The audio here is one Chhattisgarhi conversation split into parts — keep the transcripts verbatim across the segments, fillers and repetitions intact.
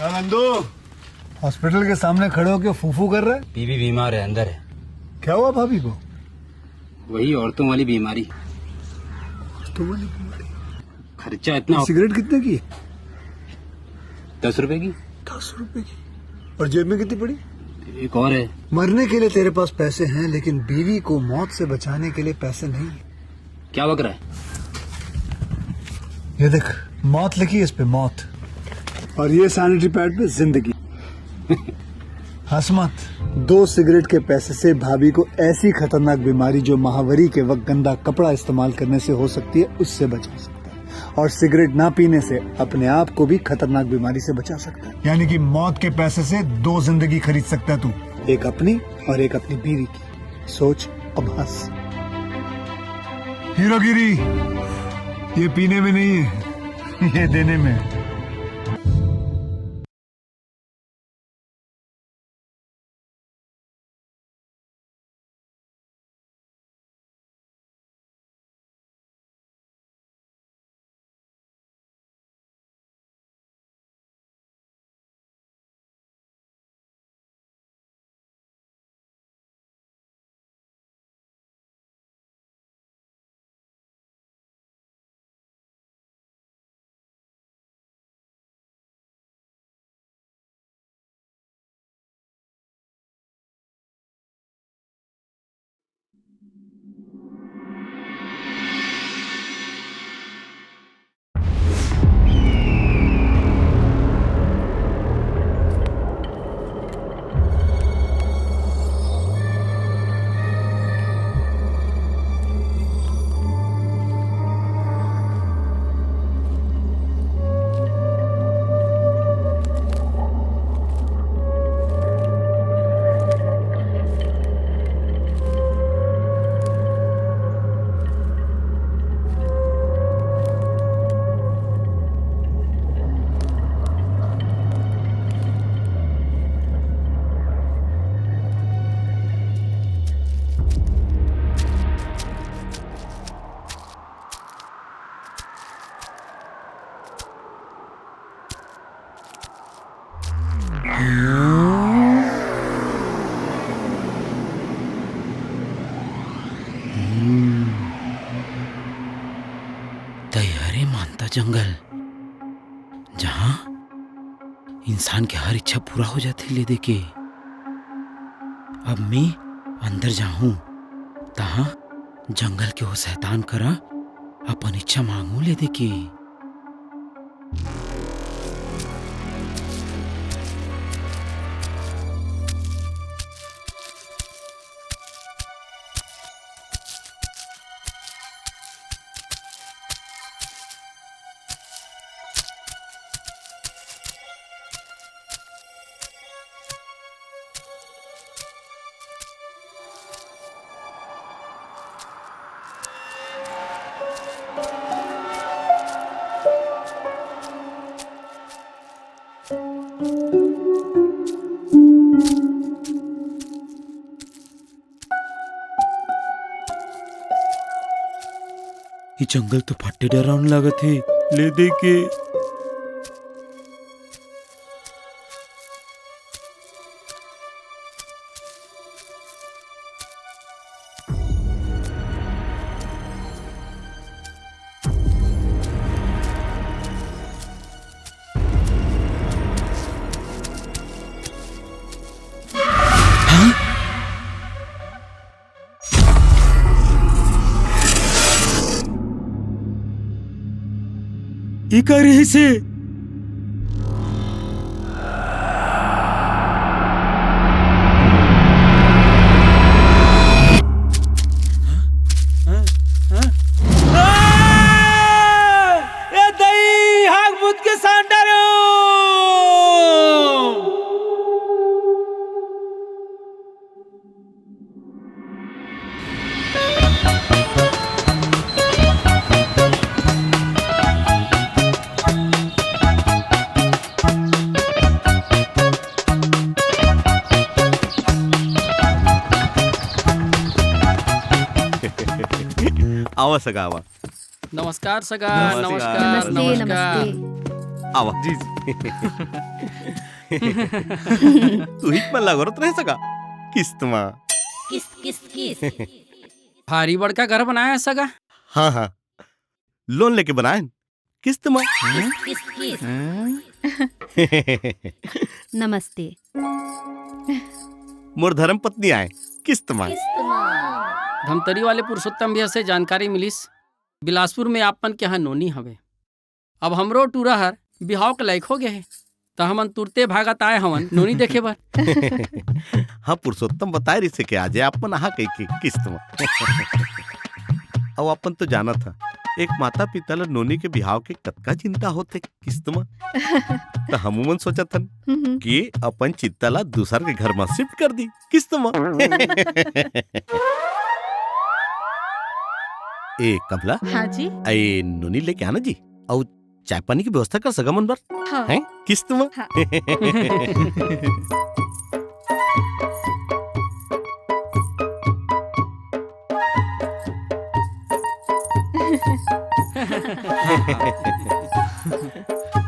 क्या नंदू, हॉस्पिटल के सामने खड़े होके फूफू कर रहा है? बीवी बीमार है, अंदर है। क्या हुआ भाभी को? वही औरतों वाली बीमारी। औरतों वाली बीमारी? खर्चा इतना। सिगरेट कितने की? दस रुपए की। दस रुपए की? और जेब में कितनी पड़ी? एक और है। मरने के लिए तेरे पास पैसे हैं, लेकिन बीवी को मौत से बचाने के लिए पैसे नहीं है। क्या बक रहा है? ये देख, मौत लिखी है इस पे, मौत। और ये सैनिटरी पैड पे जिंदगी। हंस मत। दो सिगरेट के पैसे से भाभी को ऐसी खतरनाक बीमारी, जो महावरी के वक्त गंदा कपड़ा इस्तेमाल करने से हो सकती है, उससे बचा सकता है। और सिगरेट ना पीने से अपने आप को भी खतरनाक बीमारी से बचा सकता है। यानी कि मौत के पैसे से दो जिंदगी खरीद सकता है तू, एक अपनी और एक अपनी बीवी की। सोच, अब हंस। हीरोगिरी ये पीने में नहीं है, ये देने में है। तैयारी मानता जंगल, जहां इंसान के हर इच्छा पूरा हो जाथे ले दे के। अब मैं अंदर जाहूं, तहां जंगल के वो शैतान करा अपन इच्छा मांगू ले दे के। ये जंगल तो फट्टे डरावने लागत हे, ले दे के। ई का रिहिस हे? ए दई, हाक भूत के सांडा रे। आवा सगा, आवा। नमस्कार सगा, नमस्कार। नमस्कार, नमस्ते, नमस्कार। नमस्ते। आवा। जी, जी। तुही मन ला गोरत रहे सगा, किस्त मा। किस्त, किस्त, किस्त। भारी बड़का घर बनाया है सगा? हाँ, हाँ, लोन लेके बनाए, किस्त मा। किस्त, किस्त, किस्त। हाँ? नमस्ते। मोर धर्म पत्नी आए, किस्त मा। किस्त मा। धमतरी वाले पुरुषोत्तम भैया से जानकारी मिलिस, बिलासपुर में आप मन के यहाँ नोनी हवे। अब हमरो टूरा हर बिहाव के लायक हो गए हे, त हमन तुरते भागत आए हवन नोनी देखे बर। हाँ, पुरुषोत्तम बताए रहिसे के आज आप मन आहा कहिके किस्त मा। अउ अपन तो जानत ह, एक माता पिता ला नोनी के बिहाव के कतका चिंता होथे किस्त मा। त हमू मन सोचत हन हम्म। कि अपन चिंता ला दूसर के घर मा शिफ्ट कर दी किस्त मा। ए कमला, हाँ जी। ए नोनी लेके आना जी, अउ चाय पानी के व्यवस्था कर सगा मन बर? हाँ। हैं? किस्त मा? हाँ।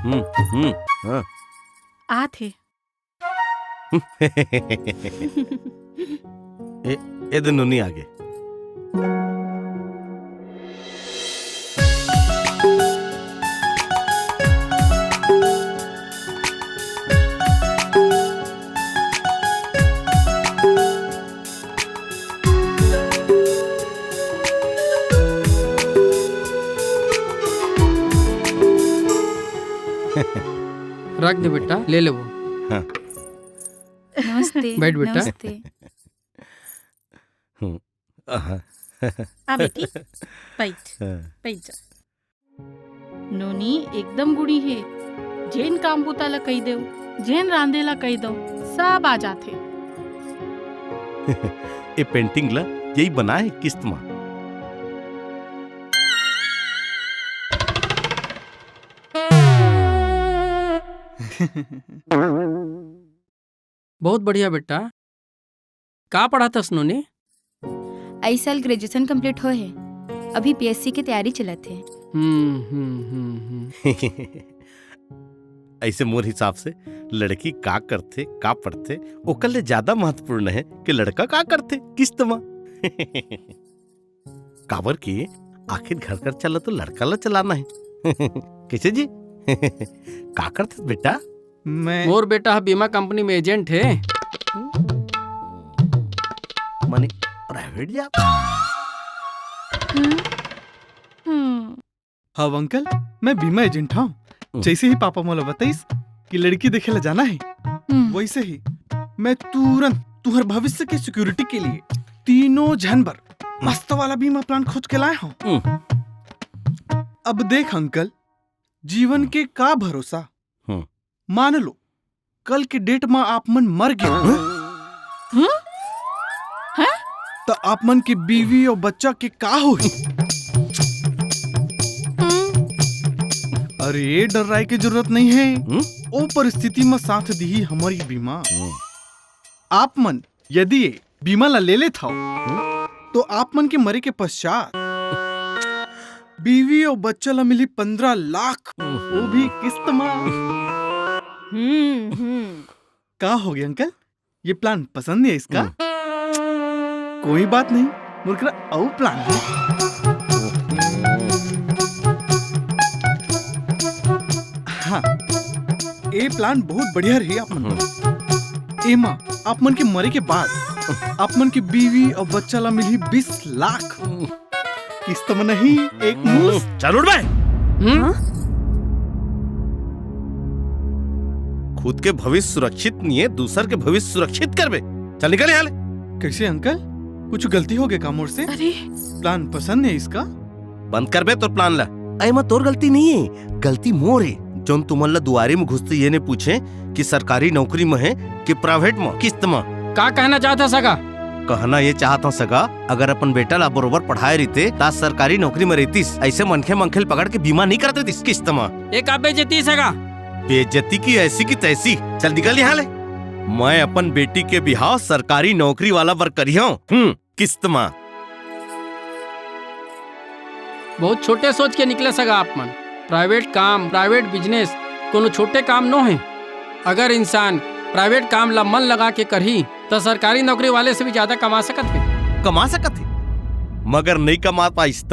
हम्म, हम्म, हाँ। आत हे। ए, ए दे नोनी आगे। रख दे बेटा, ले लेबो। हाँ। नमस्ते। बैठ बेटा। नमस्ते। हम्म, आहा। आ बेटी, बैठ, हाँ। बैठ जा। नोनी एकदम गुणी हे, जेन काम बूता ला कही देव, जेन रांधे ला कही देव, सब आ जाथे। ए पेंटिंग ला यही बनाए हे किस्त मा। बहुत बढ़िया बेटा। का पढ़त हस नोनी? अई साल ग्रेजुएशन कंप्लीट होए हे, अभी पीएससी के तैयारी चलत हे। हम्म, हम्म, हम्म, हम्म। ऐसे मोर हिसाब से लड़की का करथे, का पढ़थे, ओकर ले ज्यादा महत्वपूर्ण हे कि लड़का का करथे किस्त मा। काबर कि आखिर घर खर्चा ला तो लड़का ला चलाना हे। कैसे जी? का करथे बेटा? मैं मोर बेटा ह बीमा कंपनी में एजेंट हे। माने प्राइवेट जॉब? हम्म। हम्म। हव अंकल, मैं बीमा एजेंट हंव। हम्म। जैसे ही पापा मोला बताइस कि लड़की देखे ला जाना हे, हम्म। वैसे ही मैं तुरंत तुहर भविष्य के सिक्योरिटी के लिए तीनों झन बर मस्त वाला बीमा प्लान खोज के लाए हंव। हम्म। अब देख अंकल, जीवन के का भरोसा? हम्म। मान लो, कल के डेट म आप मन मर गे, हम्म? हैं? त आप मन के बीवी अउ बच्चा के का होही? हम्म। अरे, डर्राए के जरूरत नइ हे। हम्म? ओ परिस्थिति म साथ दिही हमर ये बीमा। हम्म। आप मन यदि ये बीमा ला ले लेत हव, हम्म? तो आप मन के मरे के पश्चात बीवी अउ बच्चा ला मिलही पंद्रह लाख, हम्म। वो भी किस्त मा। हम्म, हम्म। का हो गया अंकल, ये प्लान पसंद नइ आइस का? हम्म। कोई बात नहीं, मोर करा अउ प्लान हे। हाँ, ये प्लान बहुत बढ़िया रही आप मन। हम्म। एमा आप मन के मरे के बाद आप मन के बीवी अउ बच्चा ला मिलही बीस लाख। हम्म। किस्त म नहीं, एक मुश्त। चल उठ बे। हम्म? हाँ? खुद के भविष्य सुरक्षित नइ हे, दूसर के भविष्य सुरक्षित करबे। चल निकल यहाँ ले। कैसे अंकल? कुछ गलती हो गया का मोर से? अरे। प्लान पसंद नइ आइस का? बंद करबे तोर प्लान ला। अरे, एमा तोर गलती नइ हे, गलती मोर हे, जोन तुमन ला दुआरी म घुसते ये नइ पूछे कि सरकारी नौकरी म हे कि प्राइवेट म, किस्त म। का कहना चाहत हस सगा? कहना ये चाहत हंव सगा, अगर अपन बेटा ला बरोबर पढ़ाए रहिते, त सरकारी नौकरी म रहितिस। ऐसे मनखे मनखे ल पकड़ के बीमा नइ करत रहितिस किस्त म। ए का बेइज्जती सगा? बेइज्जती की ऐसी की तैसी। चल निकल यहाँ ले। मैं अपन बेटी के बिहाव सरकारी नौकरी वाला बर करिहंव। हम्म, किस्त म। बहुत छोटे सोच के निकले सगा आप मन। प्राइवेट काम, प्राइवेट बिजनेस, कोनो छोटे काम नो हे। अगर इंसान प्राइवेट काम ला मन लगा के करही, त सरकारी नौकरी वाले से भी ज्यादा कमा सकत हे। कमा सकत हे, मगर नइ कमा पाइस त,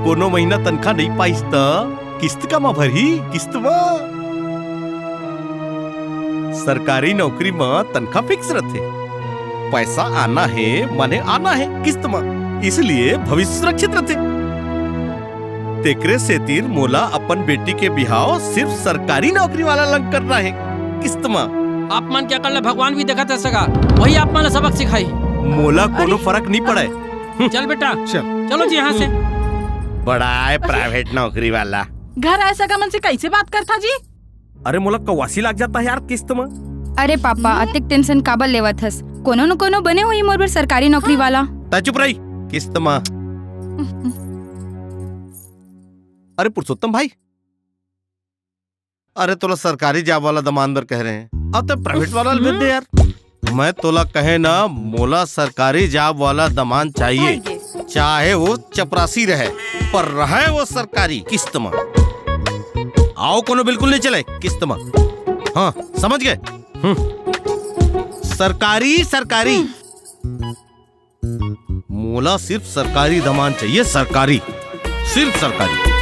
कोनो महीना तनखा नइ पाइस त, किस्त कामा भरही? किस्त म। सरकारी नौकरी म तनखा फिक्स रथे, पैसा आना हे, माने आना हे किस्त म, इसलिए भविष्य सुरक्षित रथे। तेकरे सेतिर मोला अपन बेटी के बिहाव सिर्फ सरकारी नौकरी वाला लंग करना हे, किस्त म। आप मन के अकल ल भगवान भी देखत हे सगा, वही आप मन ल सबक सिखाही। मोला कोनो अरे। फरक नइ पड़य। चल बेटा, चल। चलो जी यहाँ से। बड़ा हे प्राइवेट नौकरी वाला। घर आए सगा मन से कैसे बात करथा जी? अरे मोला कवासी लाग जाता हे यार किस्त म। अरे पापा, अतेक टेंशन काबर लेवत हस? कोनो न कोनो बने होही मोर बर सरकारी नौकरी वाला। तैं चुप रही, किस्त म। अरे पुरुषोत्तम भाई, अरे तोला सरकारी जॉब वाला दमान बर कहे रहेंव, अब तैं प्राइवेट वाला ल भेज दे यार। मैं तोला कहे ना, मोला सरकारी जॉब वाला दमान चाहिए, चाहिए। चाहे वो चपरासी रहे, पर रहे वो सरकारी किस्त म। अउ कोनो बिल्कुल नइ चले किस्त म। हाँ, समझ गे? हम्म। सरकारी, सरकारी। मोला सिर्फ सरकारी दमान चाहिए, सरकारी, सिर्फ सरकारी।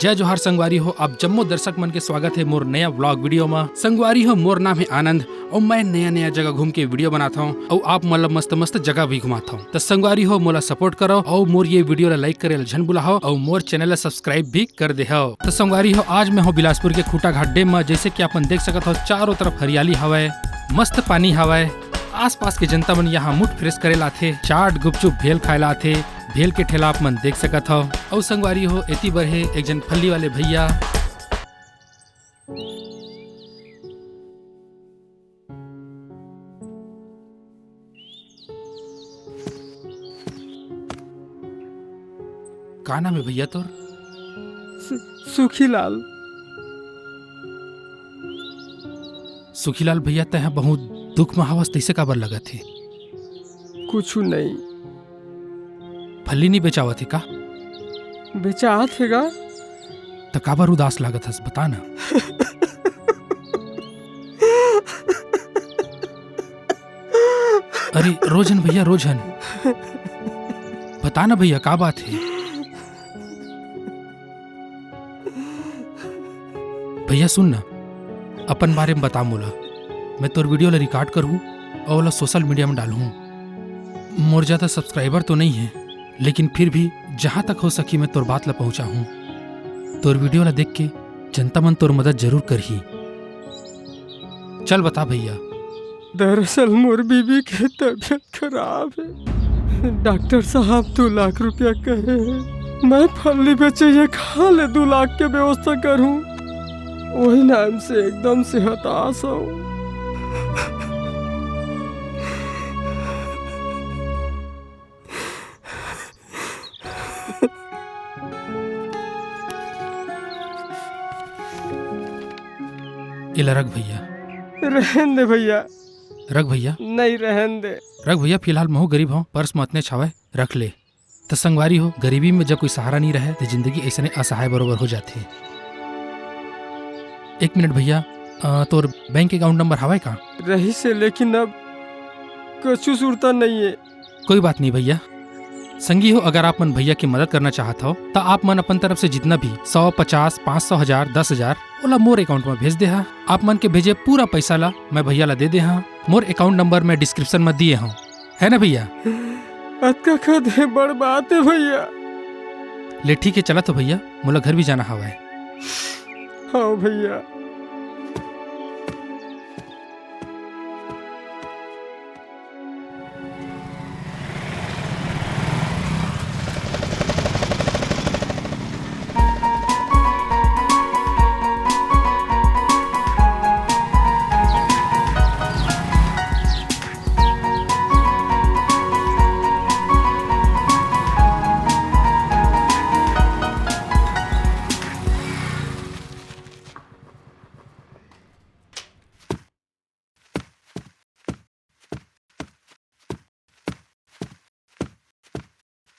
जय जोहार संगवारी हो, आप जम्मो दर्शक मन के स्वागत हे मोर नया vlog video म। संगवारी हो, मोर नाम हे आनंद अउ मैं नया नया जगह घूम के video बनात हौं अउ आप मन ल मस्त मस्त जगह भी घुमात हौं। त संगवारी हो, मोला support करव अउ मोर ये video ल like करे ल झन भुलाहव अउ मोर channel ल subscribe भी कर देहव। त संगवारी हो, आज मैं हौं बिलासपुर के खूंटाघाट dam म। जैसे कि आप मन देख सकत हव, चारों तरफ हरियाली हवय, मस्त पानी हवय। आसपास के जनता मन यहाँ mood fresh करे ल आथे, चाट, गुपचुप, भेल खाए ल आथे। भेल के ठेला आप मन देख सकत हव। अउ संगवारी हो, एती बर हे एक झन फल्ली वाले भैया। का नाम हे भैया तोर? सु-, सुखीलाल। सुखीलाल भैया, तैं ह बहुत दुख म हवस, तइसे काबर लगत हे? कुछु नहीं। फल्ली नहीं बेचावत हे का? बेचात हे गा। त काबर उदास लागत हस, बता ना। अरे, रो झन भैया, रो झन। बता ना भैया, का बात हे? भैया सुन ना, अपन बारे म बता मोला। मैं तोर video ला record करहूँ अउ ओला social media म डालहूँ। मोर ज्यादा subscriber तो नहीं हे, लेकिन फिर भी जहाँ तक हो सकी मैं तोर बात ला पहुँचाहूँ। तोर video ला देख के जनता मन तोर मदद जरूर करही। चल बता भैया। दरअसल मोर बीबी के तबीयत खराब हे। डॉक्टर साहब दू लाख रुपया कहे हे। मैं फल्ली बेचइया कहाँ ले दू लाख के व्यवस्था करहूँ? वही नाम से एकदम से हताश हूँ। एला रख भैया। रहन दे भैया। रख भैया। नहीं, रहन दे। रख भैया, फिलहाल महू गरीब हौं, purse म अतने छावय, रख ले। त संगवारी हो, गरीबी में जब कोई सहारा नहीं रहे, त जिंदगी ऐसने असहाय बरोबर हो जाथे। एक मिनट भैया, अ, तोर बैंक account number हवय का? रहिस हे, लेकिन अब कछु सुरता नहीं हे। कोई बात नहीं भैया, संगी हो, अगर आप मन भैया की मदद करना चाहत हो, त आप मन अपन तरफ से जितना भी सौ, पचास, पाँच सौ, हजार, दस हजार, ओला मोर अकाउंट में भेज दे हा। आप मन के भेजे पूरा पैसा ला मैं भैया ला दे दे हा। मोर अकाउंट नंबर मैं डिस्क्रिप्शन में दिए हूँ, है ना भैया? अतका का दे बड़ बात है भैया। ले ठीक है, चला तो भैया, मोला घर भी जाना हवय। हाँ भैया।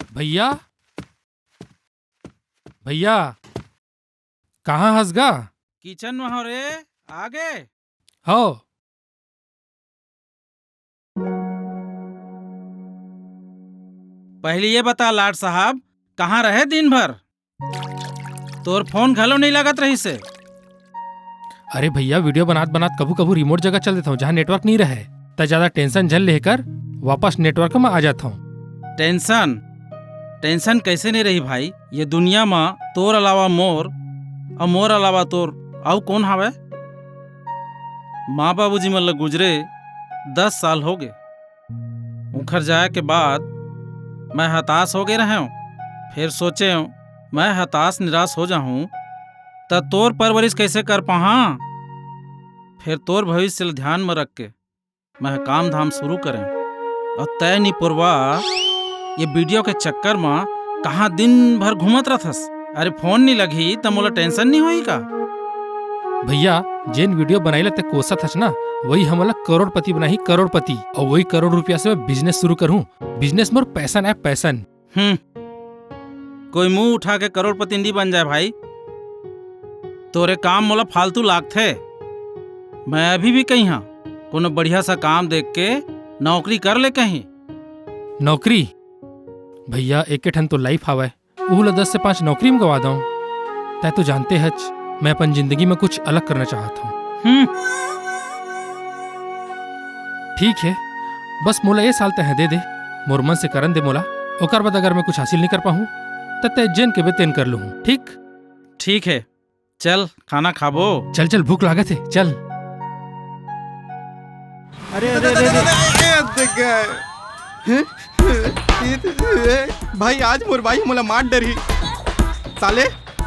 भैया, भैया, कहाँ हस गा? किचन में हो रे, आगे। हो। पहले ये बता लाट साहब, कहाँ रहे दिन भर? तोर फोन घलो नहीं लगत रहिसे। अरे भैया, वीडियो बनात बनात कभू कभू रिमोट जगह चल देता हूँ, जहाँ नेटवर्क नहीं रहे। त ज्यादा टेंशन झन लेकर वापस नेटवर्क में आ जाता हूँ। टेंशन? टेंशन कैसे नहीं रही भाई? ये दुनिया में तोर अलावा मोर, और मोर अलावा तोर, अउ कौन हावे? माँ बाबूजी मन ल गुजरे दस साल हो गए। उखर जाए के बाद मैं हताश हो गए रहेंव। फिर सोचेंव, मैं हताश निराश हो जाहूँ, त तोर परवरिश कैसे कर पाहा? फिर तोर भविष्य ल ध्यान में रख के मैं काम धाम शुरू करेंव। और तय निपुरवा ये वीडियो के चक्कर में कहाँ दिन भर घूमत रहथस? अरे फोन नहीं लगही त मोला टेंशन नहीं होही का? भैया, जेन वीडियो बनाई ला ते कोसत हस ना, वही हमला करोड़पति बनाही, करोड़पति। और वही करोड़ रुपया से मैं बिजनेस शुरू करूँ। बिजनेस मोर पैशन है, पैशन। हम्म, कोई मुंह उठा के करोड़पति नहीं बन जाए भाई। तोरे काम मोला फालतू लागथे। मैं अभी भी कही हाँ, कोनो बढ़िया सा काम देख के नौकरी कर ले कहीं। नौकरी? भैया, एक ठन तो लाइफ हावय, उहू ला दस से पाँच नौकरी में गवा दऊं। तै तो जानते हच, मैं अपन जिंदगी में कुछ अलग करना चाहत हूँ। हम्म। ठीक है, बस मोला ए साल तैं दे दे, मोर मन से करन दे मोला। ओकर बाद अगर मैं कुछ हासिल नहीं कर पाहूँ, त तै जेन केबे तेन कर लूँ, ठीक? ठीक है, चल खाना खाबो। चल चल, भूख लागत है, चल। अरे, अरे, अरे, अरे। ए, देख गए। हैं? ए, भाई, आज मोर बाई मोला मार डरही। साले,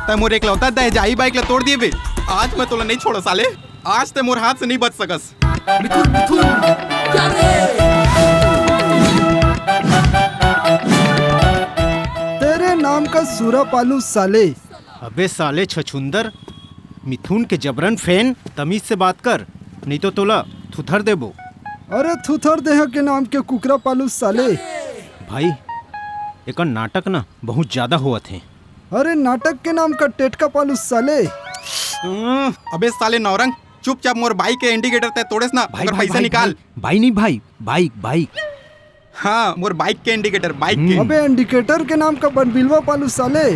तै मोर एकलौता दहेजाई बाइक ला तोड़ दिए बे। आज मैं तोला नहीं छोड़ो साले। आज तै मोर हाथ से नहीं बच सकस। मिथुन, मिथुन, क्या रे? तेरे नाम का सूरा पालू साले। अबे साले छछुंदर, मिथुन के जबरन फैन, तमीज से बात कर, नहीं तो तोला थुथर देबो। अरे थुथर देह के नाम के कुकरा पालू साले। भाई, एकर नाटक ना बहुत ज्यादा होवत हे। अरे नाटक के नाम का टेटका पालू साले। अं, अबे साले नौरंग, चुपचाप मोर बाइक के इंडिकेटर तै तोड़ेस ना, भाई, ओकर भाई, पैसा भाई, निकाल। भाई, भाई नहीं भाई, बाइक, बाइक। हाँ, मोर बाइक के इंडिकेटर, बाइक के। हम्म। अबे इंडिकेटर के नाम का बनबिलवा पालू साले।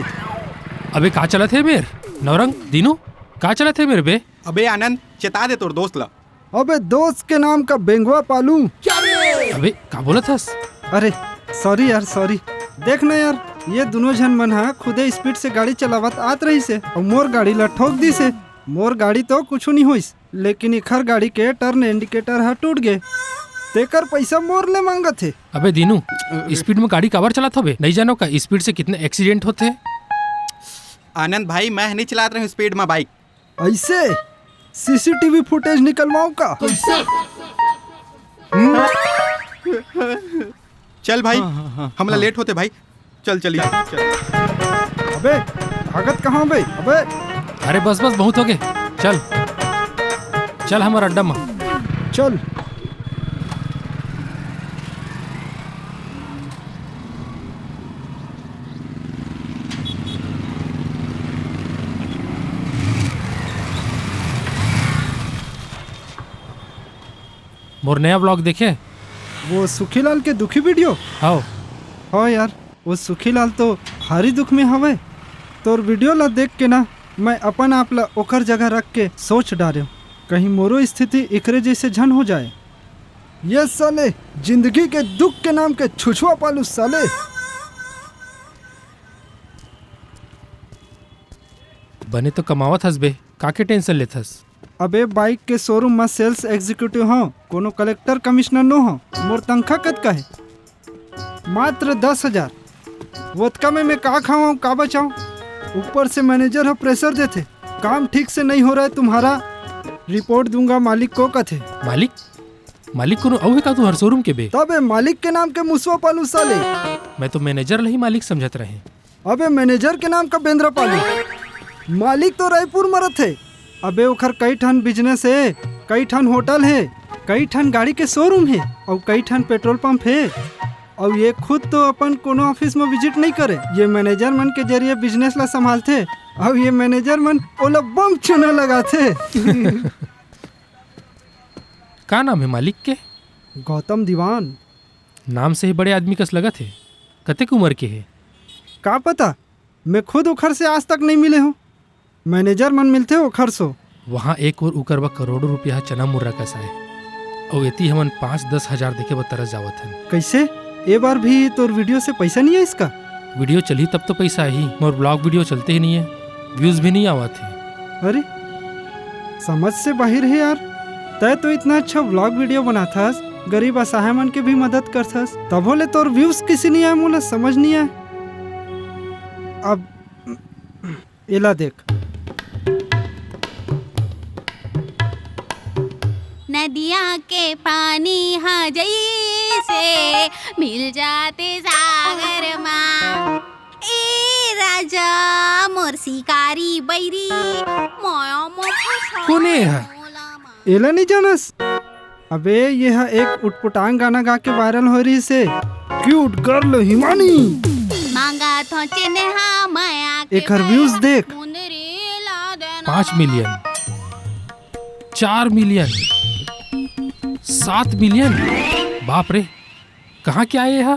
अबे का चलत हे मेर? नौरंग, दीनू, का चलत हे मेर बे? अबे आनंद, चेता दे तोर दोस्त ला। अबे दोस्त के नाम का बेंगवा पालू। अबे का बोलत हस? अरे सॉरी यार, सॉरी। देख ना यार, ये दोनों झन मन हा खुदे स्पीड से गाड़ी चलावत आत रहिसे और मोर गाड़ी ला ठोक दिसे। मोर गाड़ी तो कुछ नहीं होइस, लेकिन इखर गाड़ी के टर्न इंडिकेटर हा टूट गे, तेकर पैसा मोर ले मांगत हे। अबे दीनू, स्पीड में गाड़ी काबर चलात हबे? नहीं जानो का स्पीड से कितने एक्सीडेंट होते हैं? आनंद भाई, मैं नहीं चलात रहे हूँ स्पीड में बाइक। ऐसे सीसीटीवी फुटेज निकलवाऊं का? कैसे? हम्म? चल भाई, हाँ, हाँ, हाँ, हमला हाँ। लेट होते भाई, चल चली। चल। अबे भागत कहाँ बे? अबे अरे बस बस, बहुत हो गए, चल चल हमर अड्डा में। चल। मोर नया व्लॉग देखे? वो सुखीलाल के दुखी वीडियो? हाँ। हाँ यार, वो सुखीलाल तो भारी दुख में हवय। तोर वीडियो ला देख के ना, मैं अपन आप ला ओकर जगह रख के सोच डारेंव, कहीं मोरो स्थिति एकरे जैसे झन हो जाए। ये साले, जिंदगी के दुख के नाम के छुछुआ पालू साले। बने तो कमावत हस बे, काके टेंशन लेथस? अबे, बाइक के शोरूम म सेल्स एग्जीक्यूटिव हंव, कोनो कलेक्टर कमिश्नर नो हंव। मोर तनखा कतका हे? मात्र दस हजार। वोतका में मैं का खाऊं, का बचाऊं? ऊपर से मैनेजर ह प्रेशर देथे, "काम ठीक से नहीं हो रहा है तुम्हारा, रिपोर्ट दूंगा मालिक को," कथे। मालिक? मालिक कोनो अउ हे का तुहर शोरूम के बे? तबे मालिक के नाम के मुसवा पालू साले। मैं तो मैनेजर ल ही मालिक समझत रहें। अबे मैनेजर के नाम का बेंदरा पालू, मालिक तो रायपुर म रथे। अबे ओखर कई ठन बिजनेस हे, कई ठन होटल हे, कई ठन गाड़ी के शोरूम हे, अउ कई ठन पेट्रोल पंप हे। अउ ये खुद तो अपन कोनो ऑफिस म विजिट नहीं करे, ये मैनेजर मन के जरिए बिजनेस ला संभालथे। अउ ये मैनेजर मन ओला बम चूना लगाथे। का नाम हे मालिक के? गौतम दीवान। नाम से ही बड़े आदमी कस लगत हे। कतेक उम्र के हे? का पता, मैं खुद ओखर से आज तक नहीं मिले हूँ। मैनेजर मन मिलथे ओखर सो। वहाँ एक ओर उकर बर करोड़ों रुपया ह चना मुर्रा कस आय, अउ एती हमन पाँच दस हजार देखे बर तरस जावत हन। कैसे? ए बार भी तोर वीडियो से पैसा नहीं है इसका? वीडियो चलही तब तो पैसा आही, मोर ब्लॉग वीडियो चलते ही नहीं है, व्यूज भी नहीं आवत है। अरे, समझ से बाहिर है यार। तै तो इतना अच्छा व्लॉग वीडियो बनाथस, गरीब असहाय मन के भी मदद करथस, तभो ले तोर व्यूज किसे नहीं आए, मोला समझ नहीं आए। अब एला देख। नदिया के पानी ह जइसे मिल जाते सागर मा। ए राजा मोर शिकारी बैरी, माया म फंसा कोने ह? मोला मा। एला नहीं जानस? अबे, ये ह एक उटपुटांग गाना गा के वायरल हो रही से। Cute girl Himani. मांगा थो चिन्हा माया के एकर व्यूज देख। मुंदरी ला देना। पाँच मिलियन, चार मिलियन, सात मिलियन। बाप रे, कहाँ के आए ये ह?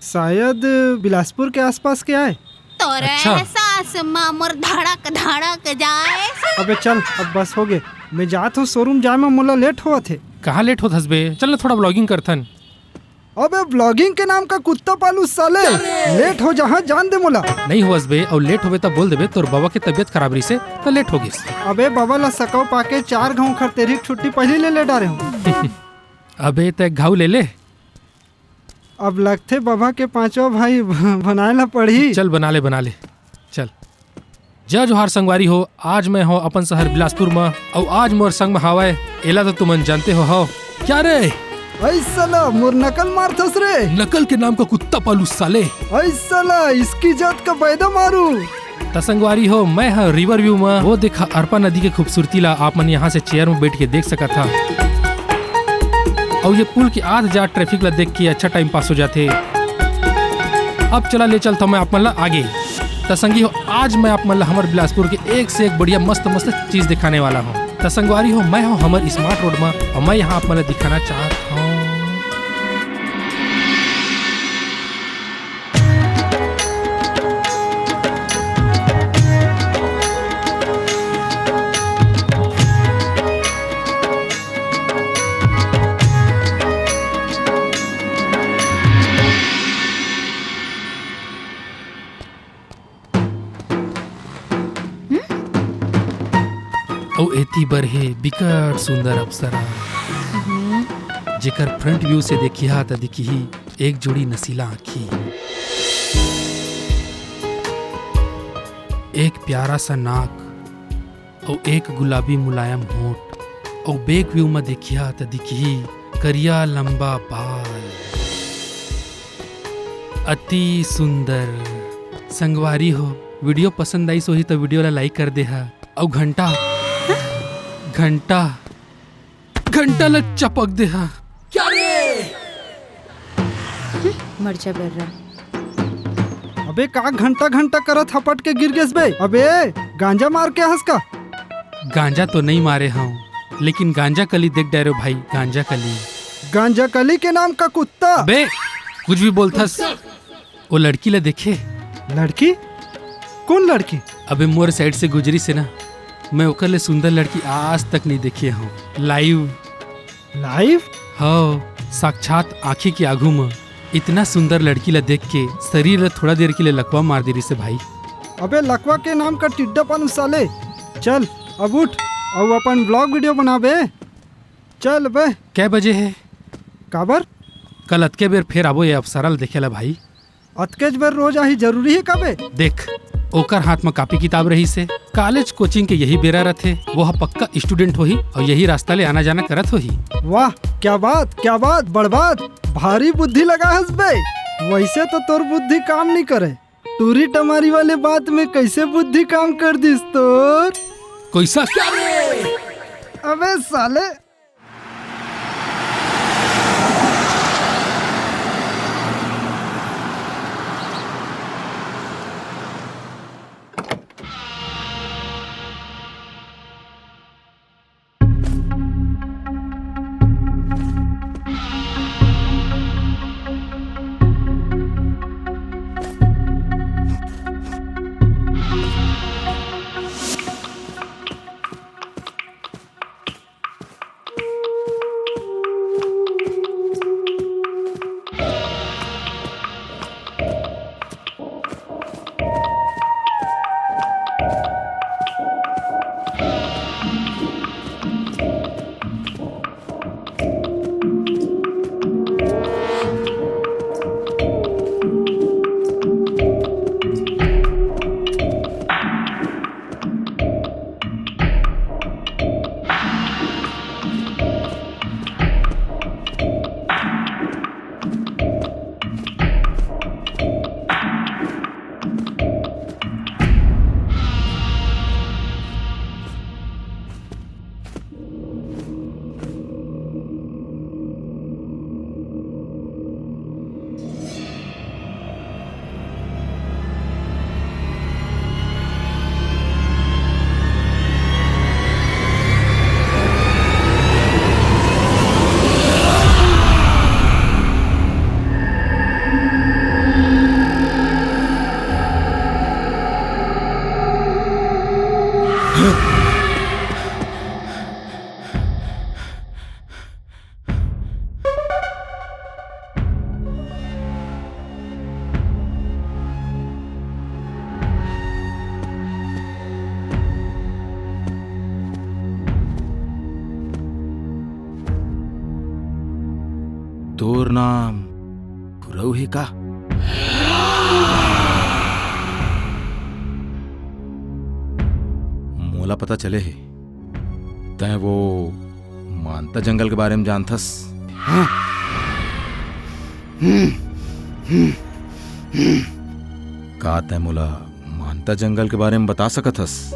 शायद बिलासपुर के आसपास के आए। तोरे अच्छा। एहसास म मोर धड़क धड़क जाए। अबे चल, अब बस हो गे। मैं जात हूँ शोरूम जाए म, मोला लेट होवत हे। कहाँ लेट होत हस बे? चल ना थोड़ा व्लॉगिंग करथन। अबे व्लॉगिंग के नाम का कुत्ता पालू साले। लेट हो जहाँ जान दे मोला। नहीं होवस बे, अउ लेट होबे त बोल देबे तोर बाबा के तबीयत खराब रहिसे त लेट हो गिस। अबे बाबा ला सकव पाके चार घाव खरतेरी के छुट्टी पहली ले ले डारे हूँ। अबे तै घाव ले ले। अब लगथे बबा के पांचवा भाई ब-, बनाए ला पड़ही। चल बना ले, बना ले, चल। जय जोहार संगवारी हो, आज मैं हो अपन शहर बिलासपुर म, अउ आज मोर संग म हावय, एला तो तुमन जानते हो, हो। क्या रे? ऐ साला, मोर नकल मारथस रे। नकल के नाम का कुत्ता पालू साले। ऐ साला, इसकी जात का बैदा मारू। त संगवारी हो, मैं ह रिवर व्यू म, वो देखा अरपा नदी के खूबसूरती ला आप मन यहाँ से चेयर म बैठ के देख सकत हा। अउ ये पुल के आध जात ट्रैफिक ला देख के अच्छा टाइम पास हो जाथे। अब चला ले चलता मैं आप मन ला आगे। त संगी हो, आज मैं आप मन ला हमर बिलासपुर के एक से एक बढ़िया मस्त मस्त चीज दिखाने वाला हूँ। त संगवारी हो, मैं हूँ हमर स्मार्ट रोड म, अउ मैं यहाँ आप मन ला दिखाना चाहत हूँ। अउ एती बर हे बिकट सुंदर अप्सरा, जेकर फ्रंट व्यू से देखिहा त दिखही एक जोड़ी नसीला आँखी, एक प्यारा सा नाक, अउ एक गुलाबी मुलायम होंठ, अउ बैक व्यू म देखिहा त दिखही करिया लंबा बाल। अति सुंदर। संगवारी हो, वीडियो पसंद आइस होही त वीडियो ला लाइक कर देहा, अउ घंटा, घंटा, घंटा ला चपक देहा। क्या रे? मरचा बर्रा। अबे का घंटा घंटा करत हपट के गिर गेस बे? अबे गांजा मार के हस का? गांजा तो नहीं मारे हूँ, लेकिन गांजा कली देख डरे भाई, गांजा कली। गांजा कली के नाम का कुत्ता। अबे कुछ भी बोलथस। वो लड़की ला देखे? लड़की? कौन लड़की? अबे, मोर side से गुजरिस हे ना, मैं ओकर ले सुंदर लड़की आज तक नहीं देखे हूँ। Live। Live? हाँ, साक्षात आँखी के आगू म। इतना सुंदर लड़की ला देख के शरीर ला थोड़ा देर के लिए लकवा मार दे रिहिस हे भाई। अबे, लकवा के नाम का टिड्डा पान साले। चल, अब उठ, अउ अपन vlog video बनाबे। चल बे। कै बजे हे? काबर? कल अतके बेर फेर आबो ये अप्सरा ल देखे ला भाई। अतकेच बेर रोज आही जरूरी हे का बे? देख, ओकर हाथ म कापी किताब रहिस हे। College coaching के यही बेरा रथे। वो ह पक्का student होही अउ यही रास्ता ले आना जाना करत होही। वाह, क्या बात, क्या बात, बड़ बात। भारी बुद्धि लगा हस बे। वैसे तो तोर बुद्धि काम नहीं करे। टूरी टमारी वाले बात में कैसे बुद्धि काम कर दिस तोर? कैसा क्या रे? अबे साले। तोर नाम खुरऊ हे का? मोला पता चले हे, तैं वो मानता जंगल के बारे में जानथस? हाँ। हम्म, हम्म, हम्म। का तैं मोला मानता जंगल के बारे में बता सकत हस,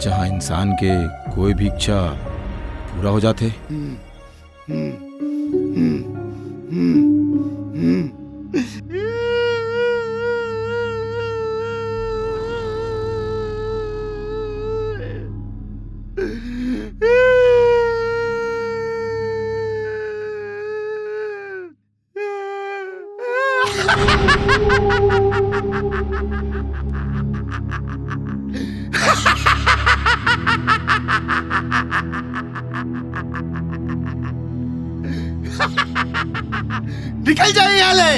जहाँ इंसान के कोई भी इच्छा पूरा हो जाथे? हम्म, हम्म, हम्म, हम्म, हम्म। निकल जा यहाँ ले।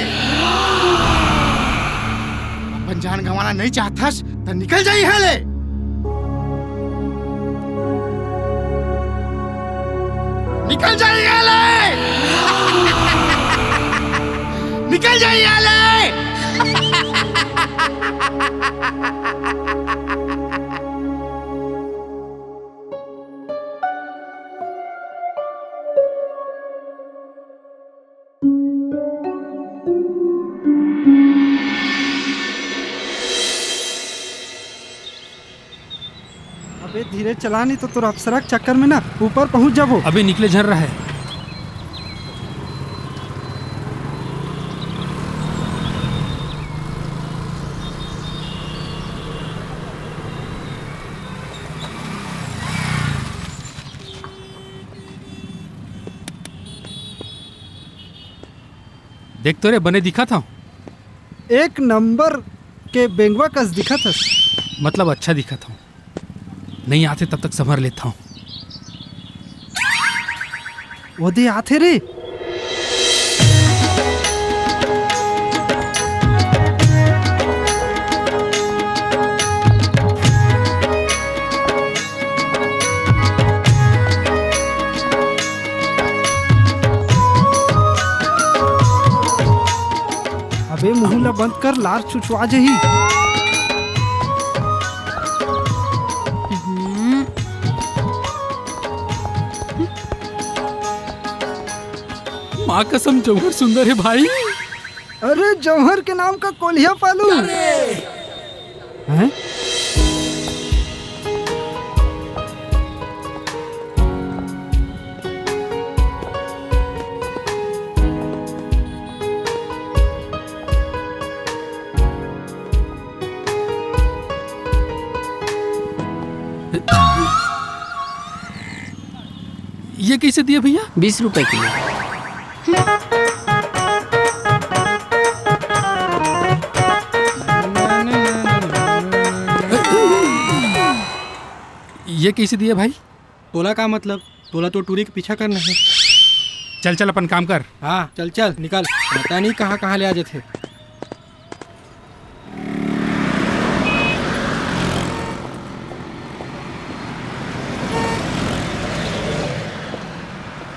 अपन जान गंवाना नहीं चाहत हस, त निकल जा यहाँ ले। निकल जा यहाँ ले। निकल जा यहाँ ले। अबे धीरे चला, नहीं तो तोर अप्सरा के चक्कर में ना ऊपर पहुंच जाबो। अबे निकले झन रहे। देख तो रे, बने दिखत हंव। एक नंबर के बेंगवा कस दिखत हस। मतलब अच्छा दिखत हूँ। नहीं आथे तब तक संभर लेता हूँ। वो दे आथे रे। अबे मुंह ला बंद कर, लार चुचवा जही। हम्म। माँ कसम, जौहर सुंदर हे भाई। अरे, जौहर के नाम का कोलिया पालू। हैं? ये कैसे दिए भैया? बीस रुपए किलो। ये कैसे दिए भाई? तोला का मतलब? तोला तो टूरी के पीछा करना है। चल चल, अपन काम कर। हाँ, चल चल, निकल। पता नहीं कहाँ कहाँ ले आ जाथे।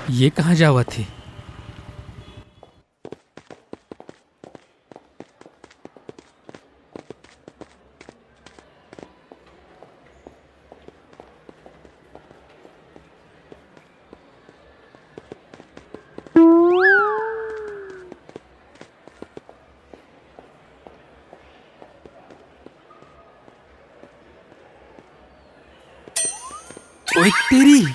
ये कहाँ जावत हे? ओए तेरी,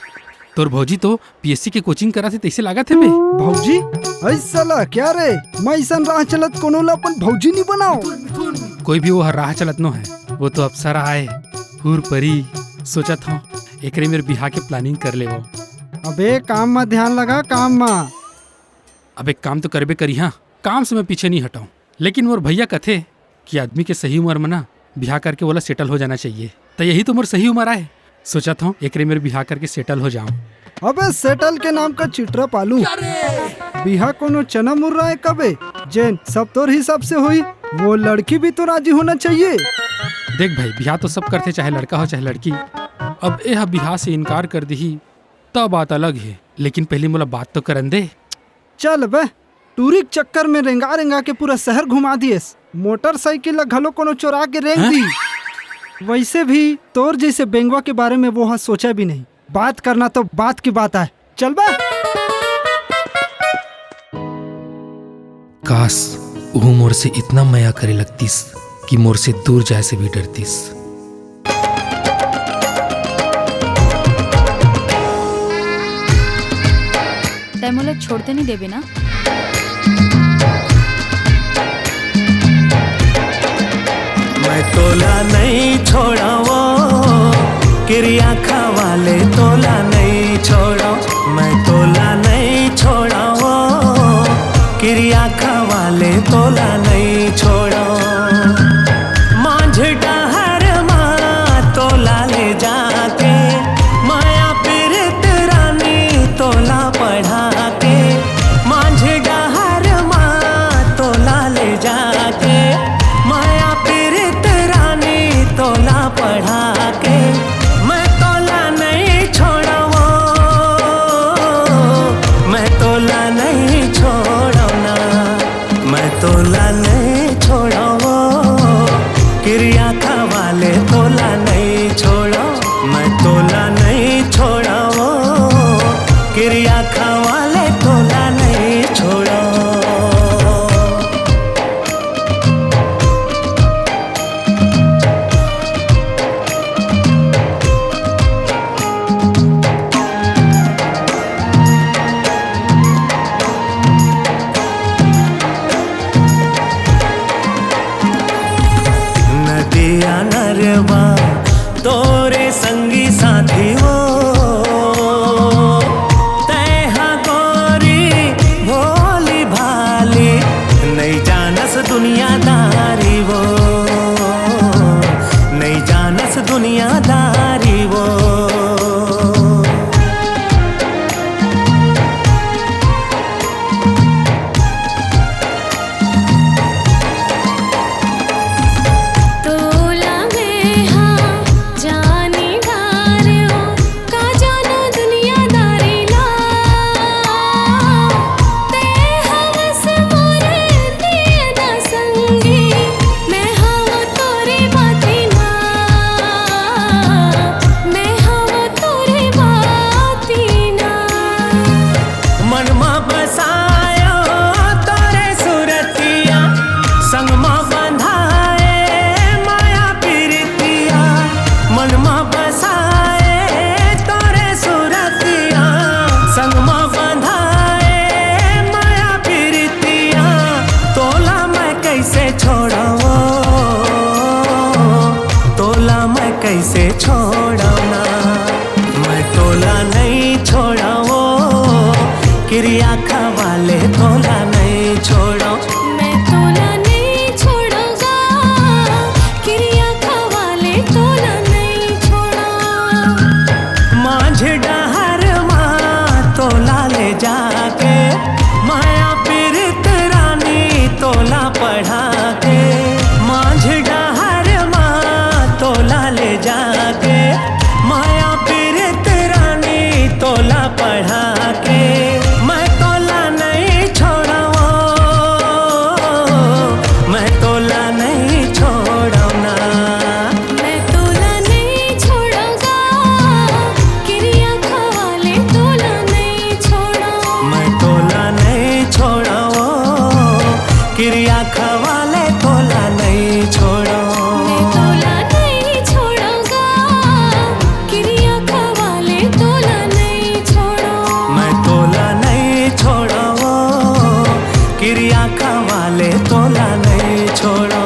तोर भौजी तो पीएससी के कोचिंग कराथे तइसे लागत हे बे। भौजी? ऐ साला, क्या रे? मैं अइसन राह चलत कोनो ला अपन भौजी नहीं बनाओ। कोई भी वो हर राह चलत नो है, वो तो अप्सरा आए, हूर परी। सोचत हूँ एकरे मेर बिहाव के प्लानिंग कर लेवो। अबे काम मा ध्यान लगा, काम मा। अबे काम तो करबे करी, हाँ, काम से मैं पीछे नहीं हटाऊँ, लेकिन मोर भैया कथे कि आदमी के सही उम्र में ना बिहाव करके वोला सेटल हो जाना चाहिए। त यही तो मोर सही उम्र आए। सोचत हूँ एकरे मेर बिहाव करके सेटल हो जाऊँ। अबे सेटल के नाम का चिटरा पालू। बिहाव कोनो चना मुर्रा है कबे, जेन सब तोर हिसाब से होई। वो लड़की भी तो राजी होना चाहिए। देख भाई, बिहाव तो सब करथे, चाहे लड़का हो चाहे लड़की। अब एह बिहाव से इनकार कर दिही त बात अलग हे, लेकिन पहली मोला बात तो करन दे। चल बे, टूरी के चक्कर में रेंगा रेंगा के पूरा शहर घुमा दिएस। मोटरसाइकिल ला घलो कोनो चोरा के रेंग दी। वैसे भी तोर जैसे बेंगवा के बारे में वो हा सोचा भी नहीं। बात करना तो बात की बात आए। चल बे। काश, वो मोर से इतना मया करे लगतीस कि मोर से दूर जाए से भी डरतीस। तै मोला छोड़ते नहीं देबे ना? मैं तोला नहीं छोड़ावो, किरिया खवाले तोला नहीं छोड़ो, मैं तोला नहीं छोड़ावो, किरिया खवाले तोला नहीं छोड़ो। मांझ डहर मा तोला ले जाके, माया पीरित रानी तोला पढ़ा के, मांझ डहर मा तोला ले जाके, माया पीरित रानी तोला पढ़ा के, मैं तोला नहीं छोड़ावो, मैं तोला नहीं छोड़ो ना, मैं तोला नहीं छोड़ावो। नइ जानस दुनियादारी वो, नइ जानस दुनियादारी वो। तोला मैं हा जानी डारेंव, का जानो दुनियादारी ला। ते हवस मोरे दिए ना संगी, मैं हवं तोरे बाती ना, मैं हवं तोरे बाती ना। मन म बसायो तोरे सुरतिया, संग म बंधाए माया पीरितिया। मन म बसाए तोरे सुरतिया, संग म बंधाए माया पीरितिया। तोला मैं कइसे छोड़वं, तोला मैं कइसे छोड़वं ना। मैं तोला नइ छोड़वं, किरिया खवा ले तोला नइ छोड़वं। मैं तोला नइ छोड़वं गा, किरिया खवा ले तोला नइ छोड़वं। माझ डहर मा तोला ले जाके, माया पीरित रानी तोला पढ़ा के। माझ डहर मा तोला ले जाके, माया पीरित रानी तोला पढ़ा के। मैं तोला नइ छोड़वं, मैं तोला नइ छोड़वं ना। मैं तोला नइ छोड़वं गा, किरिया खवा ले तोला नइ छोड़वं। मैं तोला नइ छोड़वं, किरिया खवा ले तोला नइ छोड़वं। मैं तोला नइ छोड़वं गा, किरिया खवा ले तोला नइ छोड़वं। मैं तोला नइ छोड़वं, किरिया खवा ले तोला नइ छोड़वं।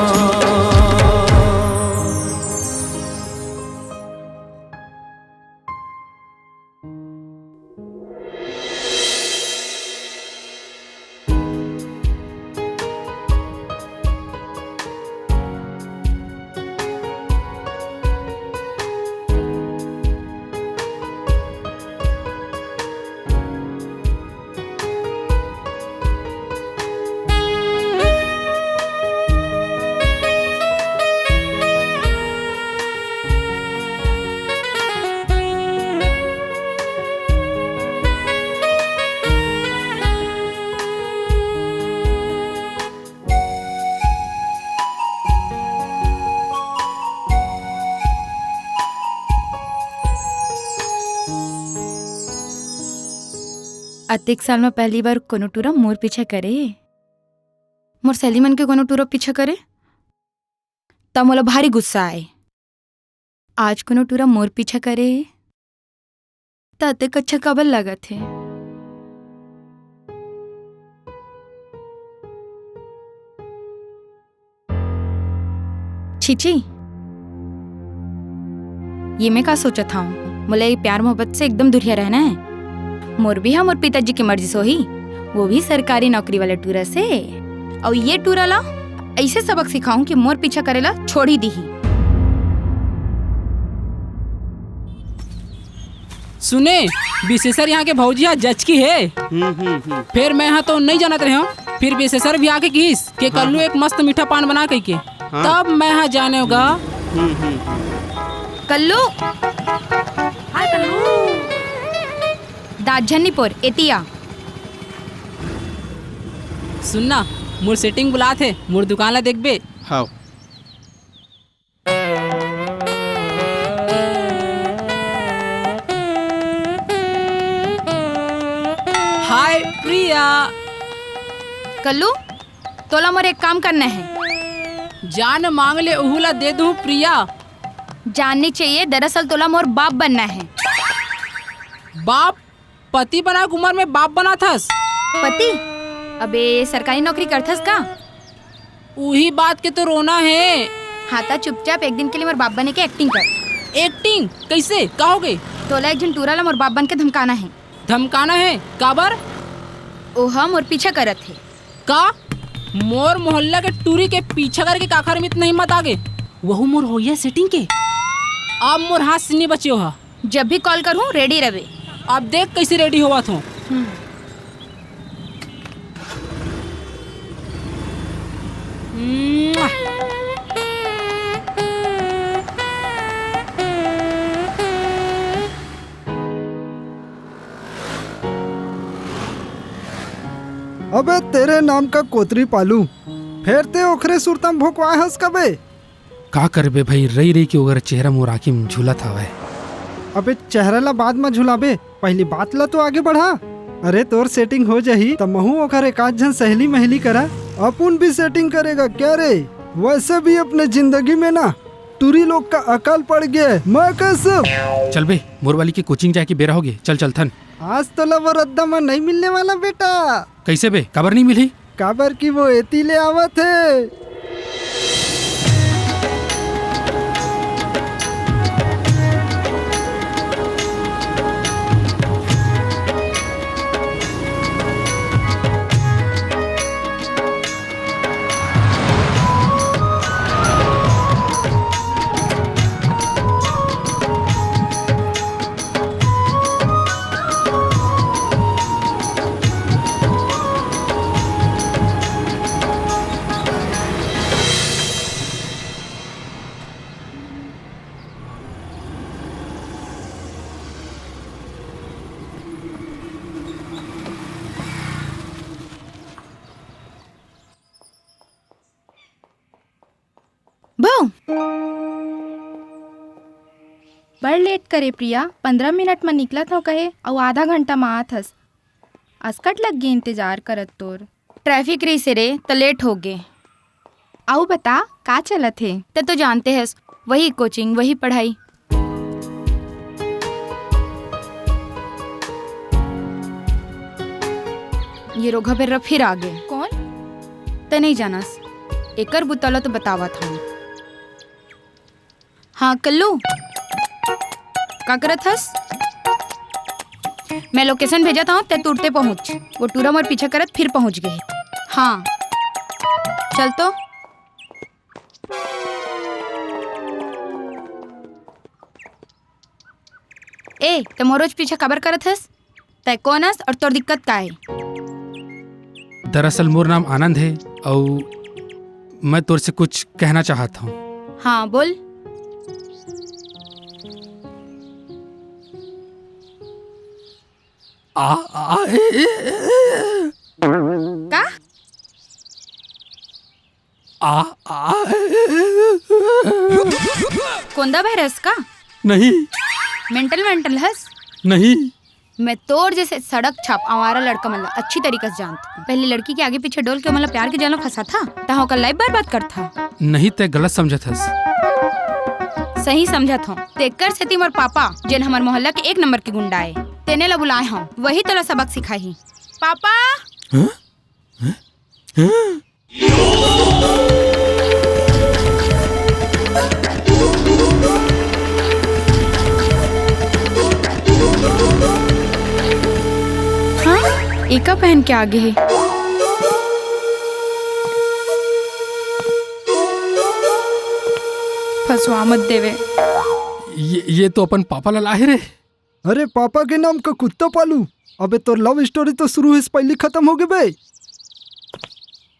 अतेक साल म पहली बार कोनो टूरा मोर पीछा करे। मोर सहेली मन के कोनो टूरा पीछा करे, त मोला भारी गुस्सा आए। आज कोनो टूरा मोर पीछा करे, त अतेक अच्छा काबर लागत हे? छीछी, ये मैं का सोचत हूँ? मोला ये प्यार मोहब्बत से एकदम दुरिहा रहना है। मोर बिहा मोर पिताजी के मर्जी से होही, वो भी सरकारी नौकरी वाला टूरा से। अउ ये टूरा ला ऐसे सबक सिखाऊं कि मोर पीछा करे ला छोड़ ही दीही। सुने, विशेषर यहाँ के भौजी हा जचकी हे। हम्म, हम्म, हम्म। फिर मैं हा तो नहीं जानत रहे हूँ, फिर विशेषर भी आके किहिस के हाँ, कल्लू हाँ। एक मस्त मीठा पान बना कहिके। हाँ। तब मैं हा जाने होगा। हम्म, हम्म, हम्म। कल्लू, हाँ कल्लू, दाझन निपोर एतिया। सुनना, मोर सेटिंग बुलात हे, मोर दुकान ला देखबे। हाँ। हाय प्रिया। कल्लू, तोला मोर एक काम करना है। जान मांग ले, उहू ला दे दूं प्रिया। जान नहीं चाहिए, दरअसल तोला मोर बाप बनना है। बाप? पति बना के उमर में बाप बनाथस। पति? अबे, सरकारी नौकरी करथस का? उही बात के तो रोना है। हाँ, त चुपचाप एक दिन के लिए मोर बाप बने के एक्टिंग कर। एक्टिंग? कैसे? का हो गए? तोला एक झन टूरा ला मोर बाप बन के धमकाना है। धमकाना है? काबर? ओह मोर पीछा करत है। का? मोर मोहल्ला के टूरी के पीछा करके काखर में इतना हिम्मत आ गे। वहू मोर होइया सेटिंग के। अब मोर हाथ से नहीं बचे हो। जब भी कॉल करूँ, रेडी रहे। अब देख कैसे रेडी होवत हो। अबे तेरे नाम का कोतरी पालू, फेर ते ओखरे सुरता म भोकवाए हस कबे? का करबे भाई, रही रही के ओकर चेहरा मोर आँखी म झूलत हवय। अबे चेहरा ला बाद म झुलाबे, पहली बात ला तो आगे बढ़ा। अरे तोर सेटिंग हो जाही त महू ओकर एक आध झन सहेली महेली करा, अपुन भी सेटिंग करेगा क्या रे? वैसे भी अपने जिंदगी में ना टूरी लोग का अकाल पड़ गया है, मैं कैसे? चल बे, मोर वाली के कोचिंग जाए के बेरा हो गे, चल चलथन। आज तो ला वो रद्दा म नहीं मिलने वाला बेटा। कैसे बे, काबर नहीं मिली? काबर कि वो एती ले आवत हे। बहू, बड़ लेट करे प्रिया, पंद्रह मिनट म निकलत हव कहे, अउ आधा घंटा म आत हस। असकट लग गे इंतजार करत तोर। ट्रैफिक रहिसे रे, त लेट हो गे। अउ बता, का चलत हे? ते तो जानते हस, वही कोचिंग, वही पढ़ाई। ये रोगहा बेर्रा फिर आ गे। कौन? ते नहीं जानस, एकर बुता ल तो बतावत हूँ। हाँ कल्लू, का करत हस? मैं लोकेशन भेजत हूँ, ते तुरते पहुँच। वो टूरा मोर पीछा करत फिर पहुँच गे। हाँ, चल तो। ए, ते मोर रोज पीछा काबर करत हस? तै कोन अस और तोर दिक्कत का हे? दरअसल मोर नाम आनंद हे, अउ मैं तोर से कुछ कहना चाहत हूँ। हाँ, बोल। आ, आ, ए, ए, ए, ए। का? आ, आ, ए, ए, ए। कोंदा भरस का? नहीं। मेंटल वेंटल हस? नहीं। मैं तोर जैसे सड़क छाप आवारा लड़का मन ला अच्छी तरीका से जानत हूँ। पहले लड़की के आगे पीछे डोल के ओमन ला प्यार के जाल में फंसाथा, तहाँ ओकर लाइफ बर्बाद करथा। नहीं, तै गलत समझत हस। सही समझत हूँ। तेकर सेती मोर पापा, जेन हमर मोहल्ला के एक नंबर के गुंडा ए, तेने ला बुलाए हूँ, वही तोला सबक सिखाही। पापा। हाँ? हाँ? हाँ? एका पहन के आगे हे। फंसवा मत देवे। ये, ये तो अपन पापा ला लाहे रे। अरे पापा के नाम का कुत्ता पालू। अबे तोर लव स्टोरी तो शुरू होइस पहली खत्म हो गे बे।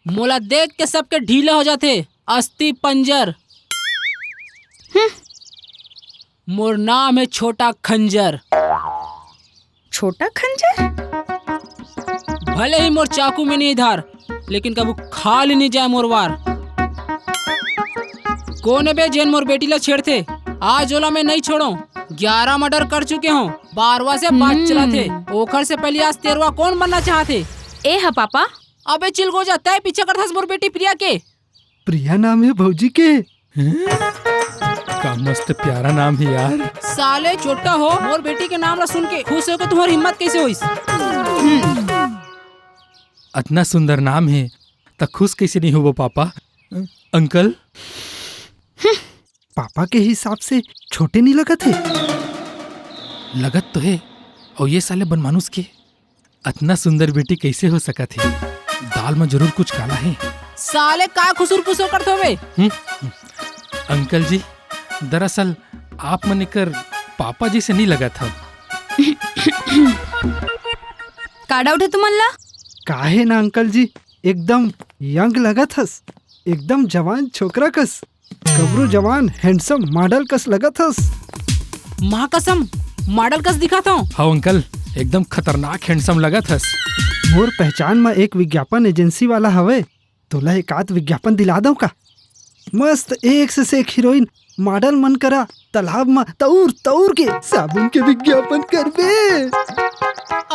मोला देख के सबके ढीला हो जाथे, अस्थि पंजर। हम्म। मोर नाम हे छोटा खंजर। छोटा खंजर? भले ही मोर चाकू में नहीं धार, लेकिन कभू खाली नहीं जाए मोर वार। कोन ए बे जेन मोर बेटी ला छेड़थे? आज ओला मैं नहीं छोड़ो। ग्यारह मर्डर कर चुके हूँ, बारवा से बात हम्म। चलाथे। ओखर से पहले आज तेरवा कोन बनना चाहथे? ए हा पापा। अबे चिलगोजा, तै पीछे करथस मोर बेटी प्रिया के। प्रिया नाम हे भौजी के। हैं? का मस्त प्यारा नाम हे यार। साले छोटा हो, मोर बेटी के नाम ला सुन के खुश होके तुम्हारी हिम्मत कैसे होइस? अतना सुंदर नाम हे, त खुश कैसे नहीं होबो पापा? अंकल? पापा के हिसाब से छोटे नहीं लगत हे? लगत तो हे, अउ ये साले बनमानुस के। अतना सुंदर बेटी कैसे हो सकत हे? दाल में जरूर कुछ काला हे। साले का खुसुर पुसुर करत हवे? हम्म, अंकल जी, दरअसल आप मन एकर पापा जइसे नइ लगत हव। का डाउट हे तुमन ला? काहे ना अंकल जी, एकदम यंग लगत हस, एकदम जवान छोकरा कस, गबरू जवान हैंडसम मॉडल कस लगत हस। माँ कसम, मॉडल कस दिखत हव। हव अंकल, एकदम खतरनाक हैंडसम लगत हस। मोर पहचान म एक विज्ञापन एजेंसी वाला हवय, तोला एक आध विज्ञापन दिला दंव का? मस्त एक से एक हीरोइन मॉडल मन करा तालाब म तौर तौर के साबुन के विज्ञापन करबे।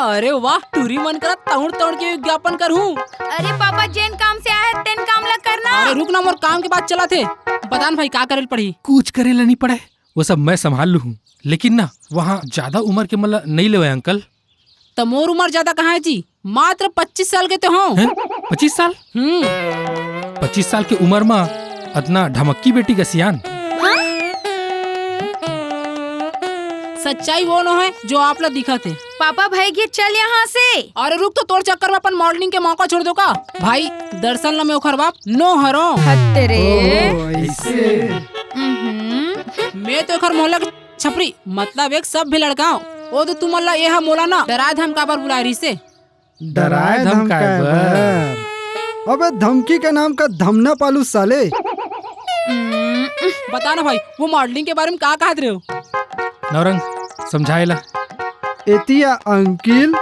अरे वाह, टूरी मन करा तौर तौर के विज्ञापन करहूं। अरे पापा, जेन काम से आए हे तेन काम ला करना। अरे रुक ना, मोर काम के बात चलत हे। बता न भाई, का करे ल पड़ही? कुछ करे ला नइ पड़े, वो सब मैं संभाल लूहूं। लेकिन ना, वहाँ ज्यादा उम्र के मन ला नइ लेवय अंकल। त मोर उम्र ज्यादा कहाँ हे जी? मात्र पच्चीस साल के तो हंव। हैं? पच्चीस साल? हम्म। पच्चीस साल के उम्र म अतना ढमक्की बेटी का सियान। सच्चाई वो नोहे जो आप ला दिखत हे। पापा, भाई गे चल यहाँ से। अरे रुक तो, तोर चक्कर में अपन मॉडलिंग के मौका छोड़ दो का? भाई, दरअसल न मैं ओखर बाप नो हरों। हत्ते रे। ओ, ऐसे। हम्म। मैं तो एखर मोहल्ला के छपरी, मतलब एक सभ्य लड़का हूँ। ओ तो तुमन ला ये हा मोला ना डराए धमकाए बर बुलाए रहिसे। डराए धमकाए बर? अबे धमकी के नाम का धमना पालू साले। बता ना भाई, वो मॉडलिंग के बारे में का कहत रहे हो? नौरंग, समझाए ला। एतिया अंकिल।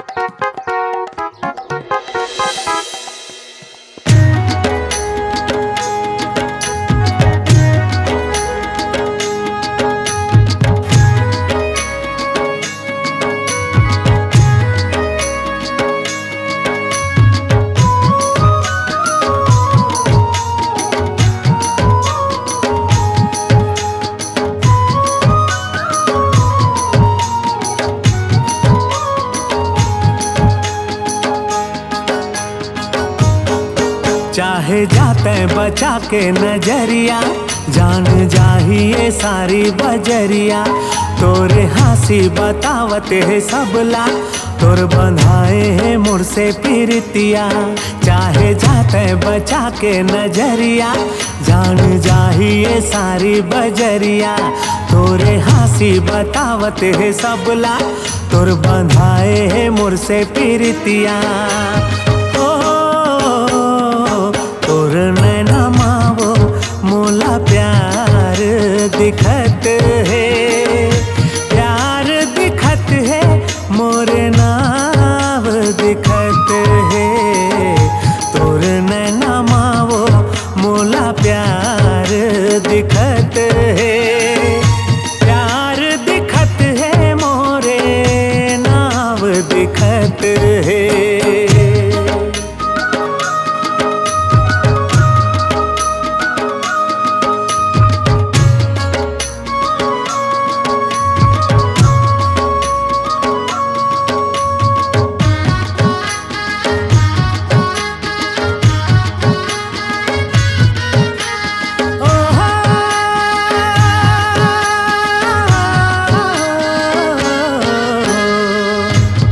चाहे जाते बचा के नजरिया, जान जाही ये सारी बजरिया। तोरे हंसी बतावत हे सबला, तोर बंधाए हे मोर से पीरतिया। चाहे जाते बचा के नजरिया, जान जाही ये सारी बजरिया। तोरे हंसी बतावत हे सबला, तोर बंधाए हे मोर से पीरतिया। ओ, तोर नैना मा वो मोला प्यार दिखत हे, प्यार दिखत हे, मोर नाव दिखत हे। तोर नैना मा वो मोला प्यार दिखत हे, प्यार दिखत हे, मोरे नाव दिखत हे।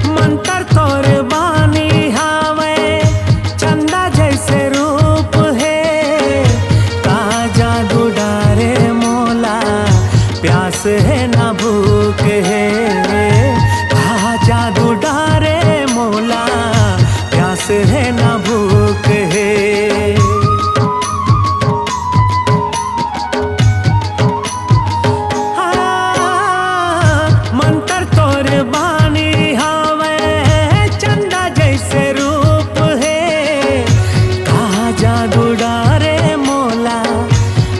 मंतर तोर बानी हावय, चंदा जैसे रूप हे, का जादू डारे मोला, प्यास हे ना भूख हे, का जादू डारे मोला, प्यास हे ना भूख हे। हाँ, मंतर तोर बानी हावय, चंदा जैसे रूप हे, का जादू डारे मोला,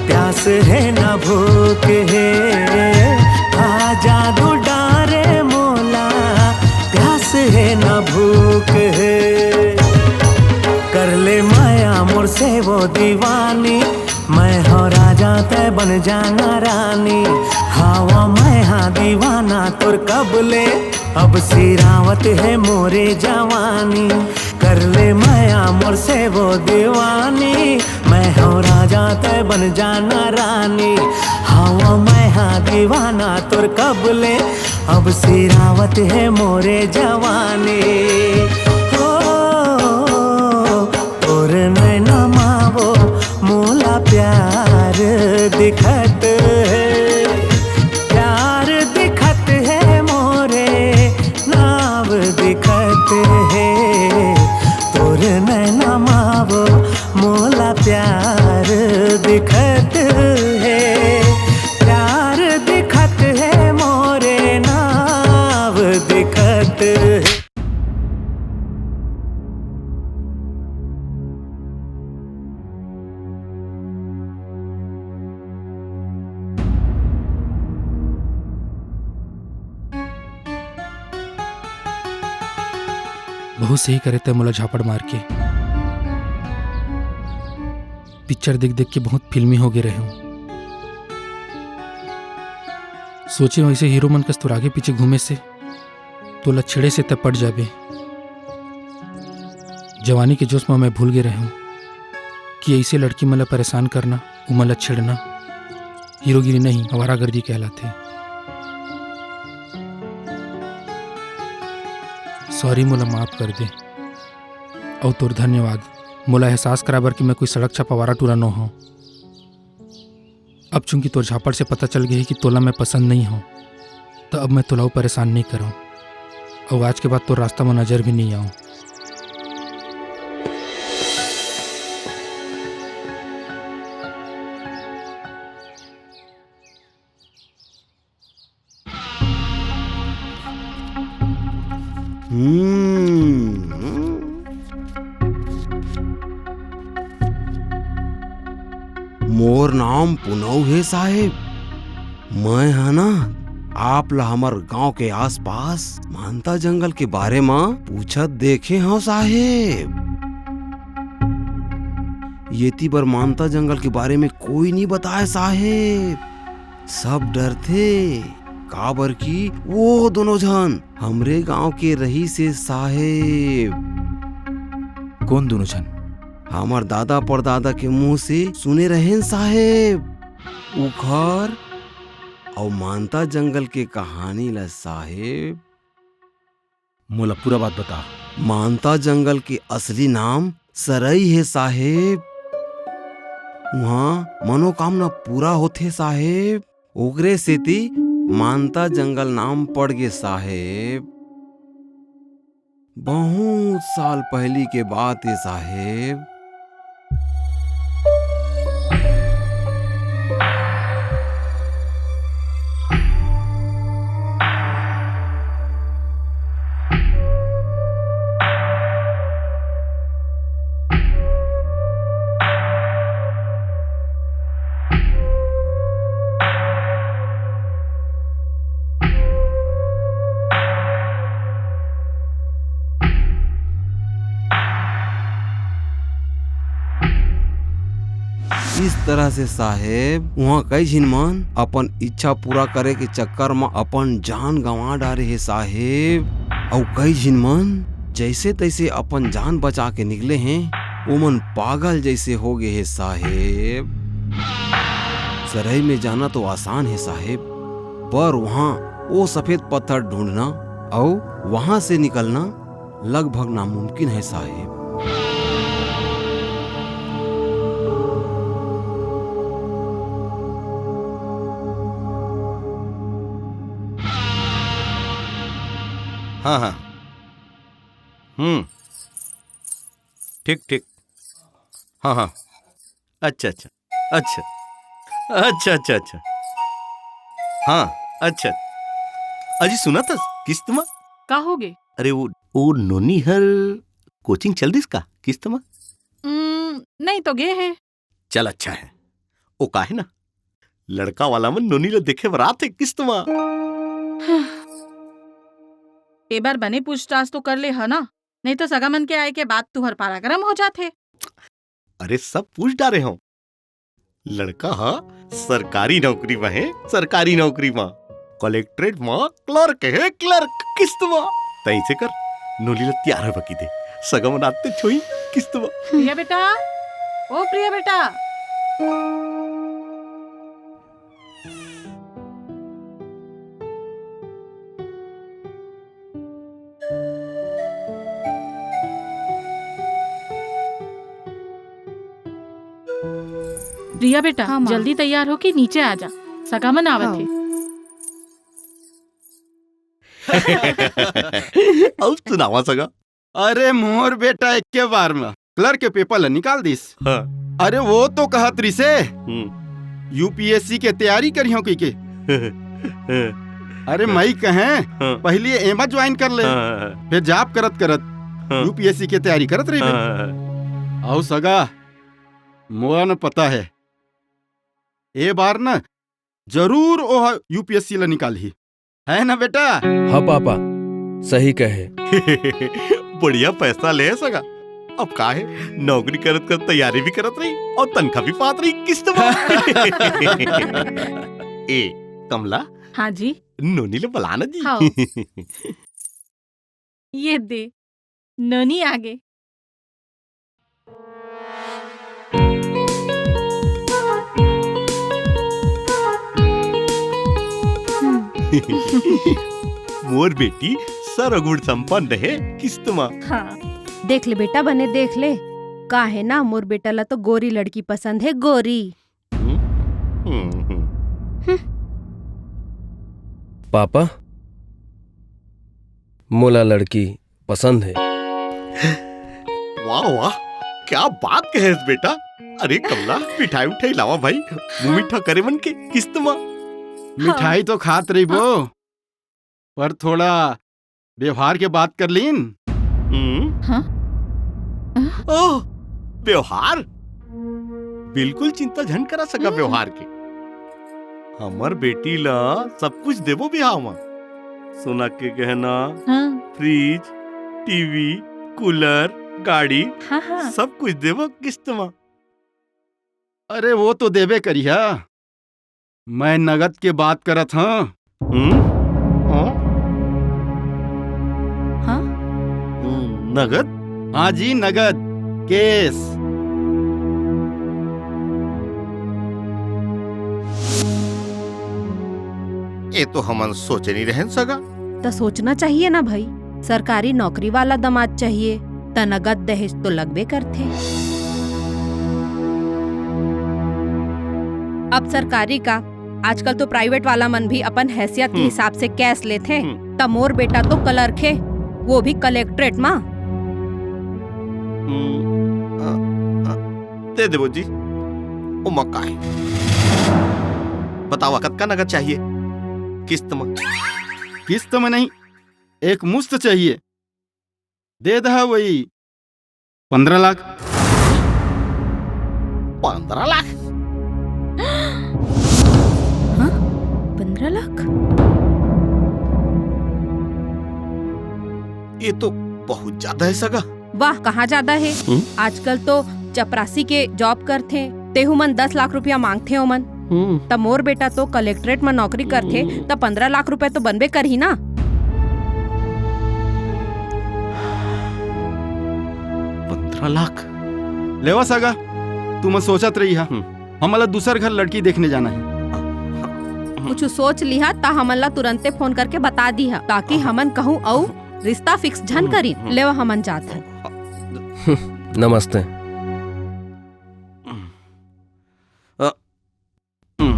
प्यास हे ना भूख हे, का जादू डारे मोला, प्यास हे ना भूख हे। कर ले मया मोर से वो दीवानी, मैं हो राजा तै बन जाना रानी। हावा मैं हा दीवाना तोर कब ले, अब सिरावत हे मोरे जवानी। कर ले मया मोर से वो दीवानी, मैं हो राजा तै बन जाना रानी। हावा मैं हा दीवाना तोर कब ले, अब सिरावत हे मोरे जवानी। हो, तोर नैना मा वो प्यार दिखत हे, प्यार दिखत हे, मोरे नाव दिखत हे। बहुत सही करे तैं मोला झापड़ मार के। पिक्चर देख देख के बहुत फिल्मी हो गे रहे हूँ। सोचे हूँ ऐसे हीरो मन कस तोर आगे पीछे घूमे से तोला छेड़े से तैं पट जाबे। जवानी के जोश में मैं भूल गे रहे हूँ कि ऐसे लड़की मन ला परेशान करना, उमन ला छेड़ना हीरोगिरी नहीं, आवारागर्दी कहलाथे। सॉरी, मोला माफ कर दे। अउ तोर धन्यवाद, मोला एहसास कराबर कि मैं कोई सड़क छप आवारा टूरा नो हूँ। अब चूंकि तोर झापड़ से पता चल गई कि तोला मैं पसंद नहीं हूँ, तो अब मैं तोला परेशान नहीं करूँ। अउ आज के बाद तोर रास्ता में नजर भी नहीं आऊँ। हम्म। मोर नाम पुनऊ हे साहेब। मैं ह ना आप ला हमर गांव के आसपास मानता जंगल के बारे म पूछत देखे हंव साहेब। येती बर मानता जंगल के बारे में कोई नहीं बताए साहेब। सब डरथे, काबर कि वो दोनों झन हमरे गांव के रहिस हे साहेब। कौन दोनों झन? हमर दादा परदादा के मुंह से सुने रहेन साहेब। उखर अउ मानता जंगल के कहानी ला साहेब। मोला पूरा बात बता। मानता जंगल के असली नाम सरई हे साहेब। उहाँ मनोकामना पूरा होथे साहेब। ओकरे सेती मानता जंगल नाम पड़ गे साहेब। बहुत साल पहली के बात हे साहेब। इस तरह से साहेब, उहाँ कई झिन मन अपन इच्छा पूरा करे के चक्कर म अपन जान गंवा डारे हे साहेब। अउ कई झिन मन जैसे तैसे अपन जान बचा के निकले हे, ओमन पागल जैसे हो गे हे साहेब। सरई में जाना तो आसान हे साहेब, पर उहाँ वो सफेद पत्थर ढूंढना अउ वहाँ से निकलना लगभग नामुमकिन हे साहेब। हाँ, हाँ। हम्म। ठीक, ठीक। हाँ, हाँ। अच्छा, अच्छा। अच्छा। अच्छा, अच्छा, अच्छा। हाँ, अच्छा। अजी सुनत हस, किस्त मा? का हो गे? अरे वो, वो नोनी हर कोचिंग चल दिस का किस्त मा? उम, नहीं तो गे हे। चल अच्छा हे। वो का हे ना, लड़का वाला मन नोनी ला देखे बर आथे किस्त मा। ए बार बने पूछताछ तो कर ले ह ना, नहीं तो सगा मन के आए के बाद तुहर पारा गरम हो जाथे। अरे सब पूछ डारे हंव। लड़का ह सरकारी नौकरी म हे, सरकारी नौकरी म। कलेक्ट्रेट म क्लर्क हे, क्लर्क, किस्त म। तइसे कर, नोनी ल तियार होय बर कहि दे। सगा मन आते छोई किस्त म। प्रिया बेटा, ओ प्रिया बेटा। प्रिया बेटा, हाँ, माँ। जल्दी तैयार हो के नीचे आ जा, सगा मन आवत हाँ। हे। अउ सुनावा सगा। अरे मोर बेटा एक्के बार म क्लर्क के पेपर ल निकाल दिस। हाँ। अरे वो तो कहत रिसे, हम्म। यूपीएससी के तैयारी करिहो कहिके। अरे मई कहें, हाँ। पहली एमा ज्वाइन कर ले, हाँ। फिर जॉब करत करत हाँ। यूपीएससी के तैयारी करत रहिबे। हाँ। अउ सगा, मोला न पता हे, ए बार न जरूर ओह यूपीएससी ला निकालही, है ना बेटा? हाँ पापा, सही कहे। बढ़िया फैसला ले सगा। अब का हे, नौकरी करत करत तैयारी भी करत रही अउ तनखा भी पात रही किस्त मा। ए कमला। हाँ जी। नोनी ले बला ना जी। हाँ। ये दे, नोनी आगे। मोर बेटी सर्वगुण संपन्न हे किस्त मा। हाँ। देख ले बेटा, बने देख ले, का हे ना, मोर बेटा ला तो गोरी लड़की पसंद हे, गोरी। हम्म, हम्म, हम्म। पापा, मोला लड़की पसंद हे। वाह वाह, क्या बात कहेस बेटा। अरे कमला, मिठाई उठाई लावा भाई, मुंह मीठा करे मन के किस्त मा। मिठाई तो खात रहिबो, पर थोड़ा व्यवहार के बात कर लीन। हम्म। हाँ? ओह, व्यवहार? बिल्कुल चिंता झन करा सका हम्म। व्यवहार के। हमर बेटी ला सब कुछ देबो बिहाव मा। सोना के गहना, हाँ। फ्रिज, टीवी, कूलर, गाड़ी, हाँ, हाँ। सब कुछ देबो किस्त मा। अरे वो तो देबे करिहा, मैं नगद के बात करत हंव। हम्म? हाँ? हाँ? हम्म, नगद? हाँ जी, नगद, कैश। ए तो हमन सोचे नहीं रहेन सगा। त सोचना चाहिए ना भाई, सरकारी नौकरी वाला दमाद चाहिए, त नगद दहेज तो लगबे करथे। अब सरकारी का, आजकल तो प्राइवेट वाला मन भी अपन हैसियत के हम्म। हिसाब से कैश लेथे। हम्म। त मोर बेटा तो क्लर्क हे, वो भी कलेक्ट्रेट मा। हम्म, अ, अ, दे देबो जी, ओमा का हे? बतावा, कतका नगद चाहिए? किस्त मा? किस्त मा नहीं, एक मुश्त चाहिए। दे दहा वही पन्द्रह लाख। पन्द्रह लाख? हाँ? पन्द्रह लाख? ये तो बहुत ज्यादा हे सगा। वाह, कहाँ ज्यादा हे? हम्म? आजकल तो चपरासी के जॉब करथे, तेहू मन दस लाख रुपया मांगथे ओमन। हम्म। त मोर बेटा तो कलेक्ट्रेट म नौकरी करथे, हम्म। त पन्द्रह लाख रुपया तो बनबे करही ना। पन्द्रह लाख? लेवा सगा, तुमन सोचत रहिहा, हम्म। हमन ला दूसर घर लड़की देखने जाना हे। कुछ सोच लिहा, त हमन ला तुरंते फोन करके बता दिहा, ताकि हमन कहूँ अउ रिश्ता फिक्स झन करिन। लेवा, हमन जात हन। नमस्ते। अ, हम्म।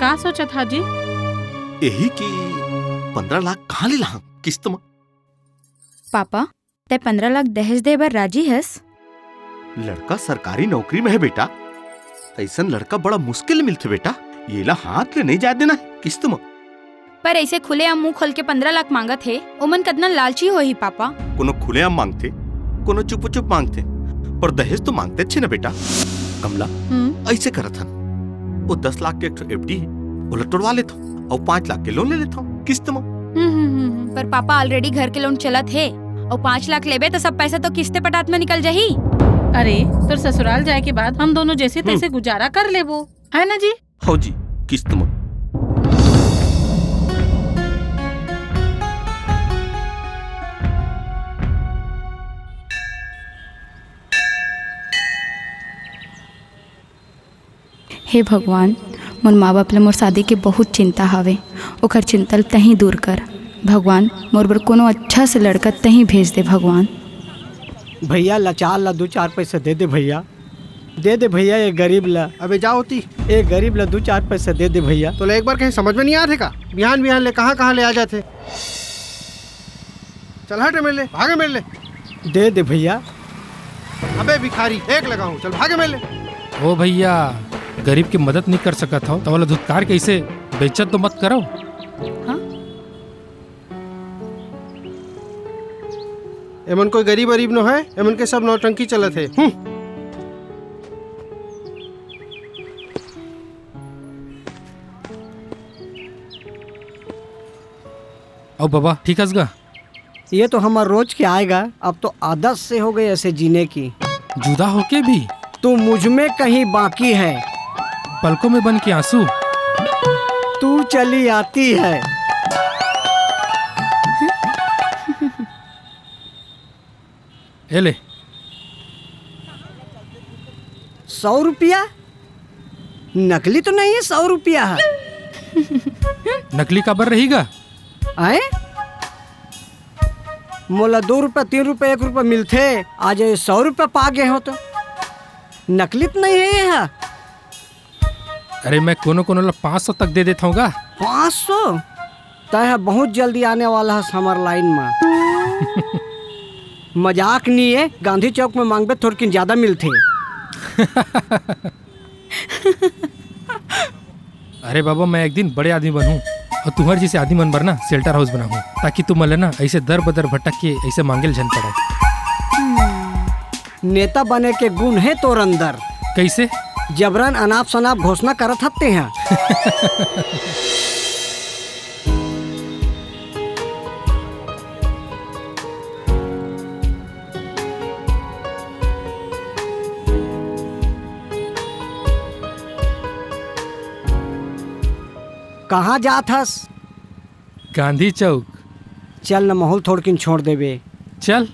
का सोचत हा जी? यही कि पन्द्रह लाख कहाँ ले लाहूं किस्त म? पापा, तै पन्द्रह लाख दहेज दे बर राजी हस? लड़का सरकारी नौकरी में हे बेटा, अइसन लड़का बड़ा मुश्किल ले मिलथे बेटा, येला हाथ ले नहीं जाय देना हे किस्त म। पर अइसे खुलेआम मुंह खोल के पन्द्रह लाख मांगत हे, ओमन कतना लालची होही पापा। कोनो खुलेआम मांगथे, कोनो चुप चुप मांगथे, पर दहेज तो मांगतेच हे ना बेटा। कमला, हम्म। अइसे करत हन, वो दस लाख के एक ठो एफडी हे, ओला तोड़वा लेथव, अउ पाँच लाख के लोन ले लेथव किस्त म। हम्म, हम्म, हम्म, हम्म। पर पापा, already घर के लोन चलत हे, अउ पाँच लाख लेबे त सब पैसा तो किस्ते पटात म निकल जाही। अरे, तोर ससुराल जाए के बाद हम दोनों जैसे हम्म। तैसे गुजारा कर लेबो, है ना जी? हव जी, किस्त म। हे भगवान, मोर माँ बाप ले मोर शादी के बहुत चिंता हवे, ओकर चिंता ल तहीं दूर कर। भगवान, मोर बर कोनो अच्छा से लड़का तहीं भेज दे भगवान। भैया, लाचार ला दू चार पैसा दे दे भैया। दे दे भैया, ये गरीब ला। अबे जा ओती। ये गरीब ला दू चार पैसा दे दे भैया। तोला एक बार कहीं समझ में नहीं आथे का? बिहान बिहान ले कहाँ कहाँ ले आ जाथे। चल हट मेरे ले, भागे मेरे ले। दे दे भैया। अबे भिखारी, एक लगाऊं, चल भागे मेरे ले। ओ भैया, गरीब के मदद नहीं कर सकत हो, त ओला धुतकार कैसे? बेइज्जत तो मत करो। हाँ? एमन कोई गरीब अरीब नो है, एमन के सब नौटंकी चलत है। हम्म। अउ बाबा, ठीक हस गा? ये तो हमार रोज के आएगा, अब तो आदत से हो गई ऐसे जीने की। जुदा होके भी? तू मुझ में कहीं बाकी है। पलकों में बन के आंसू। तू चली आती है। ए ले। सौ रुपया? नकली तो नहीं है, सौ रुपया है। नकली काबर रही गा? आए? मोला दो रुपया, तीन रुपया, एक रुपया मिलथे, आज ये सौ रुपया पा गए हो तो। नकली तो नहीं है ये हा? अरे, मैं कोनो कोनो ला पाँच सौ तक दे देत हूँ गा। पाँच सौ? तय ह बहुत जल्दी आने वाला हस हमर लाइन में। मजाक नहीं है, गांधी चौक में मांगबे थोड़किन ज्यादा मिलथे। अरे बाबा, मैं एक दिन बड़े आदमी बनहूँ और तुम्हारे जैसे आदमी मन बर ना shelter house बनाहूँ, ताकि तुम मन ला ना ऐसे दर बदर भटक के ऐसे मांगे ल झन पड़े। नेता बने के गुण है तोर अंदर। कैसे? जबरन अनाप शनाप घोषणा करत हत्ते हैं। कहाँ जात हस? गांधी चौक। चल न, महूँ ल थोड़किन छोड़ देबे। चल।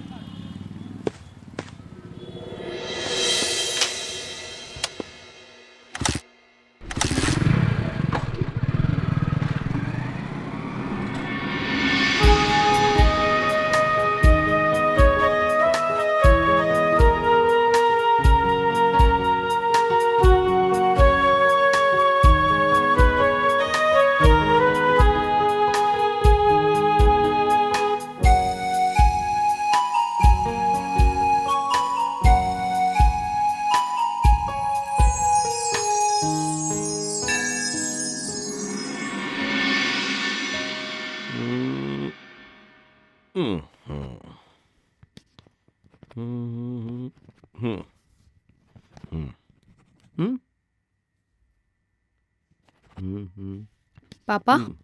पापा, हम्म।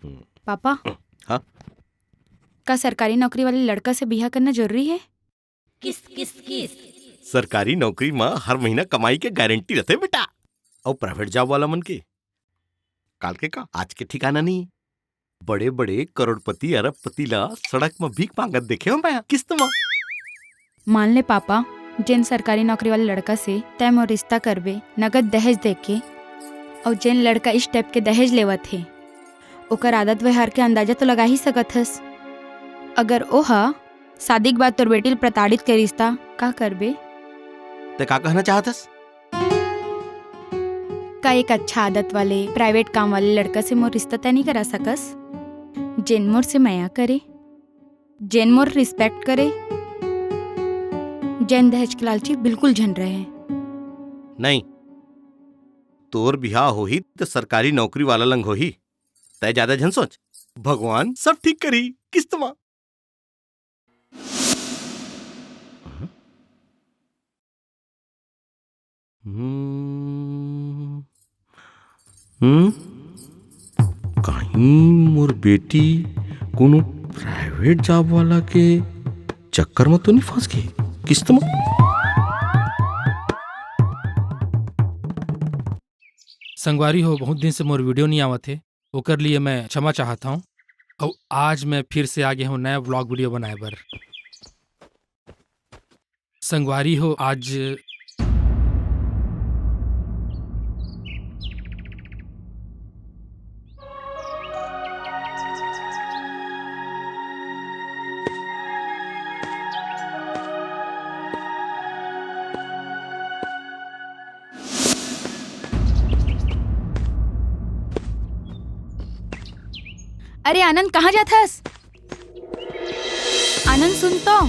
हम्म। पापा, हाँ? का सरकारी नौकरी वाले लड़का से बिहा करना जरूरी है? किस्त, किस्त, किस्त। सरकारी नौकरी म हर महीना कमाई के गारंटी रथे बेटा। अउ private job वाला मन के काल के का आज के ठिकाना नहीं। बड़े-बड़े करोड़पति, अरबपति ला सड़क म भीख मांगत देखे हंव मैं किस्त म। मान ले पापा, जेन सरकारी नौकरी वाले लड़का से तैं मोर रिश्ता करबे, नगद दहेज देके, अउ जेन लड़का इस type के दहेज लेवत हे, ओकर आदत व्यवहार के अंदाजा तो लगा ही सकत हस। अगर ओह शादी के बाद तोर बेटी ल प्रताड़ित करिस, त का करबे? तैं का कहना चाहत हस? का एक अच्छा आदत वाले private काम वाले लड़का से मोर रिश्ता तय नहीं करा सकस? जेन मोर से मया करे, जेन मोर respect करे, जेन दहेज के लालची बिल्कुल झन रहे। नहीं, तोर बिहाव होही त सरकारी नौकरी वाला लंग होही। तैं ज्यादा झन सोच, भगवान सब ठीक करी। किस्त मा। हम्म। हम्म? कहीं मोर बेटी कोनो private job वाला के चक्कर म तो नहीं फंस गई किस्त म? संगवारी हो, बहुत दिन से मोर video नहीं आवत हे, ओकर लिए मैं क्षमा चाहत हूँ। अउ आज मैं फिर से आ गया हूँ नया vlog video बनाए बर। संगवारी हो, आज अरे आनंद, कहाँ जाथस? आनंद, सुन तो।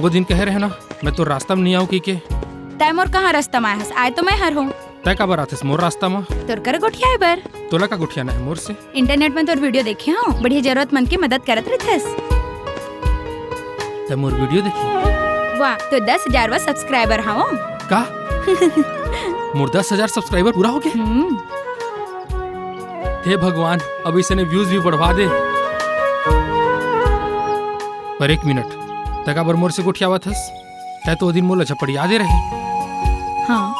वो दिन कहे रहे ना, मैं तो रास्ता में नहीं आऊँ कहिके। तै मोर कहाँ रास्ता में आए हस? आए तो मैं हर हूँ। तै काबर आथस मोर रास्ता में? तोर कर गोठियाए बर। तोला का गोठियाना है मोर से? इंटरनेट में तोर वीडियो देखे हूँ, बढ़िया जरूरतमंद की मदद करत रहथस। तै मोर वीडियो देखी? वाह, तो दस हजार वा सब्सक्राइबर हवं। का? मोर दस हजार सब्सक्राइबर पूरा हो गए? हम्म। हे भगवान, अब इसने व्यूज भी बढ़वा दे। पर एक मिनट, तै काबर मोर से गोठियावत हस? तै तो ओ दिन मोला झपड़िया दे रहे। हाँ,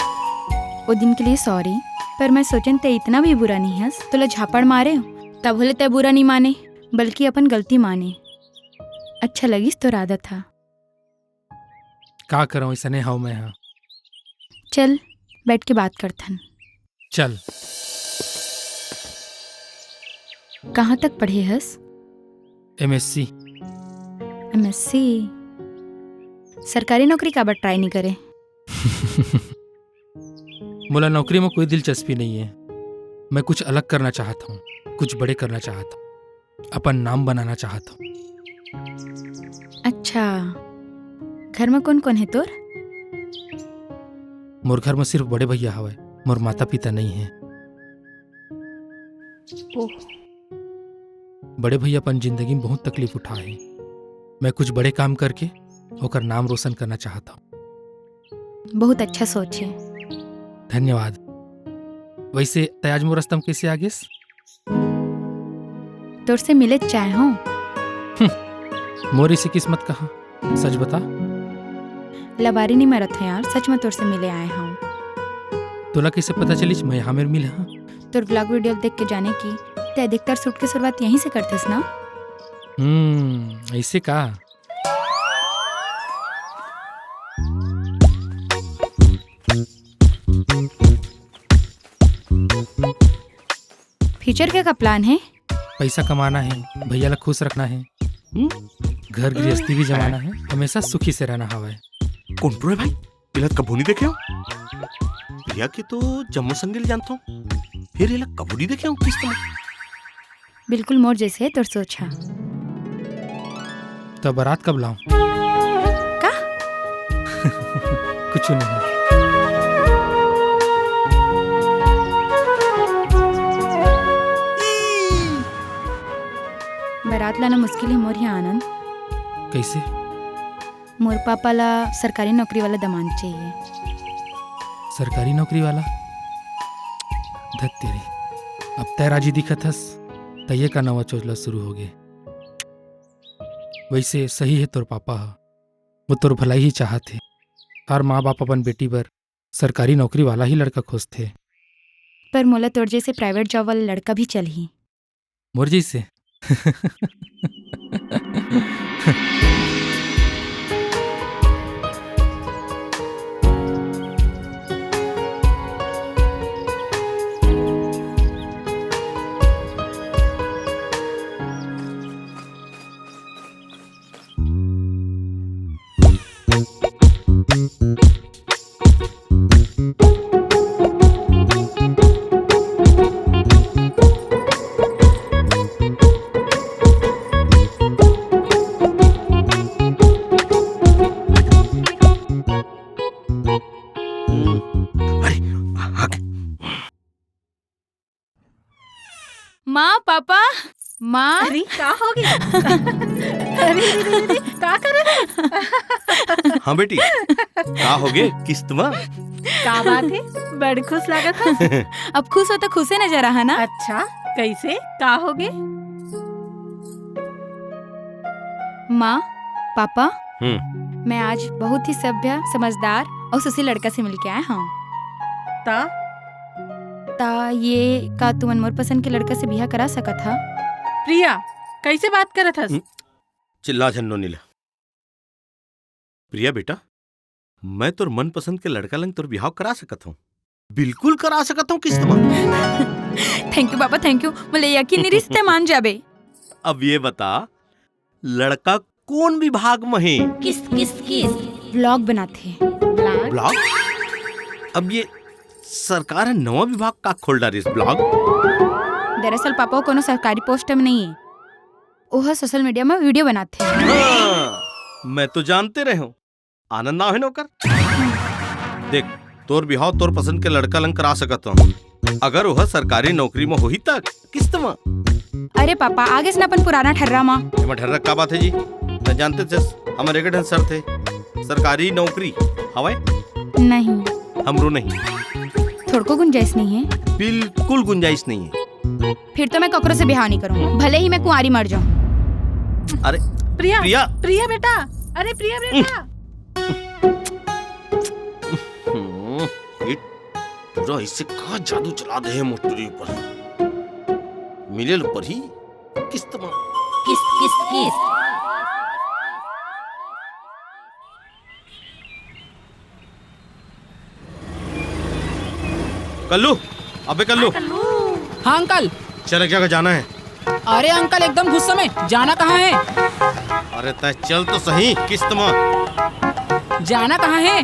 ओ दिन के लिए सॉरी, पर मैं सोचेन तै इतना भी बुरा नहीं हस। तोला झापड़ मारे, तब होले तै बुरा नहीं माने, बल्कि अपन गलती माने। अच्छा लगिस तोर आदत हा। का करंव, अइसने हव मैं हा। चल, बैठ के बात करथन। चल। कहाँ तक पढ़े हस? एमएससी। एमएससी? सरकारी नौकरी काबर ट्राई नहीं करे? मोला नौकरी में कोई दिलचस्पी नहीं है। मैं कुछ अलग करना चाहत हूँ, कुछ बड़े करना चाहत हूँ, अपन नाम बनाना चाहत हूँ। अच्छा, घर में कौन कौन है तोर? मोर घर में सिर्फ बड़े भैया हवय, मोर माता पिता नहीं है। ओह। बड़े भैया अपन जिंदगी में बहुत तकलीफ उठाए हैं। मैं कुछ बड़े काम करके ओकर नाम रोशन करना चाहत हूँ। बहुत अच्छा सोच है। धन्यवाद। वैसे तै आज मोर रास्ता में कैसे आ गेस? तोर से मिले चाहे हूँ। मोर इसे किस्मत कहा, सच बता। लबारी नहीं मरत है यार, सच में तोर से मिले आए हूँ। तोला कैसे पता चलिस मैं यहाँ मेर मिले हाँ? तोर व्लॉग वीडियो देख के जाने की, ते अधिकतर शूट की शुरुआत यहीं से करतेस ना? हम्म, ऐसे का? फ्यूचर के का प्लान है? पैसा कमाना है, भैया ला खुश रखना है। हम्म? घर गृहस्थी भी जमाना है, हमेशा सुखी से रहना हवय। कौन प्रो है भाई? एला कभू नहीं देखे हो? प्रिया के तो जम्मो संगे ले जानता हूँ, फिर एला कभू नहीं देखे हो किस्त में। बिल्कुल मोर जैसे है तोर सोच हा। तो बारात कब लाऊं? का? कुछ नहीं। बारात लाना मुश्किल है मोर यहाँ आनंद। कैसे? मोर पापा ला सरकारी नौकरी वाला दामाद चाहिए। सरकारी नौकरी वाला? धत तेरी, अब तै राजी दिखत हस, तैये का नवा चोचला शुरू हो गे। वैसे सही है तोर पापा ह, वो तोर भलाई ही चाहत हे। हर माँ बाप अपन बेटी बर सरकारी नौकरी वाला ही लड़का खोजथे। पर मोला तोर जैसे प्राइवेट जॉब वाला लड़का भी चलही। मोर जैसे? अरे, आ, आ, माँ, पापा, माँ। अरे, का हो गया? अरे, अरे, अरे, अरे, का कर रहे? हाँ बेटी, का हो गए किस्त में? का बात है, बड़ खुश लागत है। अब खुश हो तो खुशे नजर आहा ना। अच्छा, कैसे, का हो गए? माँ, पापा, हम्म। मैं आज बहुत ही सभ्य, समझदार और सुशील लड़का से मिलके आए हूँ। ता? ता ये का तुमन मोर पसंद के लड़का से बिहा करा सकत हा? प्रिया, कैसे बात करत हस? हम्म, चिल्ला झन नोनी ला। प्रिया बेटा, मैं तोर मनपसंद के लड़का लंग तोर बिहाव करा सकत हूँ। बिल्कुल करा सकत हूँ किस्त में। Thank you papa, thank you। मोला यकीन नहीं रिहिस ते मान जाबे। अब ये बता, लड़का कौन विभाग में है? किस्त, किस्त, किस्त। ब्लॉग बनाथे। ब्लॉग? ब्लॉग? अब ये सरकार ह नवा विभाग का खोल डारिस, ब्लॉग? दरअसल पापा वो कोनो सरकारी पोस्ट में नहीं है, वो सोशल मीडिया में वीडियो बनाते हैं। हाँ, मैं तो जानते रहे हूँ, आनंद नाव है ना ओकर। देख, तोर बिहाव तोर पसंद के लड़का लंग करा सकत हूँ, अगर वह सरकारी नौकरी में होही तक किस्त में। अरे पापा, आगे से ना अपन पुराना ठर्रा मा। एमा ढर्रक का बात है जी? त जानते थे, हमर एक ठन शर्त है, सरकारी नौकरी हवय? नहीं, हमरो नहीं। थोड़को गुंजाइश नहीं है। बिल्कुल गुंजाइश नहीं है। फिर तो मैं ककरो से बिहाव नहीं करूँ, भले ही मैं कुंवारी मर जाऊँ। अरे प्रिया प्रिया। प्रिया बेटा, अरे प्रिया बेटा। हम्म, ये टुरा ऐसे कहाँ जादू चला दे है मोटरी ऊपर? मिले ल परही किस्त मा। किस्त किस्त किस्त। कल्लू, अबे कल्लू। हाँ अंकल। चल, एक जगह जाना है। अरे अंकल, एकदम गुस्सा में। जाना कहाँ है? अरे तय चल तो सही किस्त मा। जाना कहाँ है?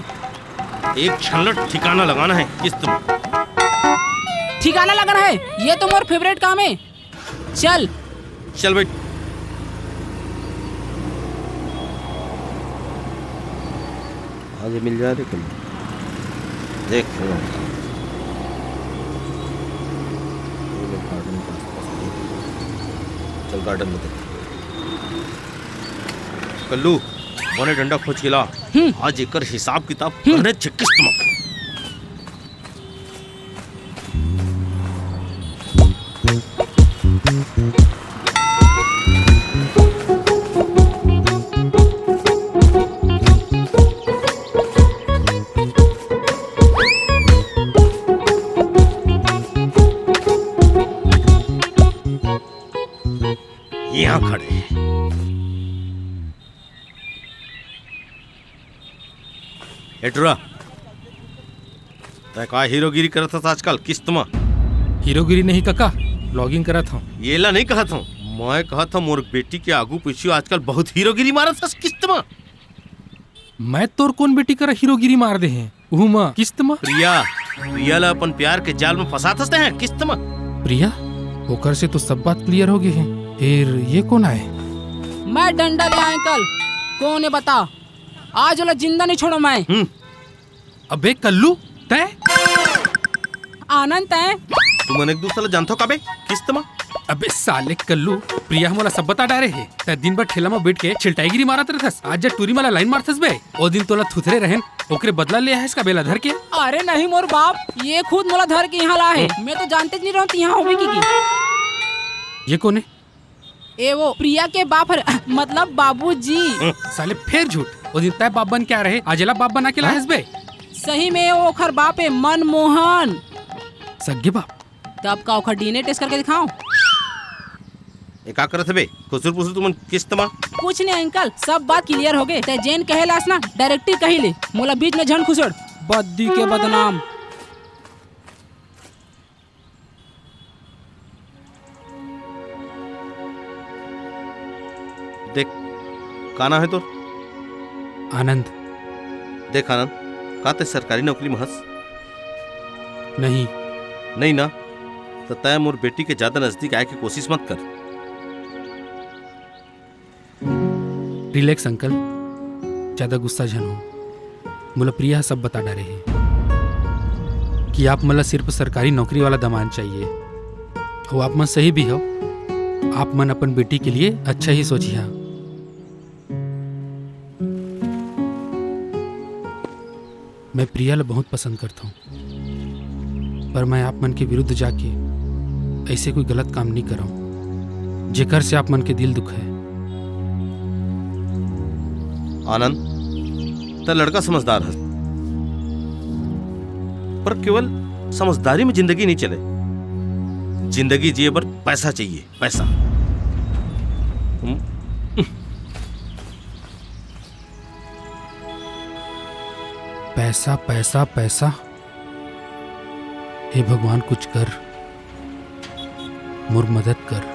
एक छनलट ठिकाना लगाना है किस्त मा। ठिकाना लगाना है, ये तो मोर फेवरेट काम है। चल। चल बैठ। आज मिल जाए रे कल। देख लो। ये लो गार्डन के आसपास देख। चल गार्डन में देख। कल्लू, बने डंडा खोज के ला। आज एकर हिसाब किताब करने छे किस्त मा। यहाँ खड़े। ए टुरा, तै का हीरोगिरी करत हस आजकल किस्त म? हीरोगिरी नहीं कका, ब्लॉगिंग करत हूँ। येला नहीं कहत हूँ, मैं कहत हूँ मोर बेटी के आगू पीछू आजकल बहुत हीरोगिरी मारत हस किस्त म। मैं तोर कौन बेटी करा हीरोगिरी मार दे हैं, उहू म किस्त म। प्रिया, प्रिया ला अपन प्यार के जाल में फंसात हस तै किस्त म। प्रिया, ओकर से तो सब बात क्लियर हो गए हैं, फिर ये कौन आए? मैं डंडा ले आए कल, कौन है बता, आज वाला जिंदा नहीं छोड़ो मैं। हम्म। अबे कल्लू, तै? आनंद तै? तुमन एक दूसरे ला जानथो काबे किस्त म? अबे साले कल्लू, प्रिया हमला सब बता डारे हे। तै दिन भर ठेला म बैठ के छिलटाईगिरी मारत रहथस, आज जब टूरी मला लाइन मारथस बे, ओ दिन तोला थुथरे रहेन, ओकरे बदला ले आयस का बेला धर के? अरे नहीं मोर बाप, ये खुद मोला धर के यहाँ ला है। मैं तो जानते नहीं रहूँ यहाँ होबे की, की। ये कौन है? ए वो प्रिया के बाप हर, मतलब बाबूजी। साले फेर झूठ। ओ दिन तै बाप बन के आ रहे, आज एला बाप बना के लायस बे। सही में वो ओखर बाप है मनमोहन। सग्गे बाप। तब का ओखर डीएनए टेस्ट करके दिखाओ। ए का करत हबे? खुसुर पुसुर तुमन किस्त म? कुछ नहीं अंकल, सब बात क्लियर हो गए। तै जेन कहे लास ना, डायरेक्ट ही कही ले। मोला बीच में झन खुसर, बद्दी के बदनाम। देख, का नाम है तोर? आनंद। देख आनंद, का तै सरकारी नौकरी में हस? नहीं। नहीं ना, तो तै मोर बेटी के ज्यादा नजदीक आए के कोशिश मत कर। रिलैक्स अंकल, ज्यादा गुस्सा झन हो। मोला प्रिया ह सब बता डारे हे कि आप मन ला सिर्फ सरकारी नौकरी वाला दमांद चाहिए। अउ आप मन सही भी हो, आप मन अपन बेटी के लिए अच्छा ही सोचिहा। मैं प्रिया ला बहुत पसंद करथौं, पर मैं आप मन के विरुद्ध जाके ऐसे कोई गलत काम नहीं करौं, जेकर से आप मन के दिल दुखे। आनंद, तै लड़का समझदार हस, पर केवल समझदारी में जिंदगी नहीं चले। जिंदगी जिए बर पैसा चाहिए, पैसा। हम्म। पैसा, पैसा, पैसा। हे भगवान, कुछ कर, मोर मदद कर।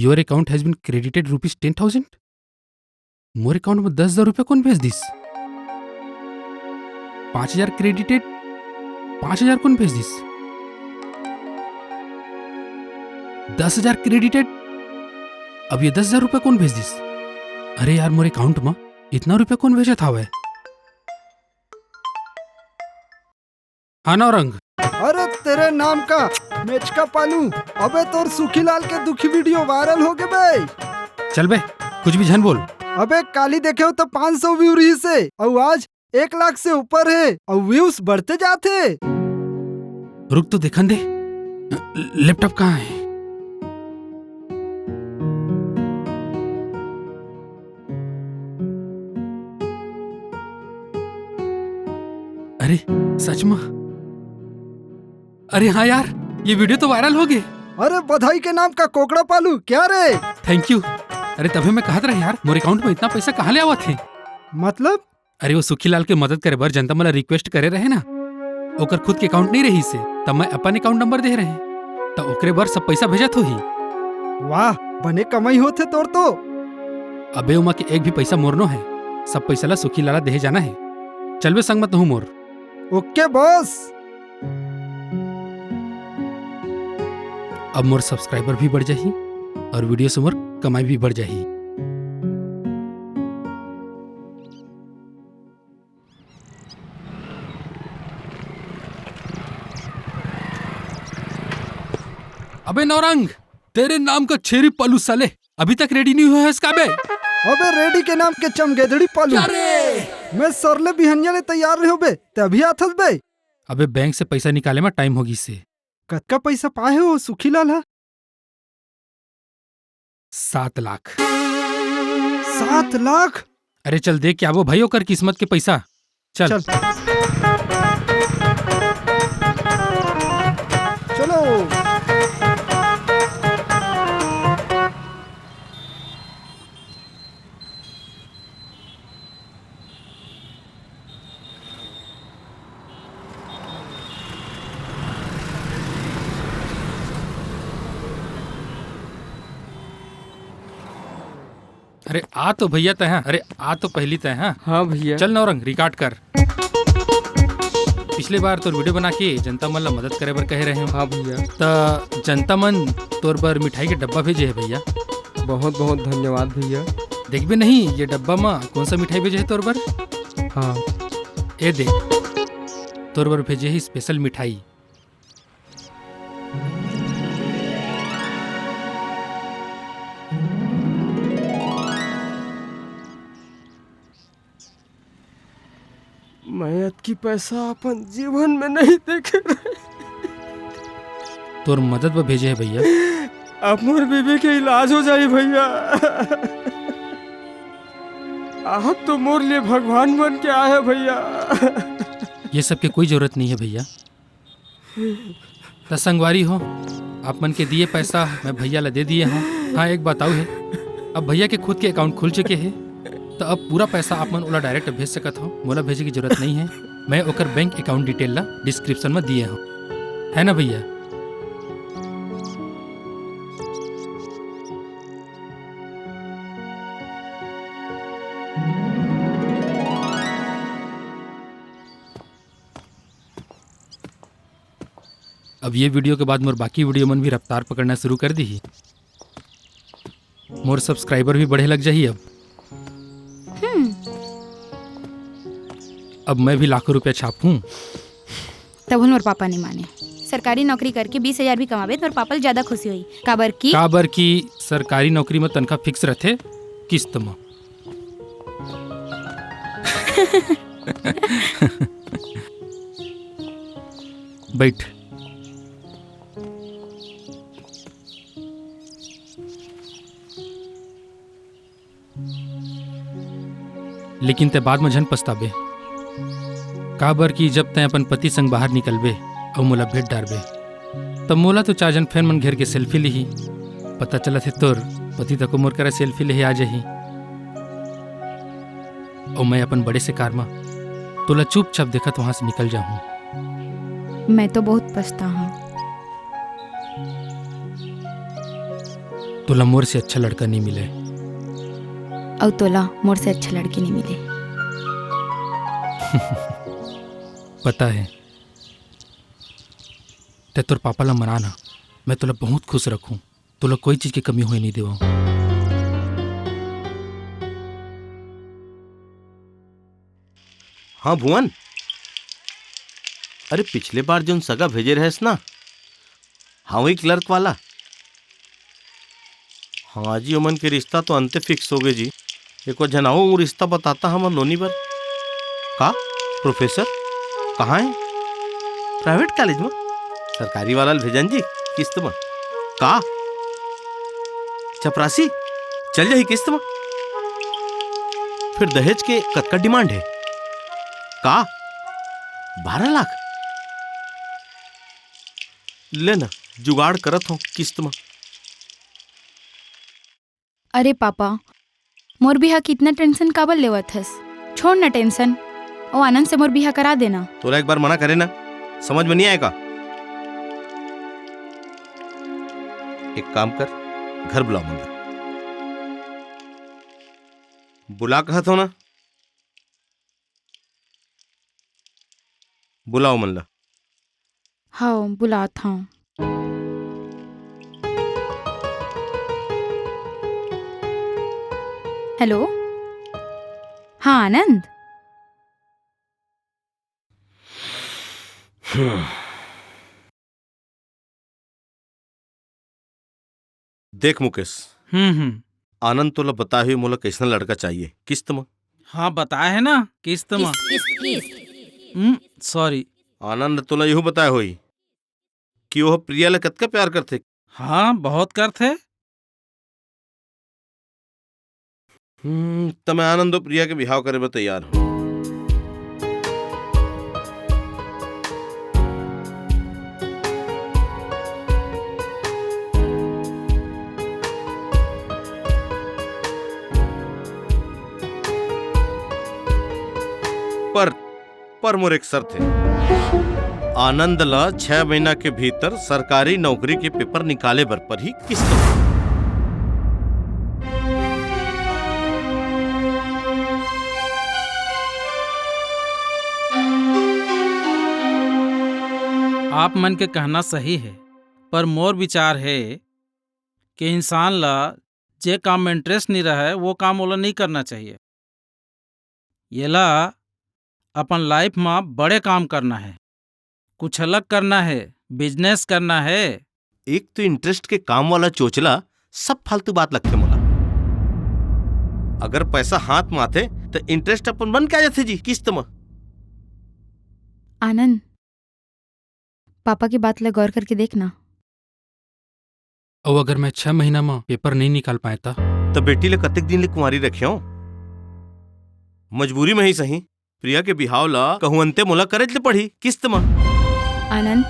Your account has been credited rupees ten thousand। More account में दस हजार रुपया कौन भेज दिस? पाँच हजार क्रेडिटेड, पाँच हजार कौन भेज दिस? दस हजार क्रेडिटेड। अब ये दस हजार रुपया कौन भेज दिस? अरे यार, मोर अकाउंट में इतना रुपया कौन भेजत हावय? हाँ नौरंग। अरे तेरे नाम का मेचका पालू, अबे तोर सुखीलाल के दुखी वीडियो वायरल हो गे बे। चल बे, कुछ भी झन बोल। अबे काली देखे हो तो पाँच सौ व्यू रहिसे, अउ आज एक लाख से ऊपर हे, अउ व्यूज बढ़ते जाथे। रुक तो देखन दे, लैपटॉप कहाँ है? अरे सच में, अरे हाँ यार, ये वीडियो तो वायरल हो गे। अरे बधाई के नाम का कोकड़ा पालू, क्या रे? Thank you. अरे तभे मैं कहत रहे यार, मोर अकाउंट में इतना पैसा कहाँ ले आवत हे? मतलब? अरे वो सुखीलाल के मदद करे बर जनता मन ला रिक्वेस्ट करे रहे ना, ओकर खुद के अकाउंट नहीं रहिसे, तब मैं अपन अकाउंट नंबर दे रहे, त ओकरे बर सब पैसा भेजत होही। वाह, बने कमाई होथे तोर तो। अबे ओमा के एक भी पैसा मोर नो है, सब पैसा ला सुखीलाल ला देहे जाना है। चलबे संग में तहूँ मोर। ओके बॉस। अब मोर सब्सक्राइबर भी बढ़ जाही और वीडियो से मोर कमाई भी बढ़ जाही। अबे नौरंग, तेरे नाम का छेरी पालू साले, अभी तक रेडी नहीं हुआ है इसका बे? अबे रेडी के नाम के चमगेदड़ी पालू। क्या रे? मैं सरले बिहनिया ले तैयार रहे बे, ते अभी आथस बे? अबे बैंक से पैसा निकाले में टाइम हो गिसे। कतका पैसा पाए हो सुखीलाल हा? सात लाख। सात लाख? अरे चल देख के आबो भाई ओकर किस्मत के पैसा। चल। चल। चलो। अरे आ तो भैया तैं हा, अरे आ तो पहली तैं हा। हाँ भैया। चल नौरंग, रिकॉर्ड कर। पिछले बार तोर वीडियो बना के जनता मन ला मदद करे बर कहे रहे हो। हाँ भैया। त जनता मन तोर बर मिठाई के डब्बा भेजे हे भैया। बहुत बहुत धन्यवाद भैया। देखबे नहीं ये डब्बा मा कौन सा मिठाई भेजे हे तोर बर? हाँ। ए देख, तोर बर भेजे हे स्पेशल मिठाई। मैं अतकी पैसा अपन जीवन में नहीं देखे रहे। तोर मदद बर भेजे हे भैया। अब मोर बीबी के इलाज हो जाही भैया। आप तो मोर लिए भगवान बन के आए हैं भैया। ये सब के कोई जरूरत नहीं है भैया। त संगवारी हो, आप मन के दिए पैसा मैं भैया ला दे दिए हूँ। हाँ, एक बात अउ हे, अब भैया के खुद के अकाउंट खुल चुके हे, त अब पूरा पैसा आप मन ओला डायरेक्ट भेज सकत हो, मोला भेजे की जरूरत नहीं है। मैं ओकर बैंक अकाउंट डिटेल ला डिस्क्रिप्शन में दिए हूँ, है ना भैया? अब ये वीडियो के बाद मोर बाकी वीडियो मन भी रफ्तार पकड़ना शुरू कर दी ही। मोर सब्सक्राइबर भी बढ़े लग जाही अब। हम्म। अब मैं भी लाखों रुपया छापूं। तब मोर पापा नहीं माने। सरकारी नौकरी करके बीस हजार भी कमाबे, तोर पापा ल ज्यादा खुशी होही। काबर की? काबर की सरकारी नौकरी में तनखा फिक्स रहथे, किस्त में। बैठ। लेकिन तै बाद म झन पछताबे, काबर कि जब तै अपन पति संग बाहर निकलबे अउ मोला भेंट डारबे, तब मोला तो चार झन फैन मन घेर के सेल्फी लिही। पता चलत हे तोर पति तको मोर करा सेल्फी लेहे आ जाही। अउ मैं अपन बड़े से कार म तोला चुपचाप देखत वहां से निकल जाहूं। मैं तो बहुत पछताहूं। तोला मोर से अच्छा लड़का नहीं मिले। अउ तोला मोर से अच्छा लड़की नहीं मिले। पता है, ते तोर पापा ला मना ना, मैं तोला बहुत खुश रखूं, तोला कोई चीज की कमी होए नहीं देवा। हाँ भुवन, अरे पिछले बार जोन सगा भेजे रहेस ना, हाँ वही क्लर्क वाला। हाँ जी, ओमन के रिश्ता तो अंते फिक्स हो गए जी। एक बार झन अउ रिश्ता बताता हमर नोनी बर। का प्रोफेसर? कहाँ है? प्राइवेट कॉलेज में? सरकारी वाला ल भेजन जी किस्त में। का चपरासी चल जाही किस्त में? फिर दहेज के कतका डिमांड है? का बारह लाख? ले ना, जुगाड़ करत हो किस्त में। अरे पापा, मोर बिहा के इतना टेंशन काबर लेवत हस? छोड़ ना टेंशन, ओ आनंद से मोर बिहा करा देना। तोला एक बार मना करे ना, समझ में नहीं आएगा। एक काम कर, घर बुलाओ मन ला। बुला कहत हो ना, बुलाओ मन ला। हाँ, बुलात हूँ। हेलो, हाँ आनंद। देख मुकेश, हम्म हम्म। आनंद तोला बताए हुए मोला कैसना लड़का चाहिए किस्त में। हाँ बताए है ना, किस्त में। किस्त किस्त किस्त। हम्म, सॉरी। आनंद तोला यहू बताए होई कि वह प्रिया ले कतका प्यार करथे। हाँ, बहुत करथे। हम्म, त मैं आनंद अउ प्रिया के बिहाव करे बर तैयार हूँ। पर, पर मोर एक शर्त है, आनंद ला छह महीना के भीतर सरकारी नौकरी के पेपर निकाले बर परही किस्त। आप मन के कहना सही है, पर मोर विचार है कि इंसान ला जे काम में इंटरेस्ट नहीं रहे, वो काम ओला नहीं करना चाहिए। येला अपन लाइफ में बड़े काम करना है, कुछ अलग करना है, बिजनेस करना है। एक तो इंटरेस्ट के काम वाला चोचला सब फालतू बात लगथे मोला। अगर पैसा हाथ में आथे, त इंटरेस्ट अपन बन के आ जाथे जी, किस्त में। आनंद, पापा के बात ला गौर करके देखना। अउ अगर मैं छह महीना म पेपर नहीं निकाल पाए त? त बेटी ले कतेक दिन ले कुंवारी रखे हो? मजबूरी में ही सही, प्रिया के बिहाव ला कहूँ अंते मोला करेच ले पड़ही, किस्त म। आनंद,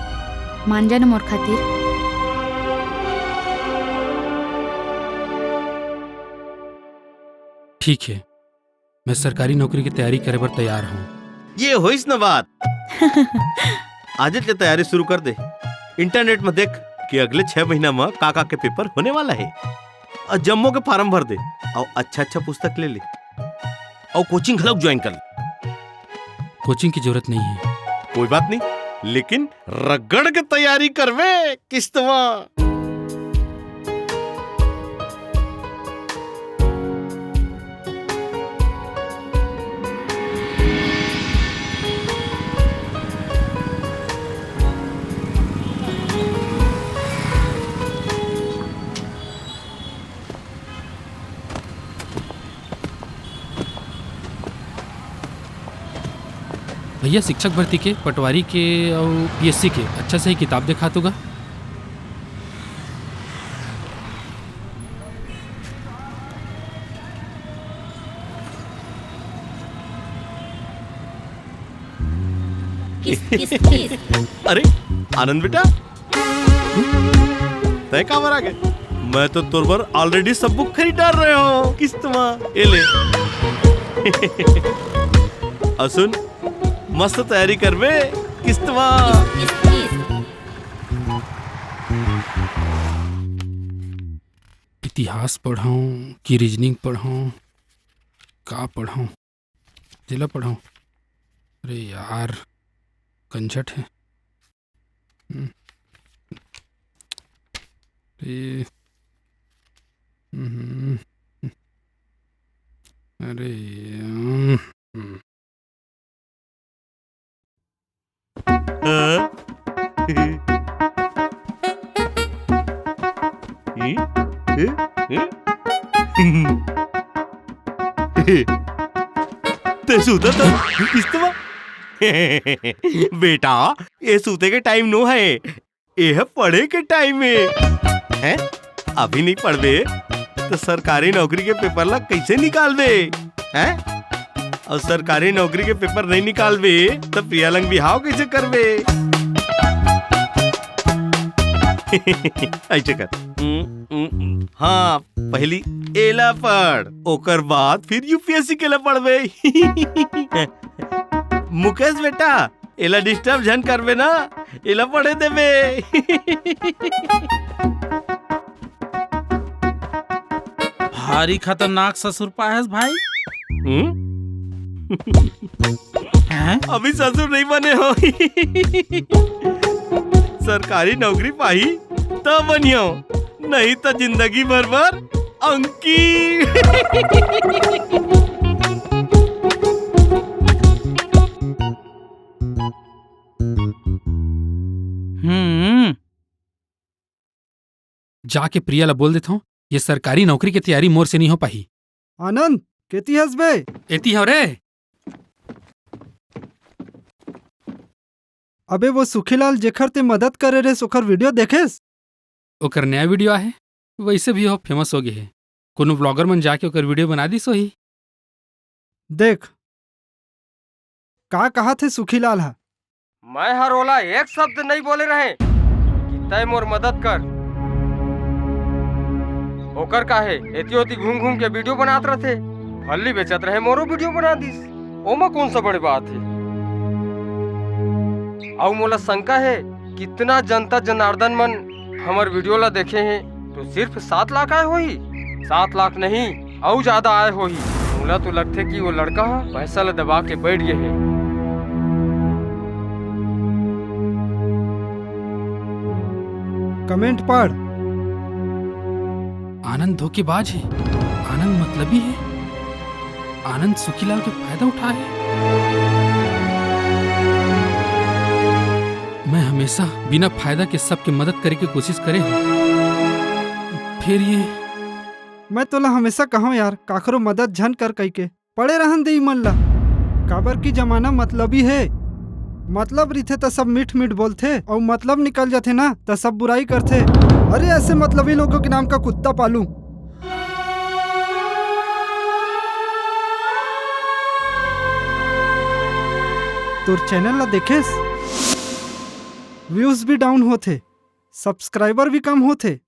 मान जा ना मोर खातिर। ठीक है, मैं सरकारी नौकरी की तैयारी करे बर तैयार हूँ। ये होइस न बात। आजच ले तैयारी शुरू कर दे। इंटरनेट में देख कि अगले छह महीना में का का के पेपर होने वाला है, और जम्मो के फार्म भर दे, और अच्छा अच्छा पुस्तक ले ले, और कोचिंग घलोक ज्वाइन कर ले। कोचिंग की जरूरत नहीं है। कोई बात नहीं, लेकिन रगड़ के तैयारी करवे किस्तवा। भैया, शिक्षक भर्ती के, पटवारी के अउ पीएससी के अच्छा सही किताब देखा तो गा। किस, किस, किस? अरे आनंद बेटा, तय काबर आ गए? मैं तो तोर बर ऑलरेडी सब बुक खरीद डाल रहे हो किस्त मा। ए ले। अउ सुन, मस्त तैयारी करबे किस्त मा। इतिहास पढ़ंव कि रीजनिंग पढ़ंव, का पढ़ंव, जेला पढ़ंव? अरे यार, कंझट हे। हम्म। अरे, हम्म। अरे, हम्म। हाँ? ते सूता था किस्त मा? बेटा, ये सूते के टाइम नो है, ये है पढ़े के टाइम में। हैं? अभी नहीं पढ़बे तो सरकारी नौकरी के पेपर ला कैसे निकालबे? हैं? अउ सरकारी नौकरी के पेपर नहीं निकालबे तो प्रिया लंग बिहाव कैसे करबे? ऐसे कर। हम्म, हम्म, हम्म। हाँ, पहली एला पढ़, ओकर बाद फिर यूपीएससी के ला पढ़बे। मुकेश बेटा, एला डिस्टर्ब झन करबे ना, एला पढ़े देबे। भारी खतरनाक ससुर पायस भाई। हम्म? हैं? अभी ससुर नहीं बने हो। सरकारी नौकरी पाही त बनियो, नहीं त जिंदगी भर भर अंकी। हम्म। जाके प्रिया ला बोल देथव, ये सरकारी नौकरी के तैयारी मोर से नहीं हो पाही। आनंद, केती हस बे? एती हव रे। अबे वो सुखीलाल जेखर ते मदद करे रेस, ओखर वीडियो देखेस? ओकर नया वीडियो आहे, वैसे भी हो फेमस हो गए हे। कोनो व्लॉगर मन जाके ओकर वीडियो बना दिस होही। देख, का कहा थे सुखीलाल हा? मैं हर ओला एक शब्द नहीं बोले रहे कि तय मोर मदद कर। ओकर का हे, एती ओती घूम घूम के वीडियो बनात रथे। फल्ली बेचत रहे, मोरो वीडियो बना दिस। ओमा कौन सा बड़े बात हे? अउ मोला शंका हे, कितना जनता जनार्दन मन हमर वीडियो ला देखे हे, तो सिर्फ सात लाख आए होही? सात लाख नहीं, अउ ज्यादा आए होही। मोला तो लगथे कि वो लड़का ह पैसा ला दबा के बैठ गए हे। कमेंट पढ़। आनंद धोखेबाज हे, आनंद मतलबी हे, आनंद सुखीलाल के फायदा उठा हे। मैं हमेशा बिना फायदा के सबके मदद करे के कोशिश करे हूँ, फिर ये मैं तोला हमेशा कहूँ यार, काकरो मदद झन कर कहिके। पड़े रहन दे ई मन ला, काबर की जमाना मतलबी हे। मतलब रिथे त सब मीठ मीठ बोलथे, अउ मतलब निकल जाथे ना, त सब बुराई करथे। अरे, ऐसे मतलबी लोगों के नाम का कुत्ता पालू। तोर चैनल ला देखेस, व्यूज भी डाउन होथे, सब्सक्राइबर भी कम होथे।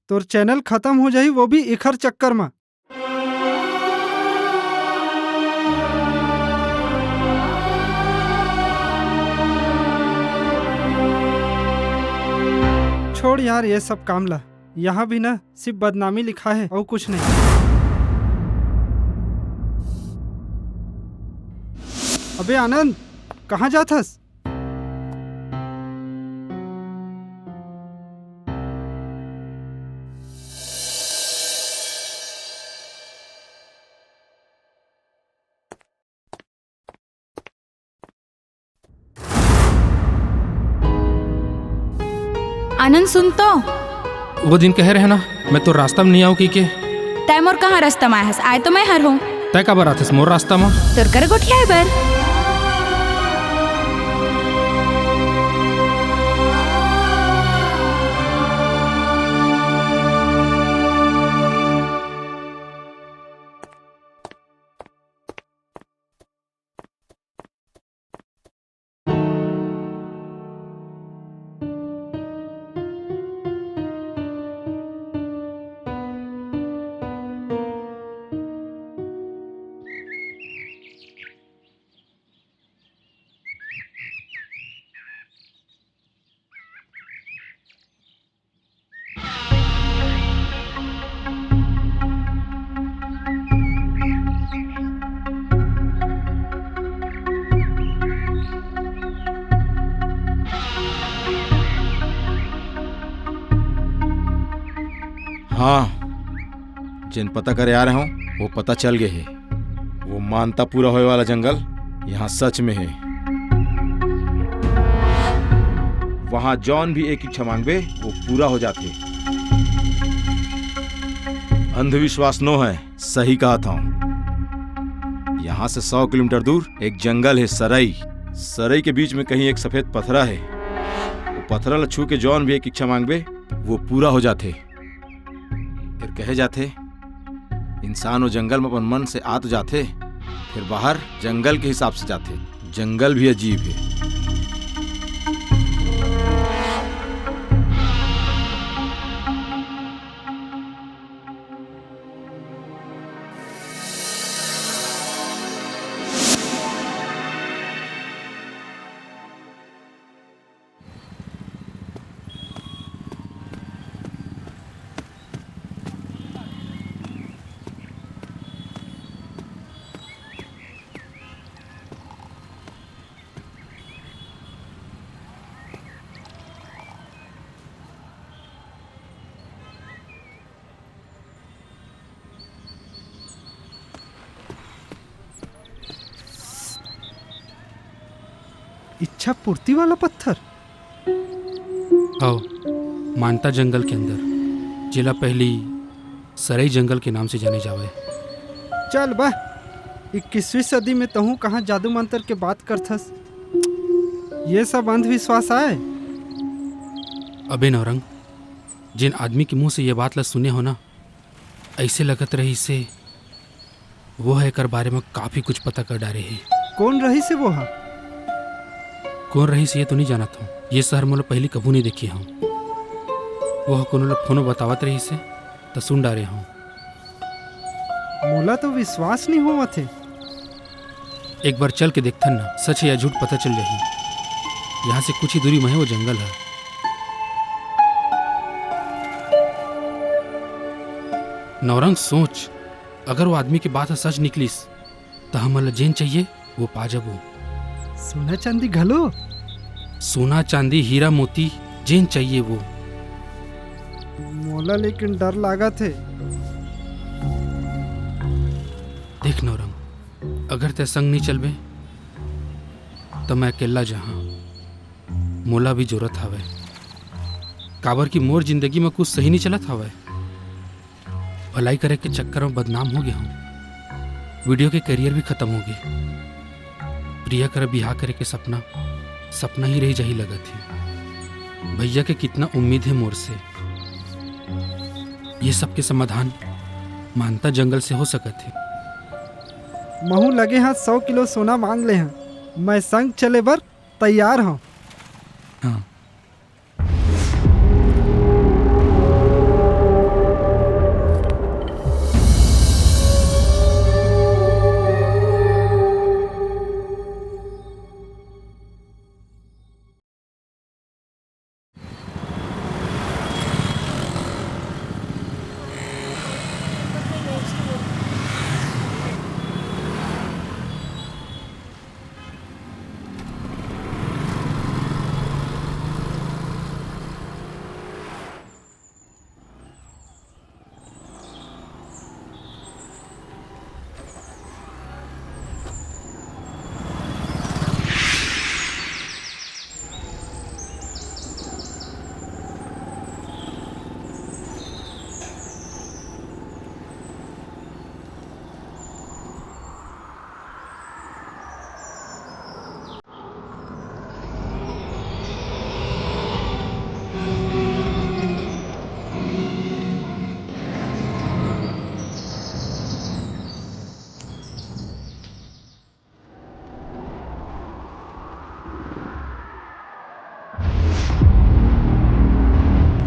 तोर चैनल खत्म हो जाही, वो भी एखर चक्कर म। छोड़ यार ये सब काम ला, यहाँ भी ना सिर्फ बदनामी लिखा है और कुछ नहीं। अबे आनंद, कहाँ जात हस? आनंद, सुन तो। वो दिन कहे रहे ना, मैं तो रास्ता में नहीं आऊँ कहिके। तै मोर कहाँ रास्ता में आए हस? आए तो मैं हर हूँ। तै काबर आथस मोर रास्ता में? तोर कर गोठियाए बर। हाँ, जेन पता करे आ रहे हों, वो पता चल गए हे। वो मानता पूरा होए वाला जंगल यहाँ सच में हे। वहाँ जौन भी एक इच्छा मांगबे, वो पूरा हो जाथे। अंधविश्वास नो हे, सही कहत हों। यहाँ से सौ किलोमीटर दूर एक जंगल हे, सरई। सरई के बीच में कहीं एक सफेद पथरा हे। वो पथरा ला छू के जौन भी एक इच्छा मांगबे, वो पूरा हो जाथे। फेर कहे जाथे, इंसान वो जंगल में अपन मन से आ तो जाथे, फेर बाहर जंगल के हिसाब से जाथे। जंगल भी अजीब हे। इच्छा पूर्ति वाला पत्थर? हव, मानता जंगल के अंदर, जेला पहली सरई जंगल के नाम से जाने जावय। चल बा, इक्कीसवीं सदी में तहूँ कहाँ जादू मंतर के बात करथस? ये सब अंधविश्वास आय। अबे नौरंग, जेन आदमी के मुंह से ये बात ला सुने हो ना, ऐसे लगत रहिसे वो ह एकर बारे में काफी कुछ पता कर डारे हे। कोन रहिसे वो ह? कोन रहिसे ये तो नहीं जानत हूँ। ये शहर मोला पहली कभू नहीं देखे हूँ। वो ह कोनो ला फोनो बतावत रहिसे त सुन डारे हूँ। मोला तो विश्वास नहीं होवत हे। एक बार चल के देखथन ना, सच हे या झूठ पता चल जाही। यहाँ से कुछ ही दूरी में है वो जंगल है। नौरंग सोच, अगर वो आदमी के बात ह सच निकलिस, त हमन ला जेन चाहिए, वो पा जबो। सोना चांदी घलो? सोना चांदी, हीरा मोती, जेन चाहिए वो। मोला लेकिन डर लागत हे। देख नौरंग, अगर तै संग नहीं चलबे, त मैं अकेला जहाँ। मोला भी जरूरत हवय, काबर कि मोर जिंदगी में कुछ सही नहीं चलत हवय। भलाई करे के चक्कर में बदनाम हो गया हूँ। वीडियो के करियर भी खत्म हो गए। प्रिया करा बिहाव करे के सपना, सपना ही रह जाही लगत हे। भैया के कितना उम्मीद हे मोर से। ये सब के समाधान मानता जंगल से हो सकत हे। महू लगे हाथ सौ किलो सोना मांग ले हं। मैं संग चले बर तैयार हूँ। हाँ।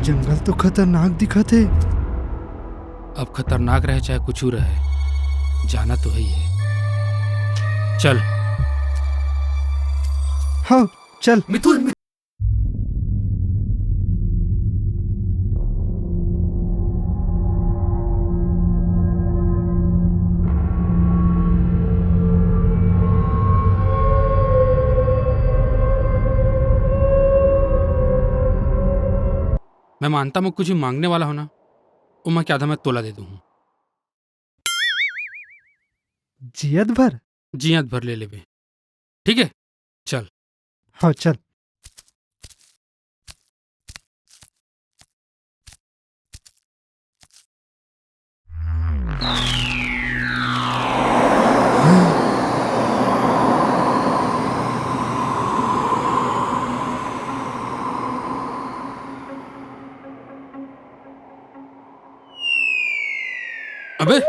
जंगल तो खतरनाक दिखत हे। अब खतरनाक रहे चाहे कुछू रहे, जाना तो है ही है। चल। हाँ, चल। मिथुन, मैं मानता मैं कुछ भी मांगने वाला हूं ना, ओमा के आधा मैं तोला दे दूँ। जियत भर? जियत भर ले लेबे। ठीक है, चल। हाँ, चल। अबे!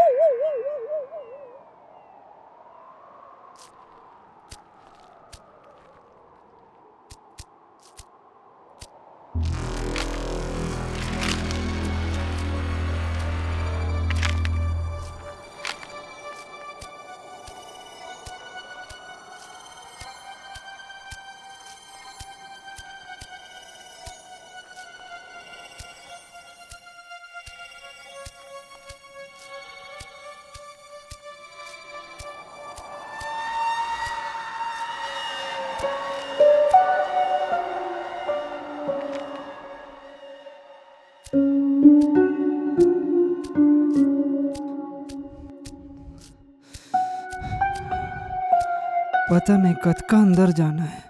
पता नहीं कतका अंदर जाना है।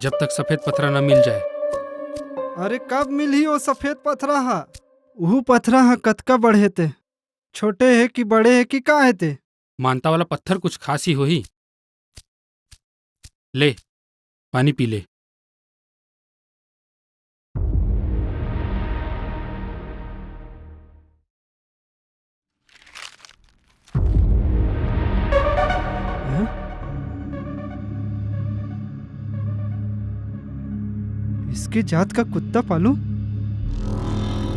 जब तक सफेद पथरा ना मिल जाए। अरे, कब मिलही ओ सफेद पथरा हा? उहू पथरा हा कतका बड़े ते? छोटे हे कि बड़े हे कि का हे ते? मानता वाला पत्थर कुछ खास ही होही। ले, पानी पी ले। हैं? इसके जात का कुत्ता पालू?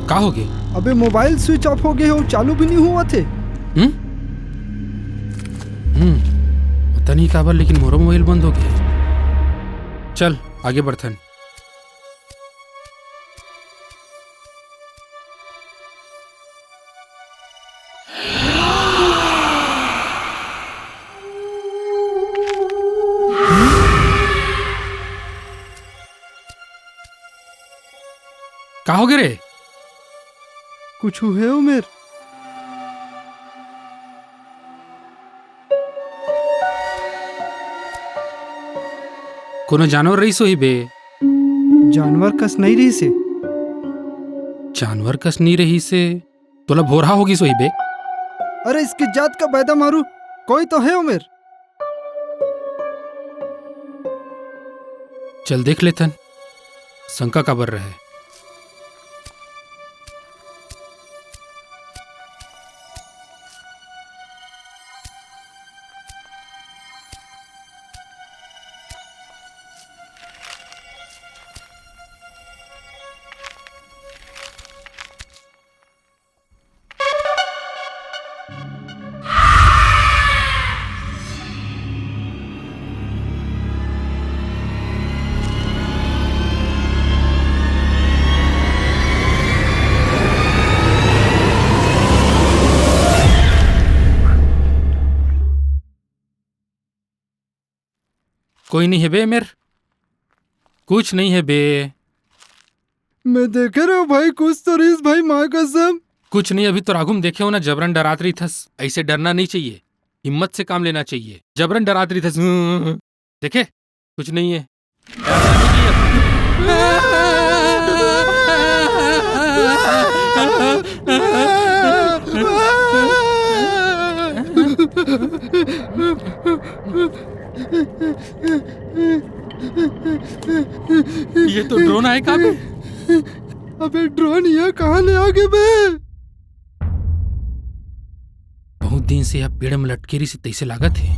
का हो गे? अबे, मोबाइल switch off हो गे हे, चालू भी नहीं हुआ थे। हम्म? हम्म। पता नहीं काबर, लेकिन मोरो मोबाइल बंद हो गे। चल, आगे बढ़थन। का हो गे रे? कुछ हुए उमेर? कोनो जानवर रहिस होही बे। जानवर कस नइ रहिस हे। जानवर कस नइ रहिस हे, तोला भोरहा होगिस होही बे। अरे, इसके जात का बैदा मारू, कोई तो हे उमेर। चल देख लेथन, शंका काबर रहे। कोई नहीं हे बे मेर, कुछ नहीं हे बे। मैं देखे रहो भाई, कुछ तो रहिस भाई, माँ कसम। कुछ नहीं, अभी तो राघुम देखे हो ना, जबरन डरात रहिथस। ऐसे डरना नहीं चाहिए, हिम्मत से काम लेना चाहिए। जबरन डरात रहिथस। देखे, कुछ नहीं है। ये तो ड्रोन आय का बे? अबे ड्रोन ये कहाँ ले आ गे बे? बहुत दिन से यह पेड़ में लटके रहिस तइसे लागत हे।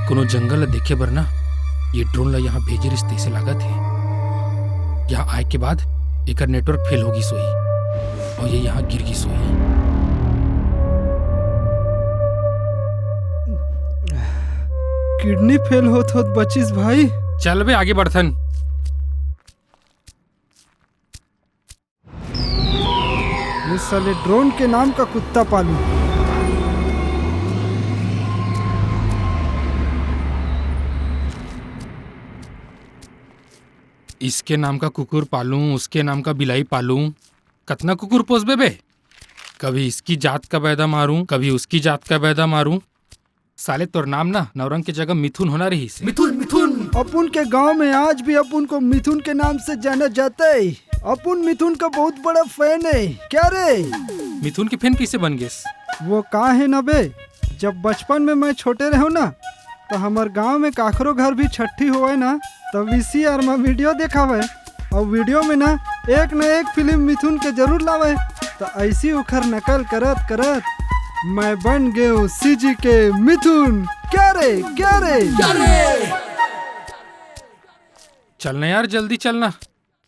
कोनो जंगल ला देखे बर ना, ये ड्रोन ला यहाँ भेजे रहिस तइसे लागत हे। यहाँ आए के बाद एकर नेटवर्क फेल होगिस होही और ये यहाँ गिर गिस होही। किडनी फेल होत होत बचिस भाई। चल बे, आगे बढ़थन। ये साले ड्रोन के नाम का कुत्ता पालू। इसके नाम का कुकुर पालूं, उसके नाम का बिलाई पालूं, कतना कुकुर पोसबे बे? कभी इसकी जात का बैदा मारूं, कभी उसकी जात का बैदा मारूं। साले, तोर नाम ना नौरंग के जगह मिथुन होना रहिस हे। मिथुन, मिथुन। अपुन के गांव में आज भी अपुन को मिथुन के नाम से जाना जाता है। अपुन मिथुन का बहुत बड़ा fan है। क्या रे? मिथुन के fan कैसे बन गेस? वो का है ना बे, जब बचपन में मैं छोटे रहूं ना, तो हमर गांव में काखरो घर भी छट्ठी होवय ना, तो VCR में video देखावय। अउ video में ना एक न एक film मिथुन के जरूर लावय। तो ऐसी उखर नकल करत करत मैं बन गेंव CG के मिथुन। क्या रे, क्या रे? चलना यार, जल्दी चलना।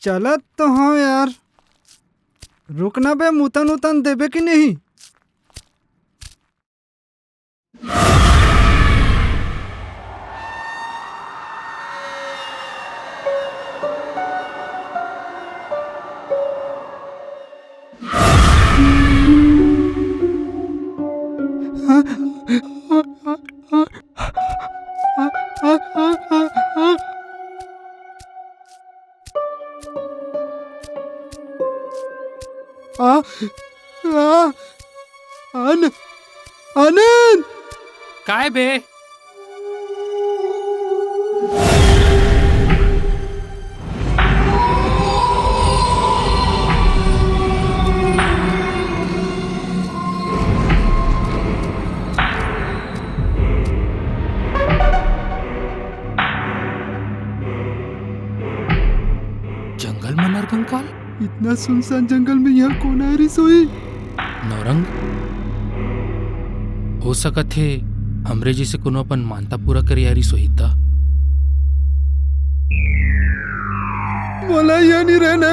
चलत तो हंव यार, रुकना बे, मुतन उतन देबे कि नहीं? आ, आ, आन-, आनंद! काय बे? जंगल में नरकंकाल? इतना सुनसान जंगल में यहाँ कौन आय रिहिस होही? नौरंग, हो सकत हे हमरे जइसे कोनो अपन मानता पूरा करे आय रिहिस होही त। मोला यहाँ नहीं रहना।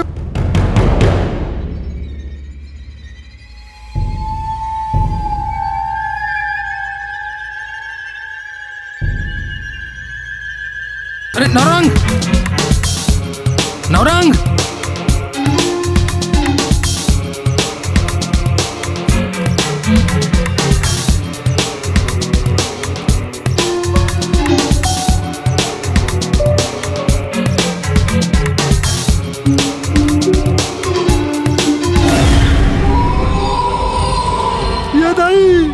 अरे नौरंग, नौरंग। ये दाई।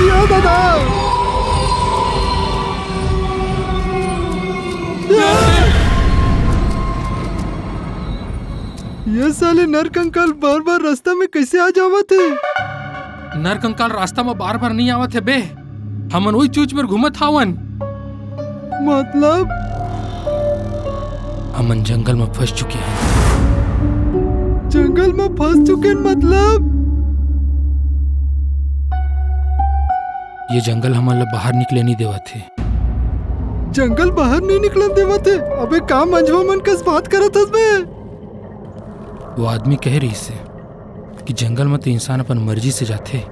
या दादा! या! ये साले नरकंकाल बार-बार रास्ता में कैसे आ जावत हे? नरकंकाल रास्ता में बार-बार नहीं आवत हे बे। हमन वही चूच में घूमत हावन। मतलब? हमन जंगल में फंस चुके हैं। जंगल में फंस चुके हैं मतलब? ये जंगल हमन ला बाहर निकले नहीं देवत हे। जंगल बाहर नहीं निकलन देवत हे? अबे का मंझवा मन कस बात करत हस बे? वो आदमी कह रहिस हे कि जंगल में तो इंसान अपन मर्जी से जाथे,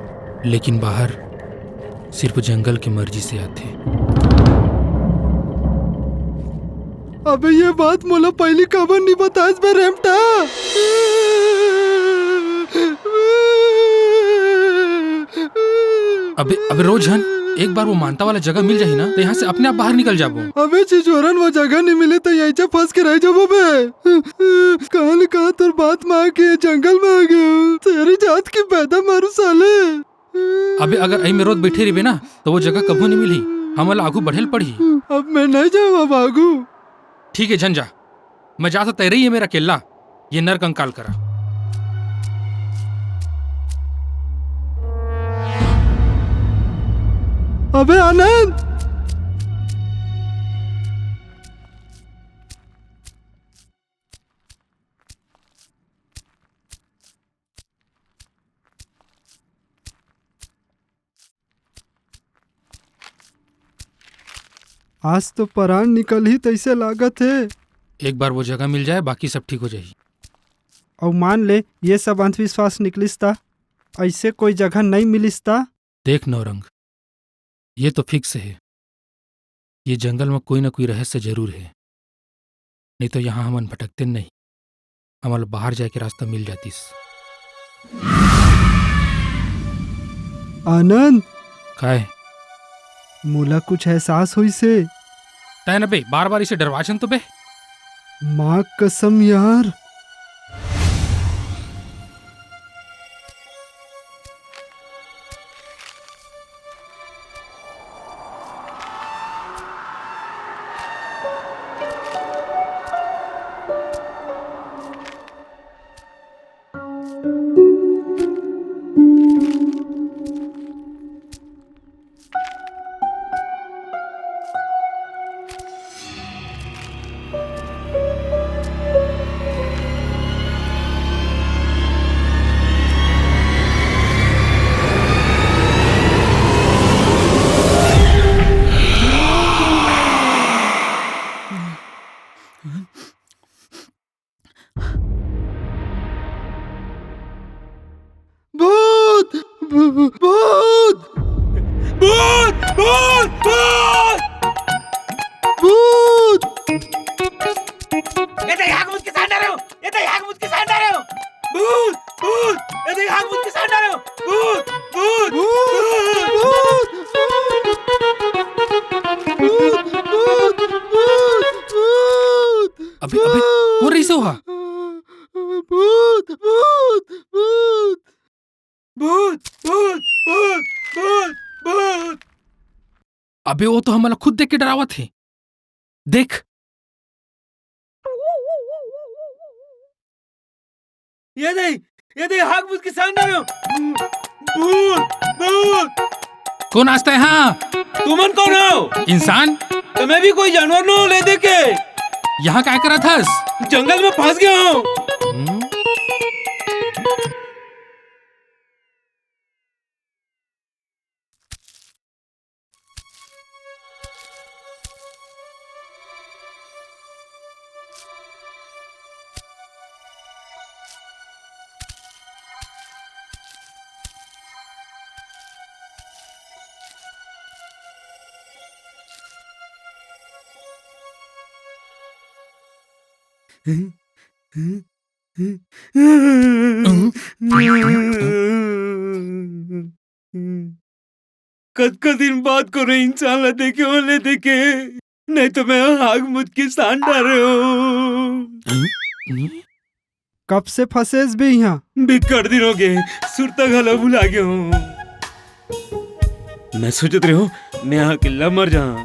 लेकिन बाहर सिर्फ जंगल के मर्जी से आथे। अबे ये बात मोला पहली काबर नहीं बतास बे रेमटा? अबे, अबे रोजन, एक बार वो मानता वाला जगह मिल जाही ना, तो यहाँ से अपने आप बाहर निकल जाबो। अबे छिछोरन, वो जगह नहीं मिले तो यहीं से फंस के रह जाबो बे। कहाँ ले कहाँ तोर बात में आके जंगल में आ गए। तेरी जात की पैदा मारू साले। अबे अगर अई में रोज बैठे रहिबे ना, तो वो जगह कभू नहीं मिलही। हमन ला आगू बढ़े ल पड़ही। अब मैं नहीं जाऊँ अब आगू। ठीक है, झन जा। मैं जात हंव, तैं रही ये मेर अकेल्ला, ये नरकंकाल करा। अबे आनंद! आज तो परान निकलही तइसे लागत हे। एक बार वो जगह मिल जाए, बाकी सब ठीक हो जाही। अउ मान ले, ये सब अंधविश्वास निकलिस ता? अइसे कोई जगह नइ मिलिस ता? देख नौरंग, ये तो फिक्स हे, ये जंगल में कोई न कोई रहस्य जरूर हे, नहीं तो यहाँ हमन भटकते नहीं। हमन ल बाहर जाए के रास्ता मिल जातिस। आनंद, काय? मोला कुछ एहसास होइस हे। तैं न बे, बार-बार इसे डरवाचन तो बे। माँ कसम यार। भूत! भू-, भूत! भूत! भूत! भूत! भूत! ये तो यहाँ भूत के साथ डरे हो। ये तो यहाँ भूत के साथ डरे हो। भूत! भूत! ये तो यहाँ भूत के साथ डरे हो। भूत! भूत! भूत! भूत! अबे, अबे, कोन रहिस ओ हा? भूत, भूत, भूत। भूत, भूत, भूत, भूत, भूत। अबे, वो तो हमन ला खुद देख के डरावत हे। देख। ये दे, ये दे, हाक भूत के साथ डरे हो। भूत, भूत। कोन आस तैं हा? तुमन कोन हो? इंसान? तो मैं भी कोई जानवर नोहूं ले दे के। यहाँ काय करत हस? जंगल में फंस गया हूँ। हम्म? कतका दिन बाद कोनो इंसान ला देखे हों ले देखे, नहीं तो मैं हाक भूत के साथ डरे हों। कब से फंसेस बे इहाँ? बिकट दिन हो गए, सुरता घला भुला गए हों। मैं सोचत रहे हों, मैं यहाँ अकेल्ला मर जाहूँ,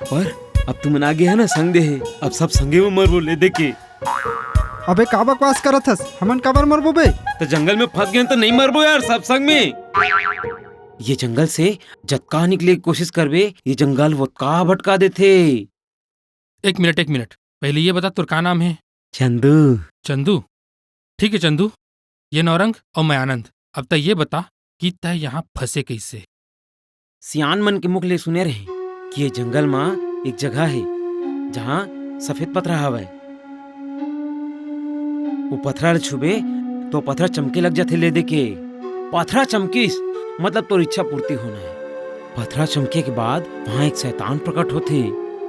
पर अब तुमन आगे है ना, संग दे हे, अब सब संगे में मरबो ले देखे। अबे का बकवास करत हस? हमन काबर मरबो बे? तो जंगल में फंस गए तो नहीं मरबो यार, सब संग में। ये जंगल से जतका निकले के कोशिश करबे, ये जंगल वोतका भटका देथे। एक मिनट, एक मिनट, पहले ये बता, तोर का नाम हे? चंदू। चंदू? ठीक हे चंदू, ये नौरंग अउ मैं आनंद। अब तैं ये बता कि तैं यहाँ फंसे कइसे? सियान मन के मुख ले सुने रहे कि ये जंगल म एक जगह हे, जहाँ सफेद पथरा हवय। वो पथरा ल छूबे तो पथरा चमके लग जाथे ले देखे। पथरा चमकिस, मतलब तोर इच्छा पूर्ति होना हे। पथरा चमके के बाद वहाँ एक शैतान प्रकट होथे।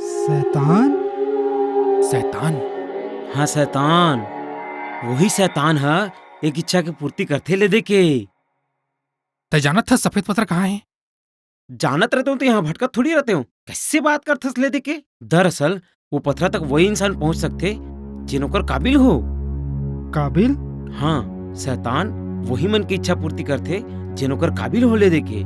शैतान? शैतान? हाँ, शैतान। वही शैतान ह एक इच्छा के पूर्ति करथे ले देखे। तैं जानत हस सफेद पथरा कहाँ हे? जानत रहते हों तो यहाँ भटकत थोड़ी रहते हों। कैसे बात करथस ले देखे? दरअसल वो पथरा तक वही इंसान पहुंच सकथे, जेन ओकर काबिल हो। काबिल? हाँ, शैतान वही मन के इच्छा पूर्ति करथे, जेन ओकर काबिल हो ले देखे।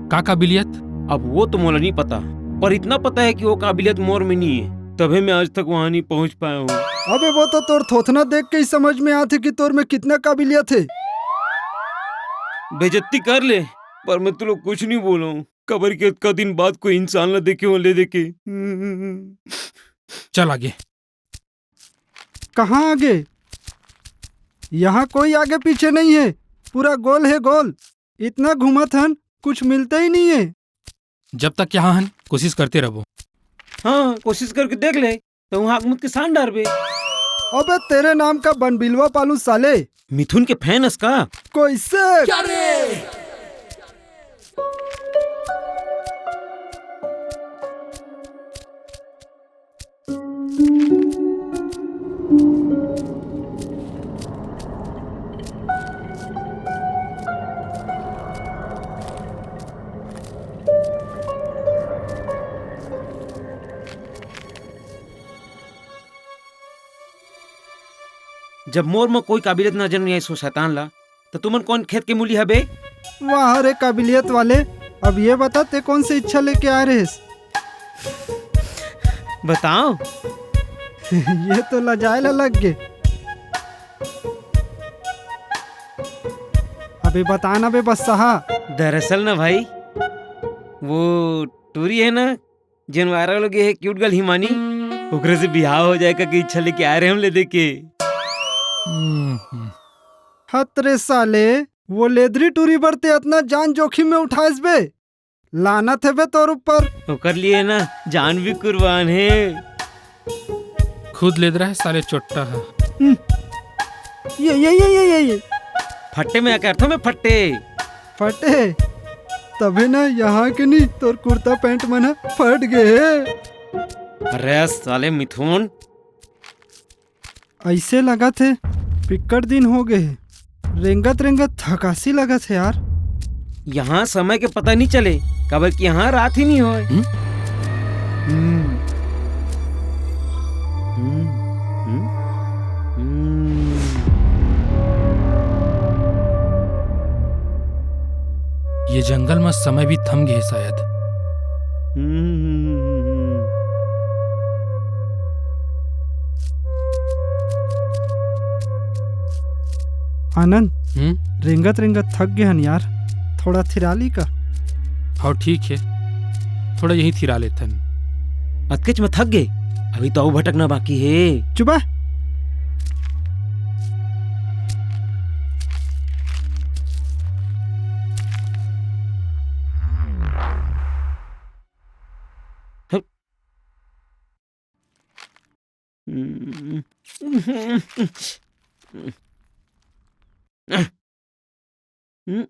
का काबिलियत? अब वो तो मोला नहीं पता, पर इतना पता है कि वो काबिलियत मोर में नहीं है, तभे मैं आज तक वहाँ नहीं पहुँच पाया हूँ। अबे, वो तो तोर थोथना देख के ही समझ में आथे कि तोर में कितना काबिलियत है। बेइज्जती कर ले, पर मैं तुला कुछ नहीं बोलूँ। काबर के अतका दिन बाद कोई इंसान ला देखे हों ले देखे। चल आगे। कहाँ आगे? यहाँ कोई आगे पीछे नहीं है, पूरा गोल है गोल। इतना घूमत हन, कुछ मिलते ही नहीं है। जब तक यहाँ हन, कोशिश करते रहबो। हाँ, कोशिश करके देख ले। तो वहाँ आगमुत के सान डारबे। अबे तेरे नाम का बनबिलवा पालू साले। मिथुन के फैन हस का? कोई से? क्या रे? जब मोर म कोई काबिलियत नजर नइ आइस ओ शैतान ला, त तुमन कोन खेत के मूली हबे? वाह रे काबिलियत वाले, अब ये बता, ते कोन से इच्छा लेके आए रहेस? बताओ। ये तो लजाए ला लग गे। अबे बता ना बे बस्साहा। दरअसल ना भाई, वो टूरी है ना, जेन वायरल हो गे हे, क्यूट गर्ल हिमानी, ओकरे से बिहाव हो जाए का के इच्छा लेके आए रहे हम ले दे के। हम्म, हम्म। हत रे साले, वो लेदरी टूरी बर ते अतना जान जोखिम में उठाएस बे? लानत हे बे तोर ऊपर। ओकर लिए ना जान भी कुर्बान हे। खुद लेदरा हे साले चोट्टा हा। हम्म। ये, ये, ये, ये, ये, ये। फट्टे में आके अर्थों में फट्टे। फटे? तभे ना यहाँ के नी, तोर कुर्ता पैंट मन ह फट गे हे। अरे साले मिथुन। ऐसे लगत हे, पिक्कड़ दिन हो गे हे। रेंगत रेंगत थकासी लगत हे यार। यहाँ समय के पता नहीं चले, काबर कि यहाँ रात ही नहीं होय। हम्म? हम्म। हम्म। हम्म। हम्म। ये जंगल में समय भी थम गए शायद। हम्म। आनंद, हम्म? रेंगत रेंगत थक गए हन यार, थोड़ा थिराली का? हाँ, ठीक है, थोड़ा यहीं थिरा लेथन। अतकेच में थक गए, अभी तो अउ भटकना बाकी है। चुप आ।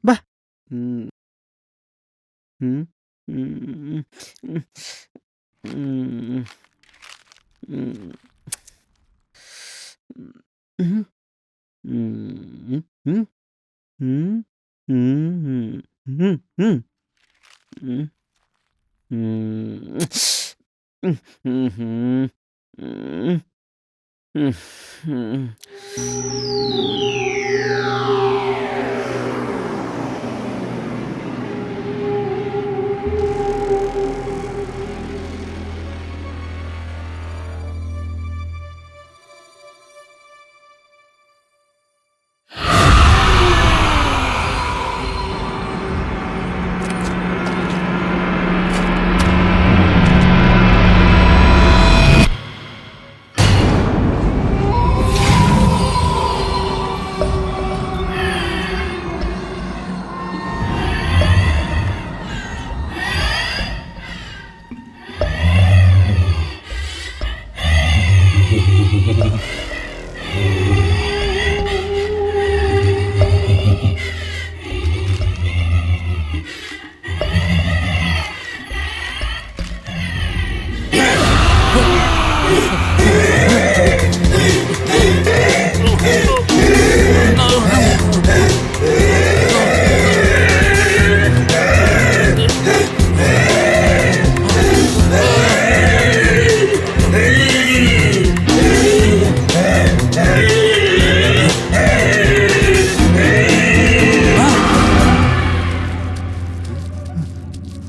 बा।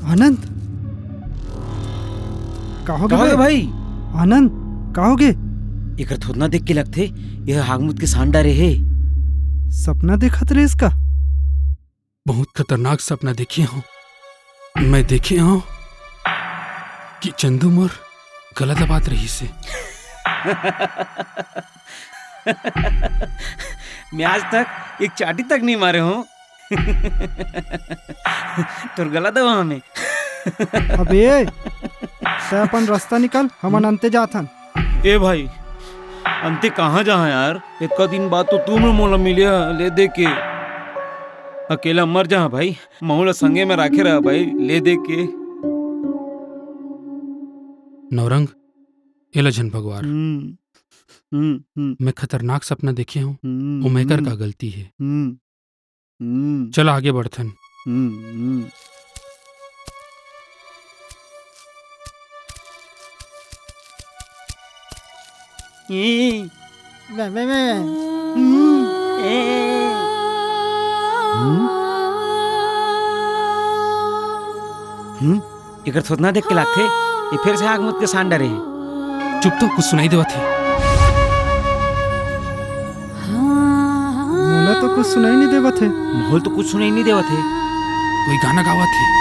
आनंद, का हो गे का हो गे भाई? भाई? आनंद, का हो गे? एकर थोतना देख के लगथे, यह हागमुत के सांड डारे हे। सपना देखत रहे इसका? बहुत खतरनाक सपना देखे हंव। मैं देखे हंव कि चंदू मोर गला दबात रहिस हे। मैं आज तक एक चाटी तक नहीं मारे हंव। तोर गला दबा हमें। अबे, तैं अपन रास्ता निकाल, हमन अंते जाथन। ए भाई, अंते कहाँ जाहा यार? इतका दिन बाद तो तुम मोला मिले हा, ले दे के। अकेला मर जाहा भाई, महू ला संगे में राखे रहा भाई, ले दे के। नौरंग, एला झन भगवार। हम्म, हम्म, हम्म। मैं खतरनाक सपना देखे हंव, हम्म, ओमा एकर हम्म। का गलती हे? हम्म। हम्म। चल आगे बढ़थन। हम्म, हम्म। ए, मैं, मैं, मैं, मैं। हम्म। हम्म? हम्म? एकर थोथना देख के लागथे, ये फेर से आँख मूंद के सान डरे हे। चुप तो, कुछ सुनाई देवत हे। मोला तो कुछ सुनाई नहीं देवत हे। मोला तो कुछ सुनाई नहीं देवत हे। कोई गाना गावत हे।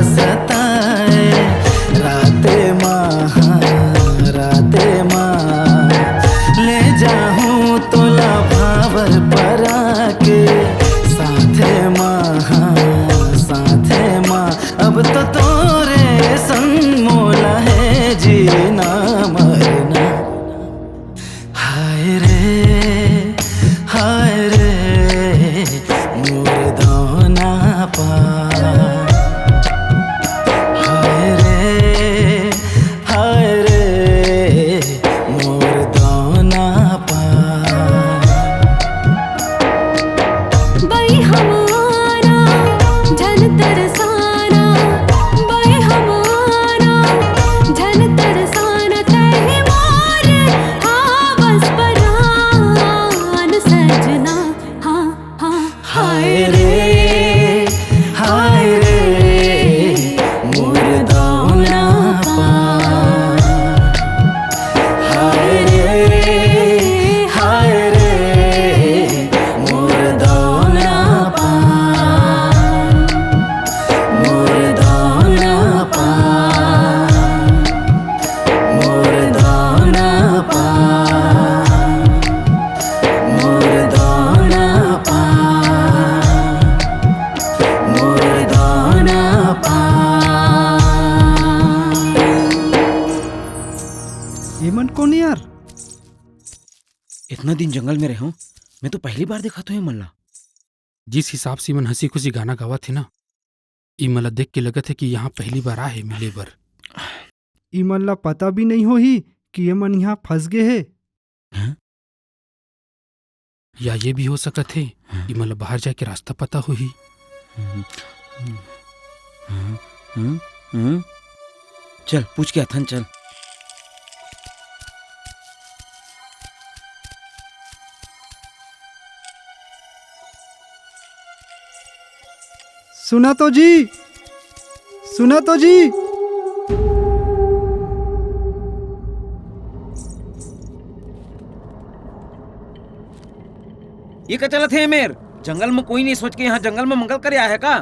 सताए राते मा, हाँ, राते मा। ले जाहूँ तोला भावर परा के साथे मा, हाँ, साथे मा। अब तो तोरे संग मोला हे जीना मरना। हाय रे, हाय रे, मोर दौना पा। हाय रे, हाय रे, मोर दौना पा। बई हमारा झन तरसाना, बई हमारा झन तरसाना, तहे मोर हावस परान सजना। हाँ, हाँ, हाय रे, हाय रे, मोर दौना पा। हाय रे, हाय रे, मोर दौना पा, मोर दौना पा, मोर दौना पा, मोर दौना पा, मोर दौना पा। ये मन कोन यार? इतना दिन जंगल में रहे हूँ, मैं तो पहली बार देखा तो ये मन ला। जिस हिसाब से मन हंसी खुशी गाना गावत हे ना, ई मन ला देख के लगत हे कि यहाँ पहली बार आए हे मिले बर। ई मन ला पता भी नहीं होही कि ये मन यहाँ फंस गए हे। हैं? या ये भी हो सकत हे हाँ। कि मन ला बाहर जाए के रास्ता पता होही। हम्म, हम्म, हम्म, हम्म, हम्म। चल, पूछ के आथन, चल। सुना तो जी, सुना तो जी। ये का चलत हे मेर? जंगल में कोई नहीं सोच के यहाँ जंगल में मंगल करे आए हे का?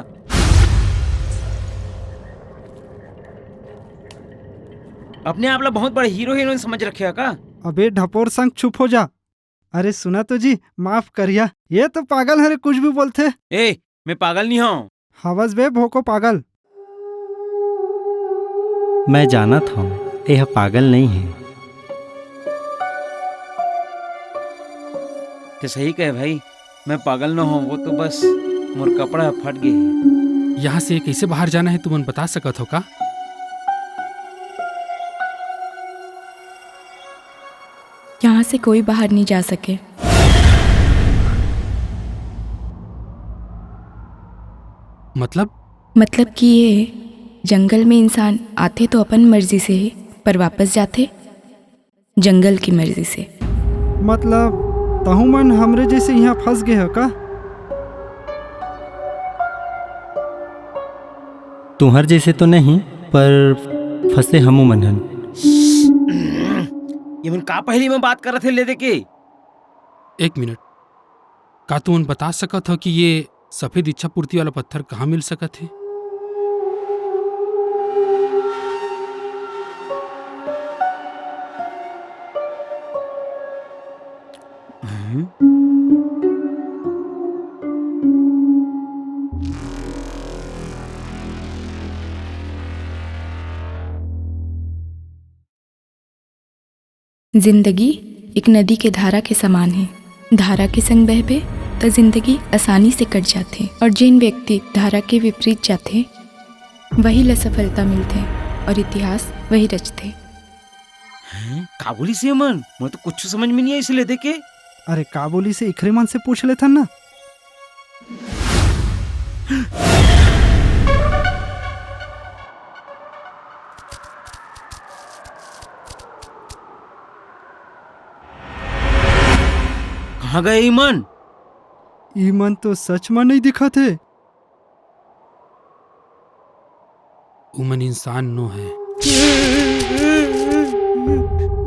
अपने आप ला बहुत बड़े हीरो हीरोइन समझ रखे हे का? अबे ढपोर संग चुप हो जा। अरे सुना तो जी, माफ करिया, ये तो पागल हरे, कुछ भी बोलथे। ए, मैं पागल नहीं हूँ। हवस बे भोको पागल। मैं जानत हूँ, ये पागल नहीं है। ते सही कहे भाई, मैं पागल न हूँ, वो तो बस मोर कपड़ा फट गए हे। यहाँ से कैसे बाहर जाना है, तुमन बता सकत हो का? यहाँ से कोई बाहर नहीं जा सके। मतलब? मतलब कि ये जंगल में इंसान आथे तो अपन मर्जी से, पर वापस जाथे जंगल की मर्जी से। मतलब, तहु मन हमरे जैसे यहाँ फंस गए हो का? तुहर जैसे तो नहीं, पर फंसे हमू मन हन। ये मन का पहली में बात करत हे ले दे के? एक मिनट, का तुमन बता सकत हो कि ये सफेद इच्छा पूर्ति वाला पत्थर कहाँ मिल सकत हे? हम्म। जिंदगी एक नदी के धारा के समान हे। धारा के संग बहबे, त जिंदगी आसानी से कट जाथे, और जेन व्यक्ति धारा के विपरीत जाथे, वही ल सफलता मिलथे, और इतिहास वही रचथे। हैं? का बोलिस ये मन? मैं तो कुछ समझ में नहीं आइस ले दे के। अरे, का बोलिस ये, इखरे मन से पूछ लेथन ना। कहाँ गए ई मन? ई मन तो सच म नइ दिखत हे। उमन इंसान नो हे।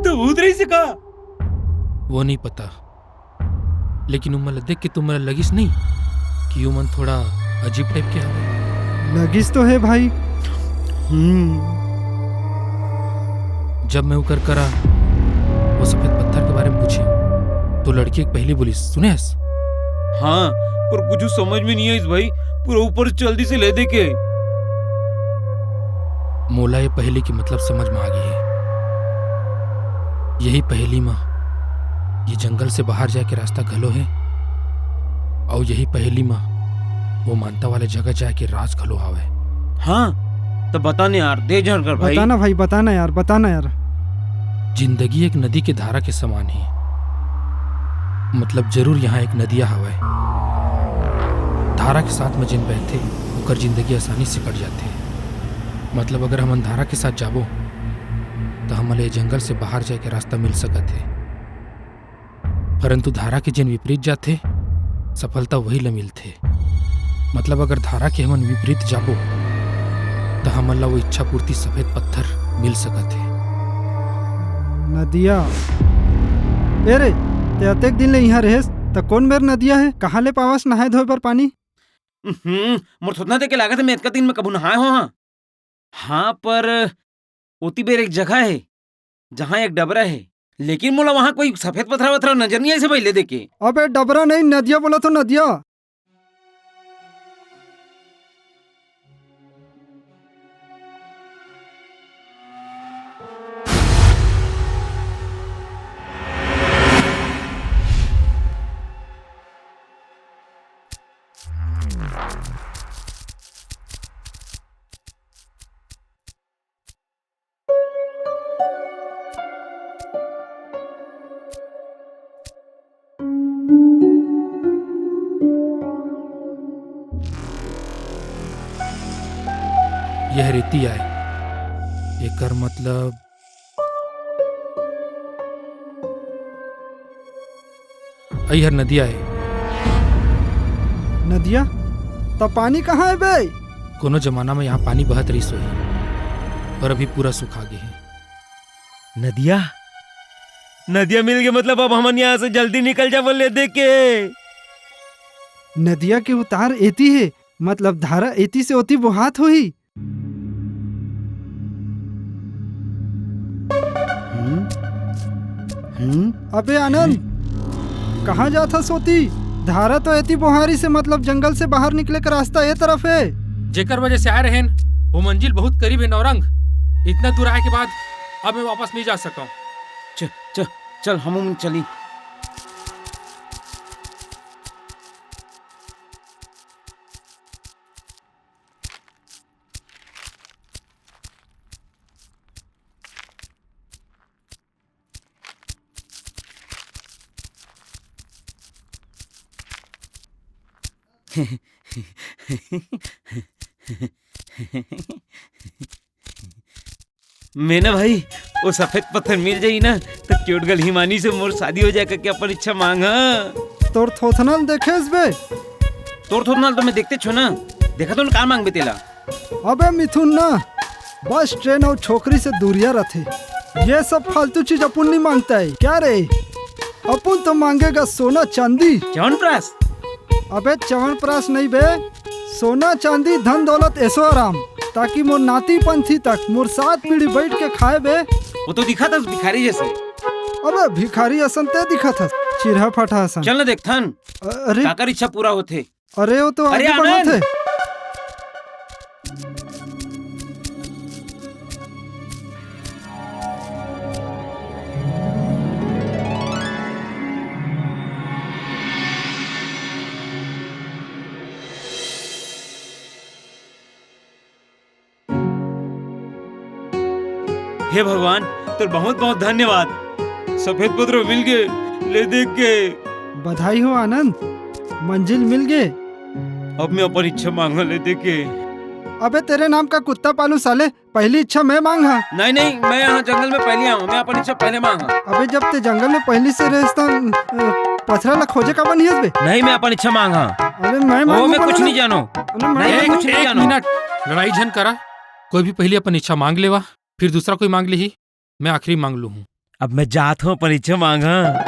तो भूत रहिस हे का? वो नहीं पता, लेकिन उमन ला देख के तुमन ला लगिस नहीं कि उमन थोड़ा अजीब टाइप के हवे? लगिस तो हे भाई, हम्म। जब मैं ओकर करा वो सफेद पत्थर के बारे में पूछे, तो लड़की एक पहेली बोलिस, सुनेस? हाँ, पर कुछ समझ में नहीं आइस भाई, पूरा ऊपर से चल दिस ले दे के। मोला ये पहेली के मतलब समझ में आ गे हे। यही पहेली म ये जंगल से बाहर जाए के रास्ता घलो हे, अउ यही पहेली म वो मानता वाले जगह जाए के राज घलो हावय। हाँ, त बता न यार, दे जानकार भाई। बता ना भाई, बता ना यार, बता ना यार। जिंदगी एक नदी के धारा के समान हे, मतलब जरूर यहाँ एक नदिया हावय। धारा के साथ म जेन बहथे, ओकर जिंदगी आसानी से कट जाथे। मतलब अगर हमन धारा के साथ जाबो, त हमन ल ये जंगल से बाहर जाए के रास्ता मिल सकत हे, परंतु धारा के जेन विपरीत जाथे, सफलता वही ल मिलथे। मतलब अगर धारा के हमन विपरीत जाबो, त हमन ला वो इच्छा पूर्ति सफेद पत्थर मिल सकत हे। नदिया। ए रे, ते अतेक दिन ले इहाँ रहेस, त कोन मेर नदिया हे? कहाँ ले पावस नहाए धोए बर पानी? उहुं, मोर थोथना देख के लागत हे, मैं अतका दिन में कभू नहाए हो हाँ। हाँ, पर ओती बेर एक जगह हे, जहाँ एक डबरा हे, लेकिन मोला वहाँ कोई सफेद पथरा वथरा नजर नहीं आइस भाई ले देके। अबे डबरा नहीं, नदिया बोला तो नदिया। यह रेती आय, एकर मतलब अई हर नदिया ए। नदिया? त पानी कहाँ ए बे? कोनो जमाना में यहाँ पानी बहत रहिस होही, पर अभी पूरा सुखा गे हे। नदिया? नदिया मिल गे, मतलब अब हमन यहाँ से जल्दी निकल जाबो ले दे के। नदिया के उतार एती हे, मतलब धारा एती से ओती बोहात होही। हम्म? हम्म? अबे आनंद, कहाँ जात हस ओती? धारा तो एती बोहारी से, मतलब जंगल से बाहर निकले के रास्ता ए तरफ हे। जेकर वजह से आए रहेन, वो मंजिल बहुत करीब हे नौरंग। इतना दूर आए के बाद अब मैं वापस नहीं जा सकता हूँ। च-, च-, चल, हम उमन चली। मैं ना भाई, वो सफेद पत्थर मिल जाही ना, त cute girl हिमानी से मोर शादी हो जाए करके अपन इच्छा मांग, हाँ। तोर थोथना ल देखेस बे? तोर थोथना ल तो मैं देखतेच हों ना, देखत हों ना का मांगबे तेला। अबे मिथुन ना, बस ट्रेन अउ छोकरी से दूरिया रथे। ये सब फालतू चीज अपुन नहीं मांगता है क्या रे? अपुन तो मांगेगा सोना चांदी। च्यवनप्राश? अबे च्यवनप्राश नहीं बे, सोना चांदी धन दौलत ऐशो आराम, ताकि मोर नाती पंथी तक मोर सात पीढ़ी बैठ के खाए बे। वो तो दिखा था भिखारी जैसे। अबे भिखारी असन ते दिखा था, चिरहा फटा असन। चल ना देखथन। अ-, अरे। काकर इच्छा पूरा होथे। अरे वो तो अरे आगे बढ़त आनंद। हे। हे भगवान, तोर बहुत बहुत धन्यवाद। सफेद पथरा मिल गे, ले देख के। बधाई हो आनंद, मंजिल मिल गे। अब मैं अपन इच्छा मांगा ले देख के। अबे तेरे नाम का कुत्ता पालू साले, पहली इच्छा मैं मांग हा। नहीं, नहीं, मैं यहाँ जंगल में पहली आऊँ, मैं अपन इच्छा पहले मांग हा। अबे जब ते जंगल में पहली से रहे त, अ, पथरा ला खोजे काबर नहीं हस बे? नहीं, मैं अपन इच्छा मांग हा। अरे मैं वो मांगू मैं बोला कुछ ना। नहीं जानो। अरे मैं नहीं, मांगू। कुछ नहीं एक जानो। मिनट, लड़ाई झन करा, कोई भी पहली अपन इच्छा मांग लेवा, फिर दूसरा कोई मांग लेही, मैं आखिरी मांग लू हूँ। अब मैं जात हूँ, अपन इच्छा मांग हा।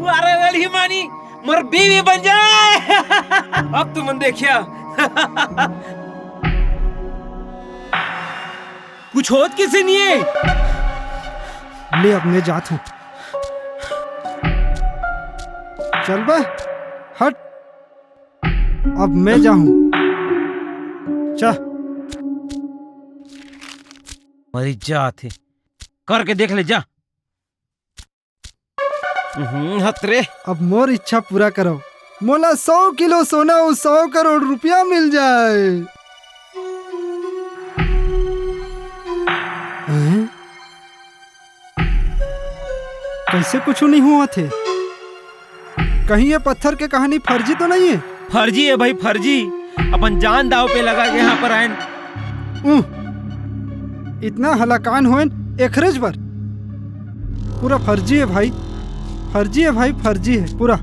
अरे वाली मानी, मोर बीवी बन जाए। अब तुमन देखिया। कुछ होत किसे नहीं है। ले, अब मैं जात हूँ। चल बे, हट। अब मैं जाहूँ। चा। मरी जात हे। करके देख ले, जा। हम्म, हत रे। अब मोर इच्छा पूरा करो। मोला सौ किलो सोना अउ सौ करोड़ रुपया मिल जाए। हैं? कइसे कुछु नहीं हुआ थे? कहीं ये पत्थर के कहानी फर्जी तो नहीं है? फर्जी है भाई, फर्जी। अपन जान दाव पे लगा के यहाँ पर आयन। उह, इतना हलाकान होइन एखरेज बर। पूरा फर्जी है भाई, फर्जी है भाई, फर्जी है पूरा।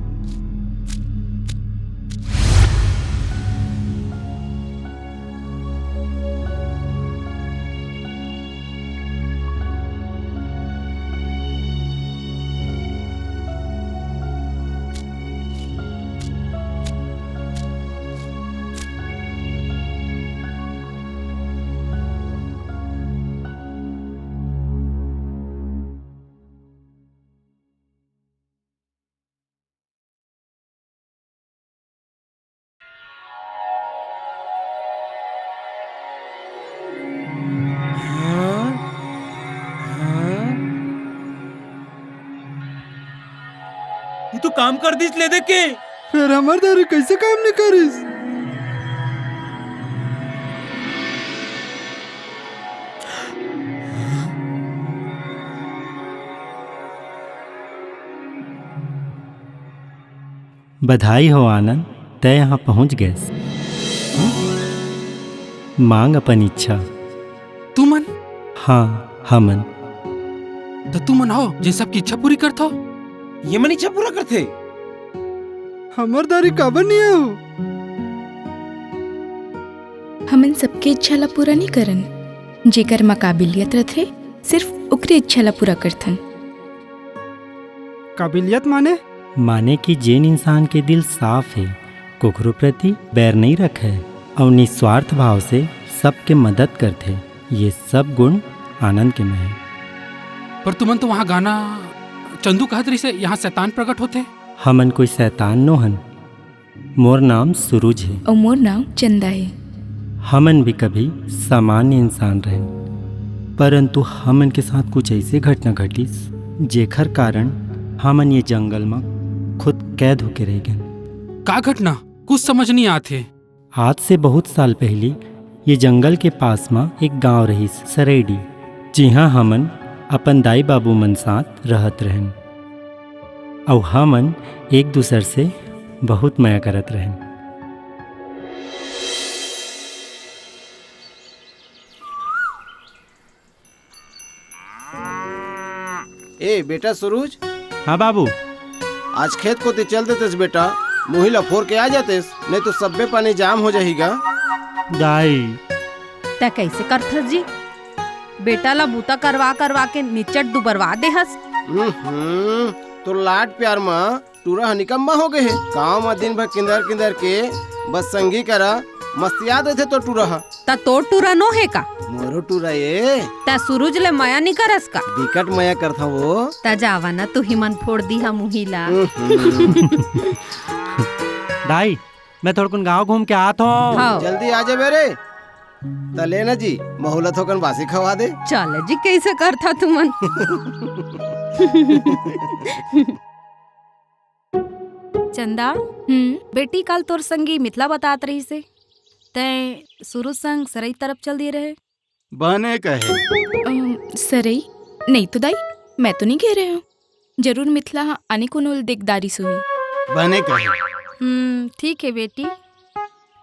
हाँ? हाँ? ये तो काम कर दिस ले देख के। फेर हमर दारी कइसे काम नहीं करिस? बधाई हो आनंद, तैं यहाँ पहुँच गएस। मांग अपन इच्छा। तुमन? हाँ, हमन। त तुमन हो, जे सबकी इच्छा पूरी करथो। ये मन इच्छा पूरा करथे। हमर दारी काबर नहीं हो? हमन सबके इच्छा ला पूरा नहीं करन। जेकर म काबिलियत रथे, सिर्फ ओकरे इच्छा ला पूरा करथन। काबिलियत माने? माने कि जेन इंसान के दिल साफ हे, कोकरो प्रति बैर नइ रखे अउ निस्वार्थ भाव से सबके मदद करथे, ये सब गुण आनंद के में हे। पर तुमन तो वहाँ गाना, चंदू कहत रहिसे, यहाँ शैतान प्रकट होथे। हमन कोई शैतान नो हन। मोर नाम सुरुज हे। अउ मोर नाम चंदा हे। हमन भी कभी सामान्य इंसान रहेन, परंतु हमन के साथ कुछ ऐसे घटना घटिस, जेखर कारण हमन ये जंगल म खुद कैद होके रह गेन। का घटना? कुछ समझ नहीं आत हे। आज से बहुत साल पहली ये जंगल के पास म एक गांव रहिस, सरेडी, जिहां हमन अपन दाई बाबू मन साथ रहत रहेन। अउ हमन एक दूसर से बहुत मया करत रहेन। ए बेटा सुरुज। हाँ बाबू। आज खेत कोती चल देतेस बेटा, मुही ला फोर के आ जातेस, नहीं तो सब्बे पानी जाम हो जाही गा। दाई। तै कैसे करथस जी? बेटा ला बूता करवा करवा के निचट दुबरवा देहस। हम्म, तो लाड प्यार म टूरा ह निकम्मा हो गए हे। गाँव म दिन भर किंदर किंदर के बस संगी करा मस्तिया देथे तो टूरा ह। त तोर टूरा नो हे का? मोरो टूरा ए। त सुरुज ले मया नी करस का? बिकट मया करथव वो। त जावा न तुही मन फोड़ दिहा मुही ला। हम्म। दाई, मैं थोड़कुन गांव घूम के आत हूँ। हाँ। जल्दी आ जाबे रे। त ले न जी, महू ला थोकन बासी खवा दे। चल जी, कैसे करथा तुमन। चंदा, हम्म? बेटी काल तोर संगी मिथिला बतात रहिसे, तैं सुरुज संग सरई तरफ चल दिए रहे। बने कहे। अम, सरई? नहीं तो दाई, मैं तो नहीं कह रहे हूँ। जरूर मिथिला ह आने कोनो ल देख डारिस होही। बने कहे। हम्म, ठीक है बेटी,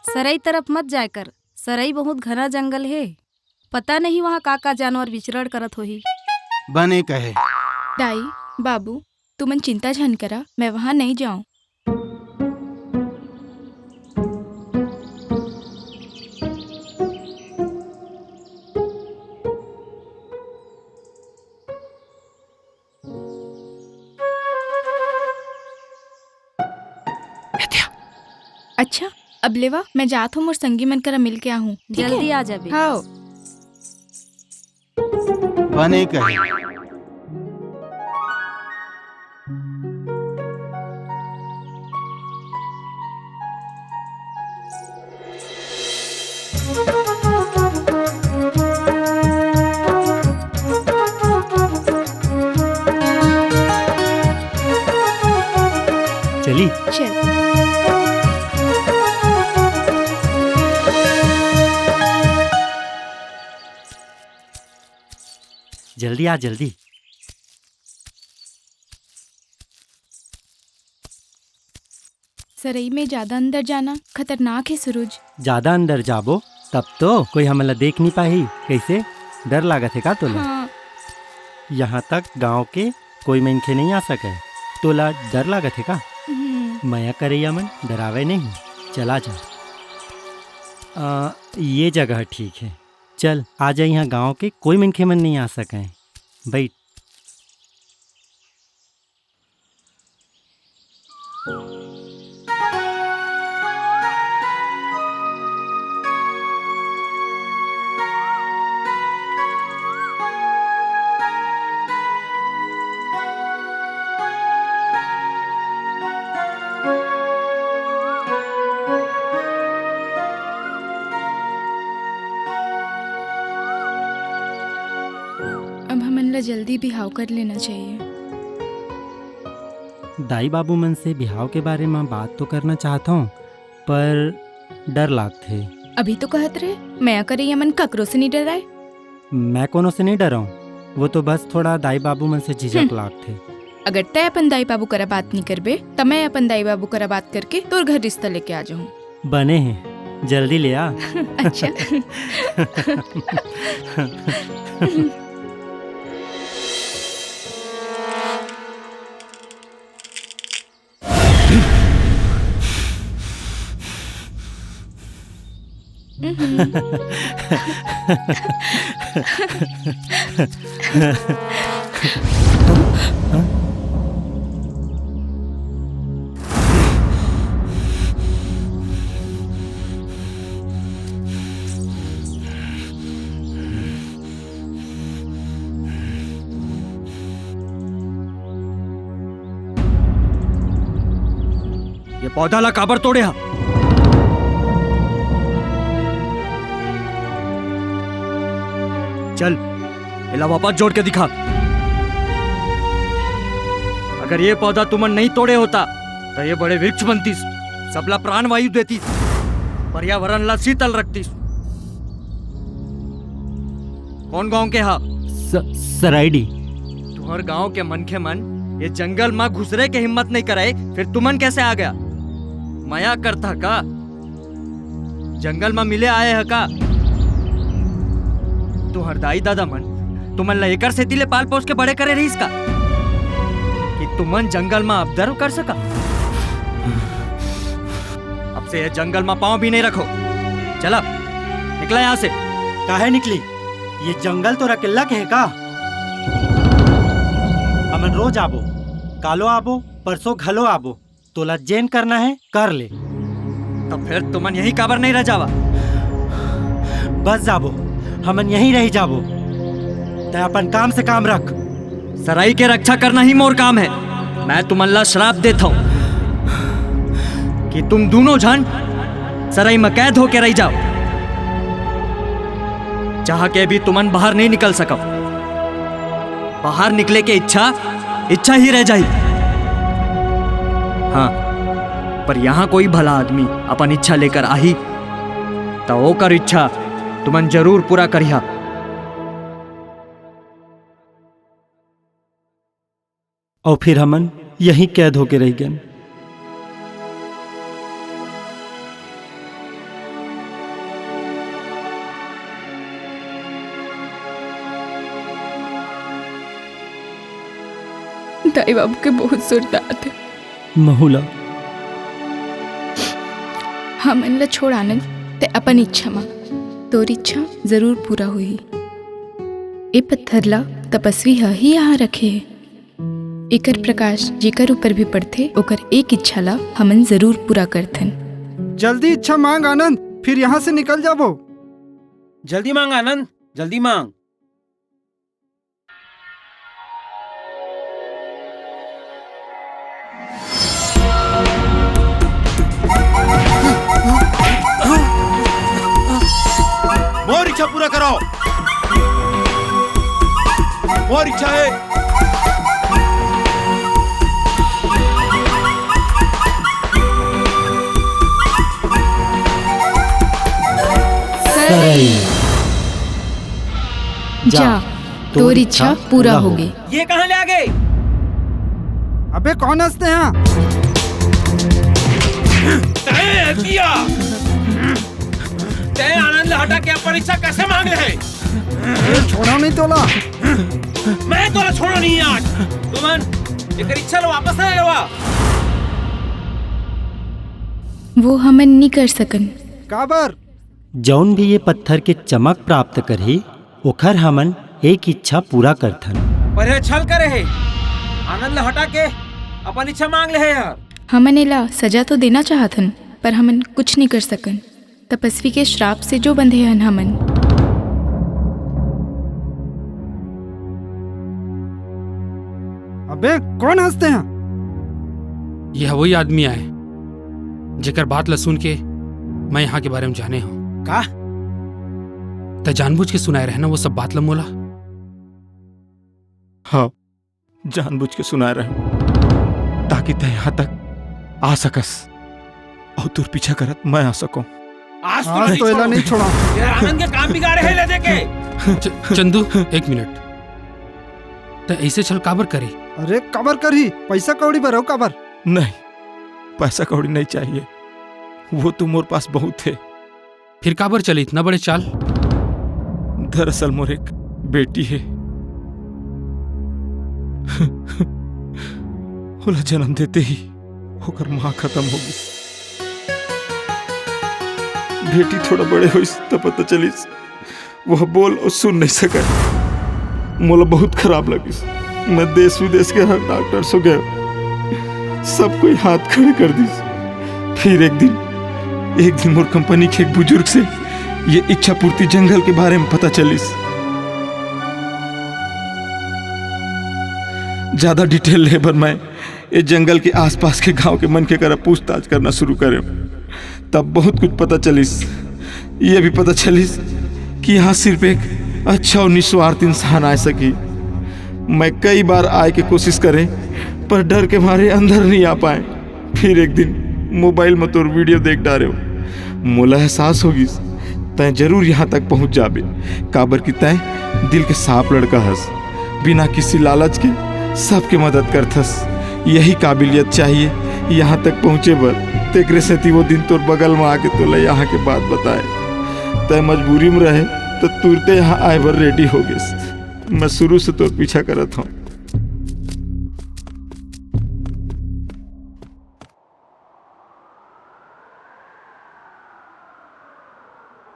सरई तरफ मत जाए कर। सरई बहुत घना जंगल हे, पता नहीं वहाँ का-का जानवर विचरण करत होही। बने कहे। दाई, बाबू, तुमन चिंता झन करा, मैं वहाँ नहीं जाऊँ। अच्छा, अब लेवा, मैं जात हूँ, मोर संगी मन करा मिल के आहूँ, ठीक है? जल्दी आ जाबे। हाँ। बने कहे। चली। चल। जल्दी आ, जल्दी। सरई में ज्यादा अंदर जाना खतरनाक हे, सुरुज। ज्यादा अंदर जाबो, तब तो कोई हमन ला देख नहीं पाही। कैसे? डर लागत हे का तोला? हाँ। यहाँ तक गांव के कोई मनखे नहीं आ सके। तोला डर लागत हे का? हम्म। मया करइया मन डरावे नहीं। चला जा। आ, ये जगह ठीक हे। चल, आ जा, यहाँ गांव के कोई मनखे मन नहीं आ सके। बैठ। अब हमन ला जल्दी बिहाव कर लेना चाहिए। दाई बाबू मन से बिहाव के बारे म बात तो करना चाहत हौं, पर डर लागथे। अभी तो कहत रहे, मया करइया मन ककरो से नहीं डराए। मैं कोनो से नहीं डरौं, वो तो बस थोड़ा दाई बाबू मन से झिझक हम्म। लागथे। अगर तै अपन दाई बाबू करा बात नहीं करबे, त मैं अपन दाई बाबू करा बात करके तोर घर रिश्ता लेके आ जाहूँ। बने हे, जल्दी ले आ। अच्छा। ये पौधा ला काबर तोड़े हा? चल, एला वापस जोड़ के दिखा। अगर ये पौधा तुमन नहीं तोड़े होता, तो ये बड़े वृक्ष बनतीस, सबला प्राण वायु देतीस, पर्यावरण ला शीतल रखतीस। कौन गांव के हा? स-, सराइडी। तुहर गांव के मनखे मन ये जंगल म घुसरे के हिम्मत नहीं करे, फिर तुमन कैसे आ गया? मया करता का? जंगल म मिले आए ह का? तुहर दाई दादा मन तुमन ला एकर सेती ले पाल पोस के बड़े करे रहिस का, कि तुमन जंगल म अबदर कर सका? अब से ये जंगल म पाँव भी नहीं रखो। चला, निकला यहाँ से। काहे निकली? ये जंगल तो अकेल्ला के हे का? हमन रोज आबो, कालो आबो, परसों घलो आबो। तोला जेन करना हे, कर ले। तब फिर तुमन यहीं काबर नहीं रह जावा? बस जाबो, हमन यहीं रह जाबो। तै अपन काम से काम रख। सरई के रक्षा करना ही मोर काम हे। मैं तुमन ला श्राप देत हौं कि तुम दूनों झन सरई म कैद होके रह जाओ, जहाँ के भी तुमन बाहर नहीं निकल सकव। बाहर निकले के इच्छा, इच्छा ही रह जाही। हाँ, पर यहाँ कोई भला आदमी अपन इच्छा लेकर आही, त ओकर इच्छा तुमन जरूर पूरा करिहा। अउ फिर हमन यहीं कैद होके रह गेन। दाई बाबू के बहुत सुरता आथे। महू ला। हमन ला छोड़ आनंद, ते अपन इच्छा मा। तोर इच्छा जरूर पूरा होही। ए पत्थर ला तपस्वी ह ही यहाँ रखे हे। एकर प्रकाश जेकर ऊपर भी पड़थे, ओकर एक इच्छा ला हमन जरूर पूरा करथन। जल्दी इच्छा मांग आनंद, फिर यहाँ से निकल जाबो। जल्दी मांग आनंद, जल्दी मांग। मोर इच्छा पूरा कराओ। मोर इच्छा है। सरई। जा, तोर इच्छा पूरा होगे। ये कहाँ ले आ गए? अबे कौन हंसते हैं? तय हतिया। तय आनंद ला हटा के अपन इच्छा कैसे मांग ले है? ए, छोड़ा नहीं तोला। मैं तोला छोड़ो नहीं आज। तुमन एकर इच्छा ला वापस ना लेवा। वो हमन नी कर सकन। काबर? जौन भी ये पत्थर के चमक प्राप्त करही, ओखर हमन एक इच्छा पूरा करथन। पर ये छल करे हे। आनंद ला हटा के अपन इच्छा मांग ले हे यार। हमन एला सजा तो देना चाहथन, पर हमन कुछ नहीं कर सकन। तपस्वी के श्राप से जो बंधे हन हमन। अबे, कौन हंसते हैं? यह वही आदमी आय, जेकर बात ला सुन के मैं यहाँ के बारे में जाने हूँ। का? तै जानबूझ के सुनाए रहे ना वो सब बात ला मोला? हाँ, जानबूझ के सुनाए रहे हूँ, ताकि तै यहाँ तक आ सकस और तोर पीछा करत मैं आ सकूँ। आज तो आज नहीं तो एला छोड़ो। नहीं छोड़ा। ये आनंद के काम बिगाड़े है ले देके। च-, चंदू, एक मिनट। तै ऐसे छल काबर करी? अरे, काबर करी? पैसा कौड़ी बर हो काबर? नहीं, पैसा कौड़ी नहीं चाहिए, वो तो मोर पास बहुत है। फिर काबर चले इतना बड़े चाल? दरअसल मोर एक बेटी है, ओला जन्म देते ही ओकर माँ खत्म हो गई। बेटी थोड़ा बड़े होइस त पता चलिस, वो बोल और सुन नहीं सके। मोला बहुत खराब लगिस। मैं देश विदेश के हर डॉक्टर से गए, सब कोई हाथ खड़े कर दिस। फिर एक दिन, एक दिन मोर कंपनी के एक बुजुर्ग से ये इच्छा पूर्ति जंगल के बारे में पता चलिस। ज्यादा डिटेल ले बर मैं ये जंगल के आसपास के गांव के मन के करा पूछताछ करना शुरू करे। तब बहुत कुछ पता चलिस। ये भी पता चलिस कि यहाँ सिर्फ एक अच्छा और निस्वार्थ इंसान आ सकी। मैं कई बार आए के कोशिश करे, पर डर के मारे अंदर नहीं आ पाए। फिर एक दिन मोबाइल में तोर वीडियो देख डारे हो, मोला एहसास होगिस, तैं जरूर यहाँ तक पहुँच जाबे, काबर कि तैं दिल के साफ लड़का हस। बिना किसी लालच के सबके मदद करथस, यही काबिलियत चाहिए यहाँ तक पहुँचे बर। तेकरे सेती वो दिन तोर बगल में आके तोला यहाँ के बात बताए। तैं मजबूरी में रहे त तुरते यहाँ आए बर रेडी हो गेस। मैं शुरू से तोर पीछा करत हूँ।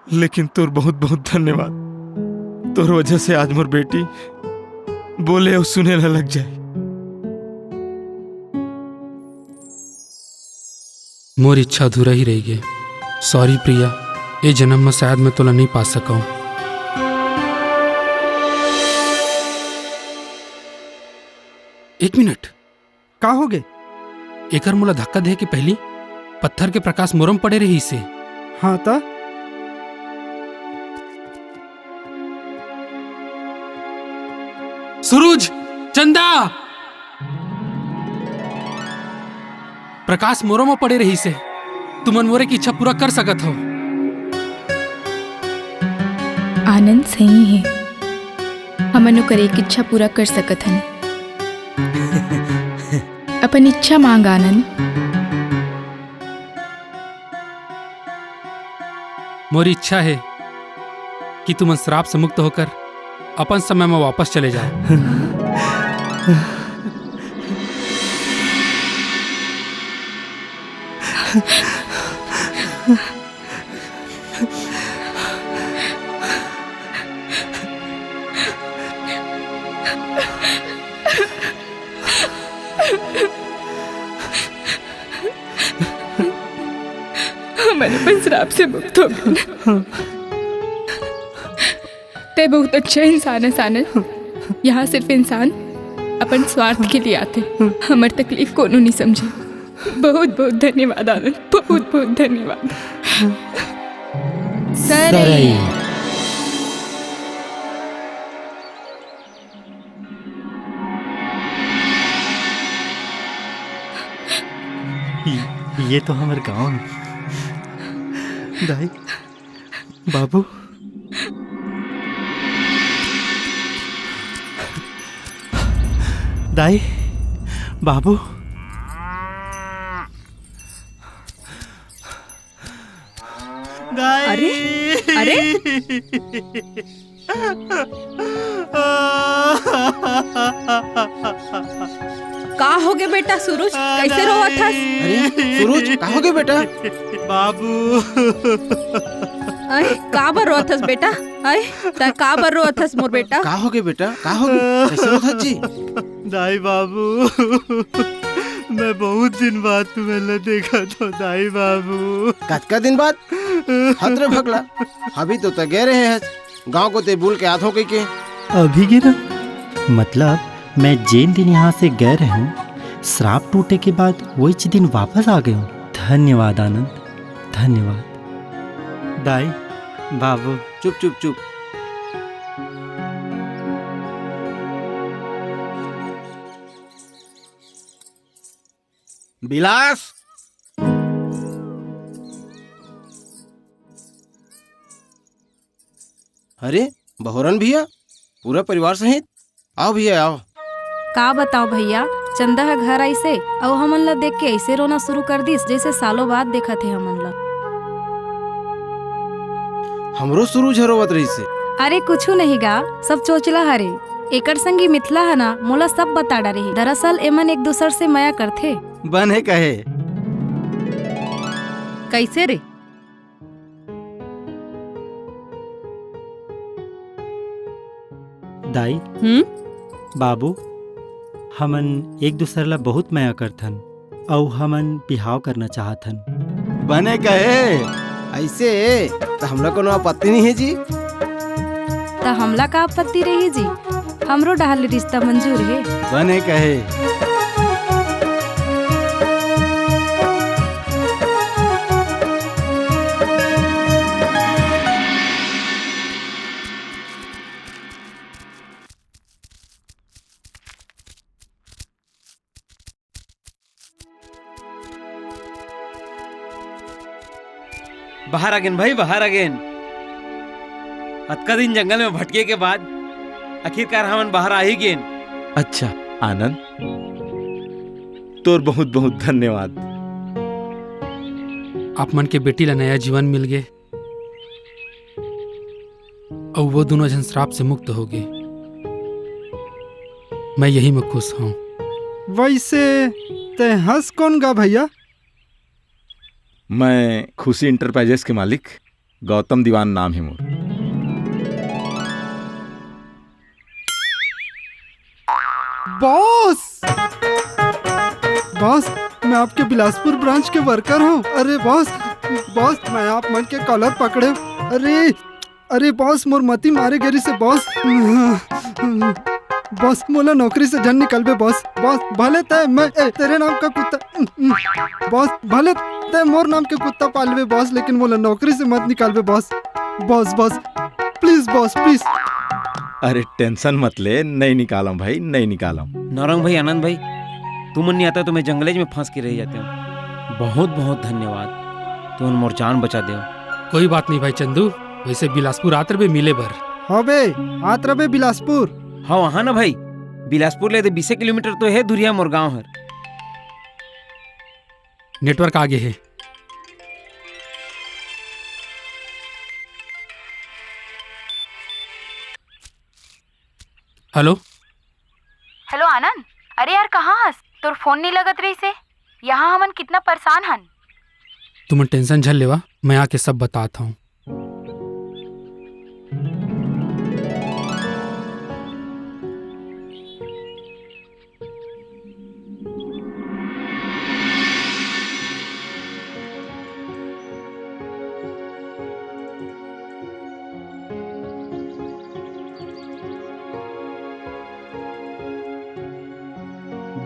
लेकिन तोर बहुत बहुत धन्यवाद। तोर वजह से आज मोर बेटी बोले और सुने ला लग जाए। मोर इच्छा अधूरा ही रह गए। सॉरी प्रिया, ए जन्म में शायद मैं तोला नहीं पा सकूं। एक मिनट। का हो गे? एकर मोला धक्का दे के पहली पत्थर के प्रकाश मोरो म पड़े रहिस हे। हाँ त? सूरज, चंदा, प्रकाश मोरो म पड़े रहिस हे। तुमन मोर एक इच्छा पूरा कर सकत हो। आनंद सही हे, हमन ओकर एक इच्छा पूरा कर सकत हन। अपन इच्छा मांग, आनंद। मोर इच्छा हे कि तुमन श्राप से मुक्त होकर अपन समय में वापस चले जाओ। मैं अपन श्राप से मुक्त हो गया। ते बहुत अच्छा इंसान है, सानन। यहाँ सिर्फ इंसान अपन स्वार्थ के लिए आथे। हमर तकलीफ कोनो नहीं समझे। बहुत बहुत धन्यवाद आनंद, बहुत बहुत धन्यवाद। सरई। ये, ये तो हमर गांव है। दाई, बाबू, दाई, बाबू। दाई। अरे, अरे। का होगे बेटा सुरुज, कैसे रोवत हस? अरे सुरुज, का होगे बेटा? बाबू। अरे, का बर रोवत हस बेटा? अरे, तै का बर रोवत हस मोर बेटा? का होगे बेटा, का होगे? कैसे रोवत हस जी? दाई बाबू, मैं बहुत दिन बाद तुम्हें देखा तो दाई बाबू। कतका दिन बाद? हत रे भकला, अभी तो तै गे रहे हस। गांव कोती बुल के आथों कहिके। अभी गिरा? मतलब, मैं जेन दिन यहाँ से गए रहूं, श्राप टूटे के बाद वहीच दिन वापस आ गए हूँ। धन्यवाद आनंद, धन्यवाद। दाई, बाबू। चुप, चुप, चुप। बिलास। अरे, बहोरन भैया, पूरा परिवार सहित? आओ भैया, आओ। का बताओ भैया, चंदा ह घर आइसे अउ हमन ला देख के ऐसे रोना शुरू कर दिस, जैसे सालों बाद देखत हे हमन ला। हमरो सुरुज ह रोवत रहिसे। अरे कुछु नहीं गा, सब चोचला हरे। एकर संगी मिथिला ह ना, मोला सब बता डारे हे। दरअसल एमन एक दूसर से मया करथे। बने कहे। कैसे रे? दाई, हम्म? बाबू, हमन एक दूसर ला बहुत मया करथन, अउ हमन बिहाव करना चाहथन। बने कहे। ऐसे त हमला कोनो आपत्ति नहीं है जी। त हमला का आपत्ति रही जी? हमरो डहार ले रिश्ता मंजूर हे। बने कहे। बाहर आ गेन भाई, बाहर आ गेन। अतका दिन जंगल में भटके के बाद आखिरकार हमन बाहर आ ही गेन। अच्छा आनंद, तोर बहुत बहुत धन्यवाद। आप मन के बेटी ला नया जीवन मिल गे। अउ वो दोनों झन श्राप से मुक्त हो गे। मैं यही में खुश हूँ। वैसे तै हंस कौन गा भैया? मैं खुशी इंटरप्राइजेस के मालिक गौतम दीवान नाम है मोर। बॉस, बॉस, मैं आपके बिलासपुर ब्रांच के वर्कर हूँ। अरे बॉस, बॉस, मैं आप मन के कॉलर पकड़े। अरे, अरे बॉस, मोर मती मारे गे रिसे बॉस। बॉस, मोला नौकरी से झन निकालबे बॉस। बॉस, भले तै मैं, ए, तेरे नाम का कुत्ता, बॉस, भले तै मोर नाम के कुत्ता पालबे बॉस, लेकिन मोला नौकरी से मत निकालबे boss. Boss, boss, please boss, please. अरे टेंशन मत ले, नहीं निकालम भाई, नहीं निकालम। नौरंग भाई, आनंद भाई, तुमन नहीं आता तो मैं जंगलेज में फंस के रह जाते हूँ। बहुत बहुत धन्यवाद, तुमन मोर जान बचा दे। कोई बात नहीं भाई चंदू, वैसे बिलासपुर आत रबे मिले बर। हाँ बे, आत रबे बिलासपुर। हाँ, वहाँ ना भाई, बिलासपुर ले दे बीसे किलोमीटर तो है दूरिया मोर गांव हर। नेटवर्क आ गे हे। हेलो। हेलो आनंद, अरे यार, कहाँ हस? तोर फोन नहीं लगत रहिसे। यहाँ हमन कितना परेशान हन। तुमन टेंशन झन लेवा, मैं आके सब बतात हूँ।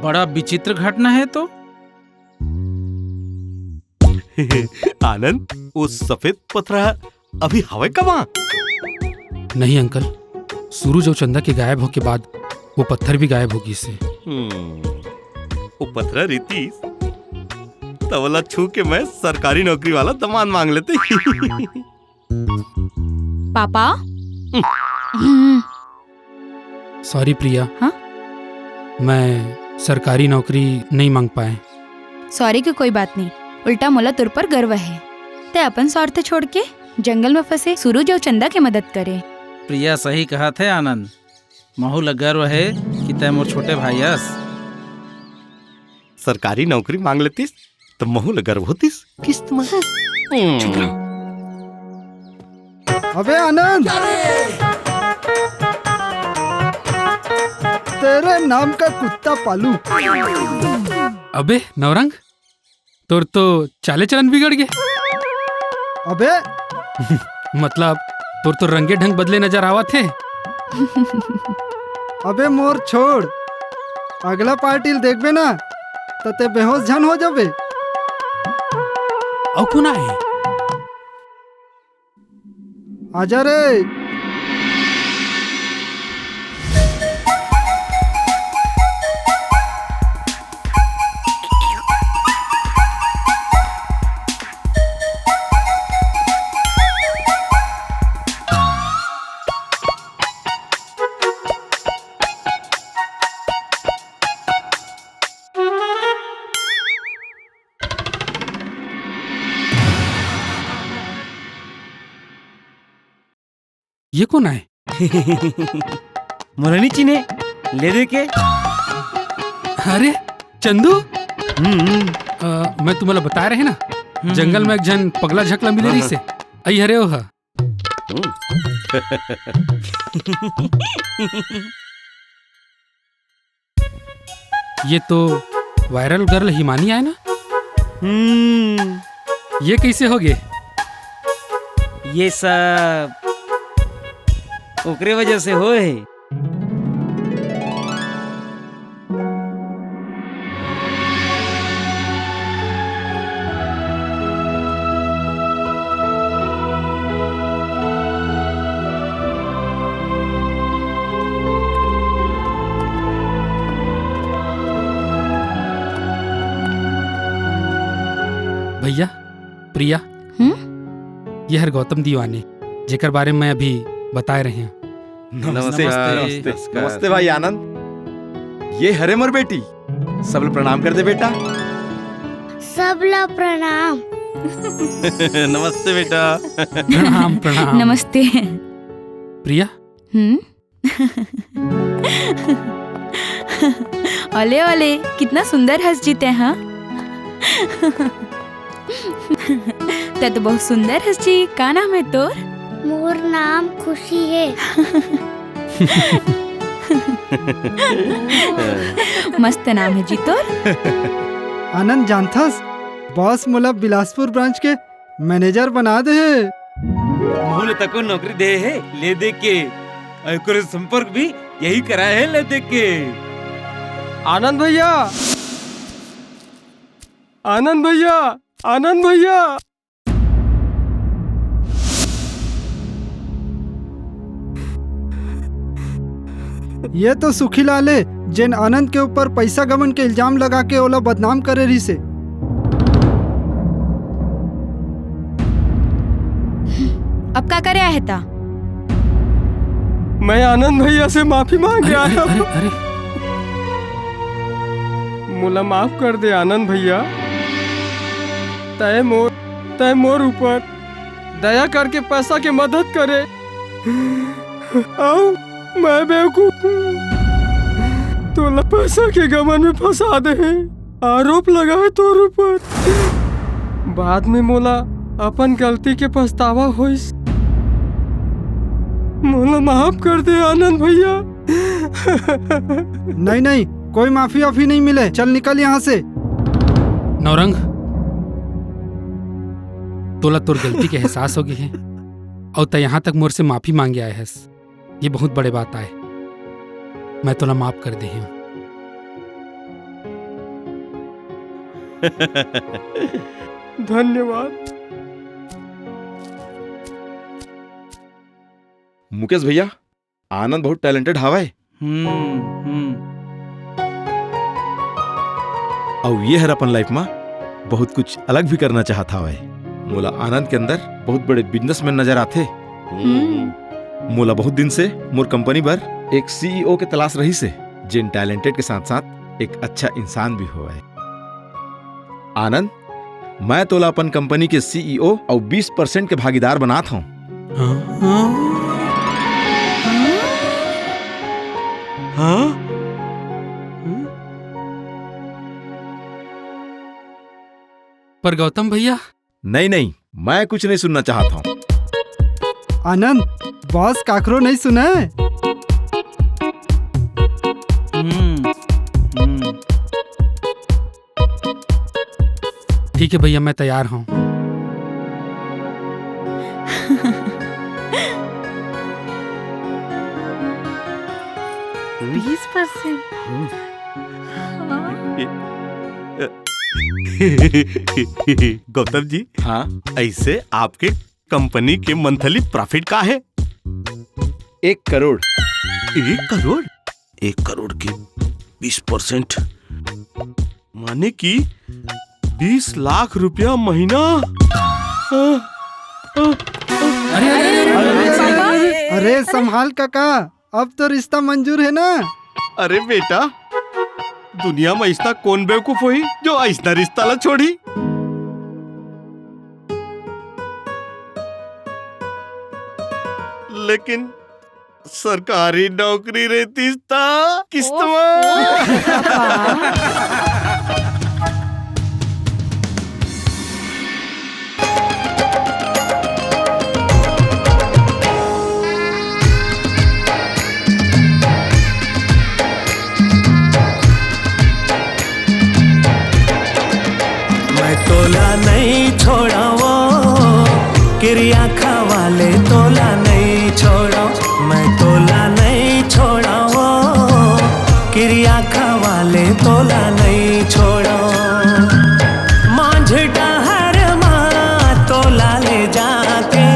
बड़ा विचित्र घटना है तो। आनंद, वो सफेद पथरा अभी हवय का वहाँ? नहीं अंकल, सूरज अउ चंदा के गायब होके बाद वो पत्थर भी गायब हो गिस हे। हम्म, वो पथरा रहितिस, त ओला छू के मैं सरकारी नौकरी वाला दमांद मांग लेते। पापा। हम्म। सॉरी प्रिया। हाँ? मैं सरकारी नौकरी नहीं मांग पाए। सॉरी की कोई बात नहीं, उल्टा मोला तोर पर गर्व है। तै अपन स्वार्थ छोड़ के जंगल में फंसे सूरज अउ चंदा के मदद करे। प्रिया सही कहत हे आनंद, महू ल गर्व हे कि तै मोर छोटे भाई अस। सरकारी नौकरी मांग लेतिस त महू ल गर्व होतिस। किस्त में। चुप रहो। अबे आनंद, तेरे नाम का कुत्ता पालू। अबे नौरंग, तोर तो चाले चलन बिगड़ गे। अबे मतलब तोर तो रंगे ढंग बदले नजर आवत हे। अबे मोर छोड़, अगला पार्टी ल देखबे ना, त ते बेहोश झन हो जाबे। अउ कोन आए? आजा रे। ये कोन आय? मोला नी चिन्हे, ले दे के। अरे, चंदू? हम्म, हम्म। अ, मैं तुम्हारा बताए रहे ना, हम्म, जंगल हम्म। में एक झन पगला झकला मिले हाँ, रहिस हे। हाँ। अई हरे ओह। हम्म। ये तो वायरल गर्ल हिमानी आय ना? हम्म। ये कइसे हो गे? ये सब ओकरे वजह से होय हे। भैया, प्रिया, हम्म? ये हर गौतम दीवाने, जेकर बारे में मैं अभी बताए रहे हूँ। नमस्ते। नमस्ते। नमस्ते। नमस्ते भाई आनंद, ये हरे मोर बेटी। सबला प्रणाम कर दे बेटा। सबला प्रणाम। नमस्ते बेटा। प्रणाम, प्रणाम। नमस्ते। प्रिया। हम्म? ओले, ओले, कितना सुंदर हस जी तैं, हाँ? तैं तो बहुत सुंदर हस जी। का नाम है तोर? मोर नाम खुशी है। मस्त नाम है जी तोर। आनंद, जानथस, बॉस मोला बिलासपुर ब्रांच के मैनेजर बना दे हे। महू ल तको नौकरी दे हे, ले दे के। अउ एकरे संपर्क भी यही कराए हे, ले दे के। आनंद भैया, आनंद भैया, आनंद भैया। ये तो सुखीलाल हे, जेन आनंद के ऊपर पैसा गबन के इल्जाम लगा के ओला बदनाम करे रिहिस हे। अब का करे आहे ता? मैं आनंद भैया से माफी मांगे आया हूँ। अरे, अरे। मोला माफ कर दे आनंद भैया। तय मोर, तय मोर ऊपर दया करके पैसा के मदद करे। अउ मैं बेवकूफ हूँ, तोला पैसा के गमन में फंसा दे हे, आरोप लगा हे तोर ऊपर। बाद में मोला अपन गलती के पछतावा होइस। मोला माफ कर दे आनंद भैया। नहीं, नहीं, कोई माफी वाफी नहीं मिले। चल निकल यहाँ से। नौरंग, तोला तोर गलती के एहसास हो गे हे अउ तैं यहाँ तक मोर से माफी मांगे आए हस। ये बहुत बड़े बात आय। मैं तोला माफ कर दे हूँ। धन्यवाद। मुकेश भैया, आनंद बहुत talented हावय। हम्म, हम्म। अउ ये हर अपन life मा बहुत कुछ अलग भी करना चाहत हावय। मोला आनंद के अंदर बहुत बड़े businessman नजर आथे। हम्म। मोला बहुत दिन से मोर company बर एक C E O के तलाश रहिस हे, जेन talented के साथ-साथ एक अच्छा इंसान भी होवय। आनंद, मैं तोला अपन company के C E O अउ बीस percent के भागीदार बनात हंव। हाँ? हाँ? हाँ? पर गौतम भैया, नहीं, नहीं, मैं कुछ नहीं सुनना चाहत हंव। आनंद, boss काकरो नहीं सुने। हम्म, हम्म। ठीक है भैया, मैं तैयार हूँ। बीस percent। गौतम जी, हाँ? ऐसे आपके company के monthly profit का है? एक करोड़। एक करोड़? एक करोड़ के बीस percent, माने कि बीस लाख रुपया महीना। अरे, अरे, अरे, अरे, अरे, अरे, संभाल काका, अब तो रिश्ता मंजूर है ना? अरे बेटा, दुनिया में ऐसा कौन बेवकूफ होही जो ऐसा रिश्ता ला छोड़ी? लेकिन सरकारी नौकरी रहती ता किस्त में। मैं तोला नहीं छोड़ावो, किरिया खवाले तोला नहीं छोड़ो। मैं तोला नहीं छोड़ावो, किरिया खवाले तोला नहीं छोड़ो। मांझ डहर मा तोला ले जाके,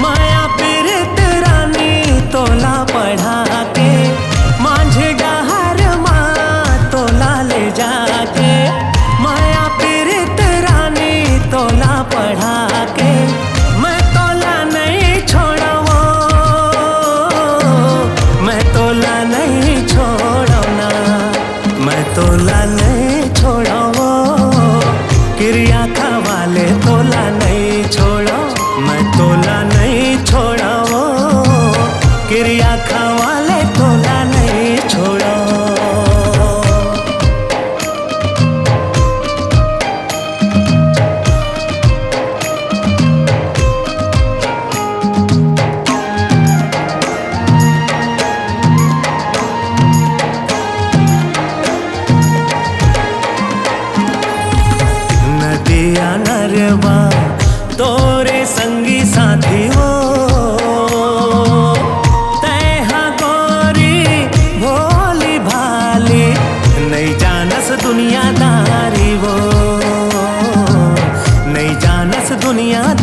माया पीरत रानी तोला पढ़ा के। मांझ डहर मा तोला ले जाके, माया पीरत रानी तोला पढ़ा के। मैं तोला नहीं छोड़वो, मैं तोला नहीं छोड़ो ना, मैं तोला नहीं छोड़वो। किरिया खवाले तोला नहीं छोड़ो, मैं तोला नहीं छोड़वो। किरिया खवाले तोला नहीं छोड़ो। नदिया नरवा तोरे संगी साथी हो, तैहा गोरी भोली भाली, नहीं जानस दुनियादारी वो, नहीं जानस दुनियादारी।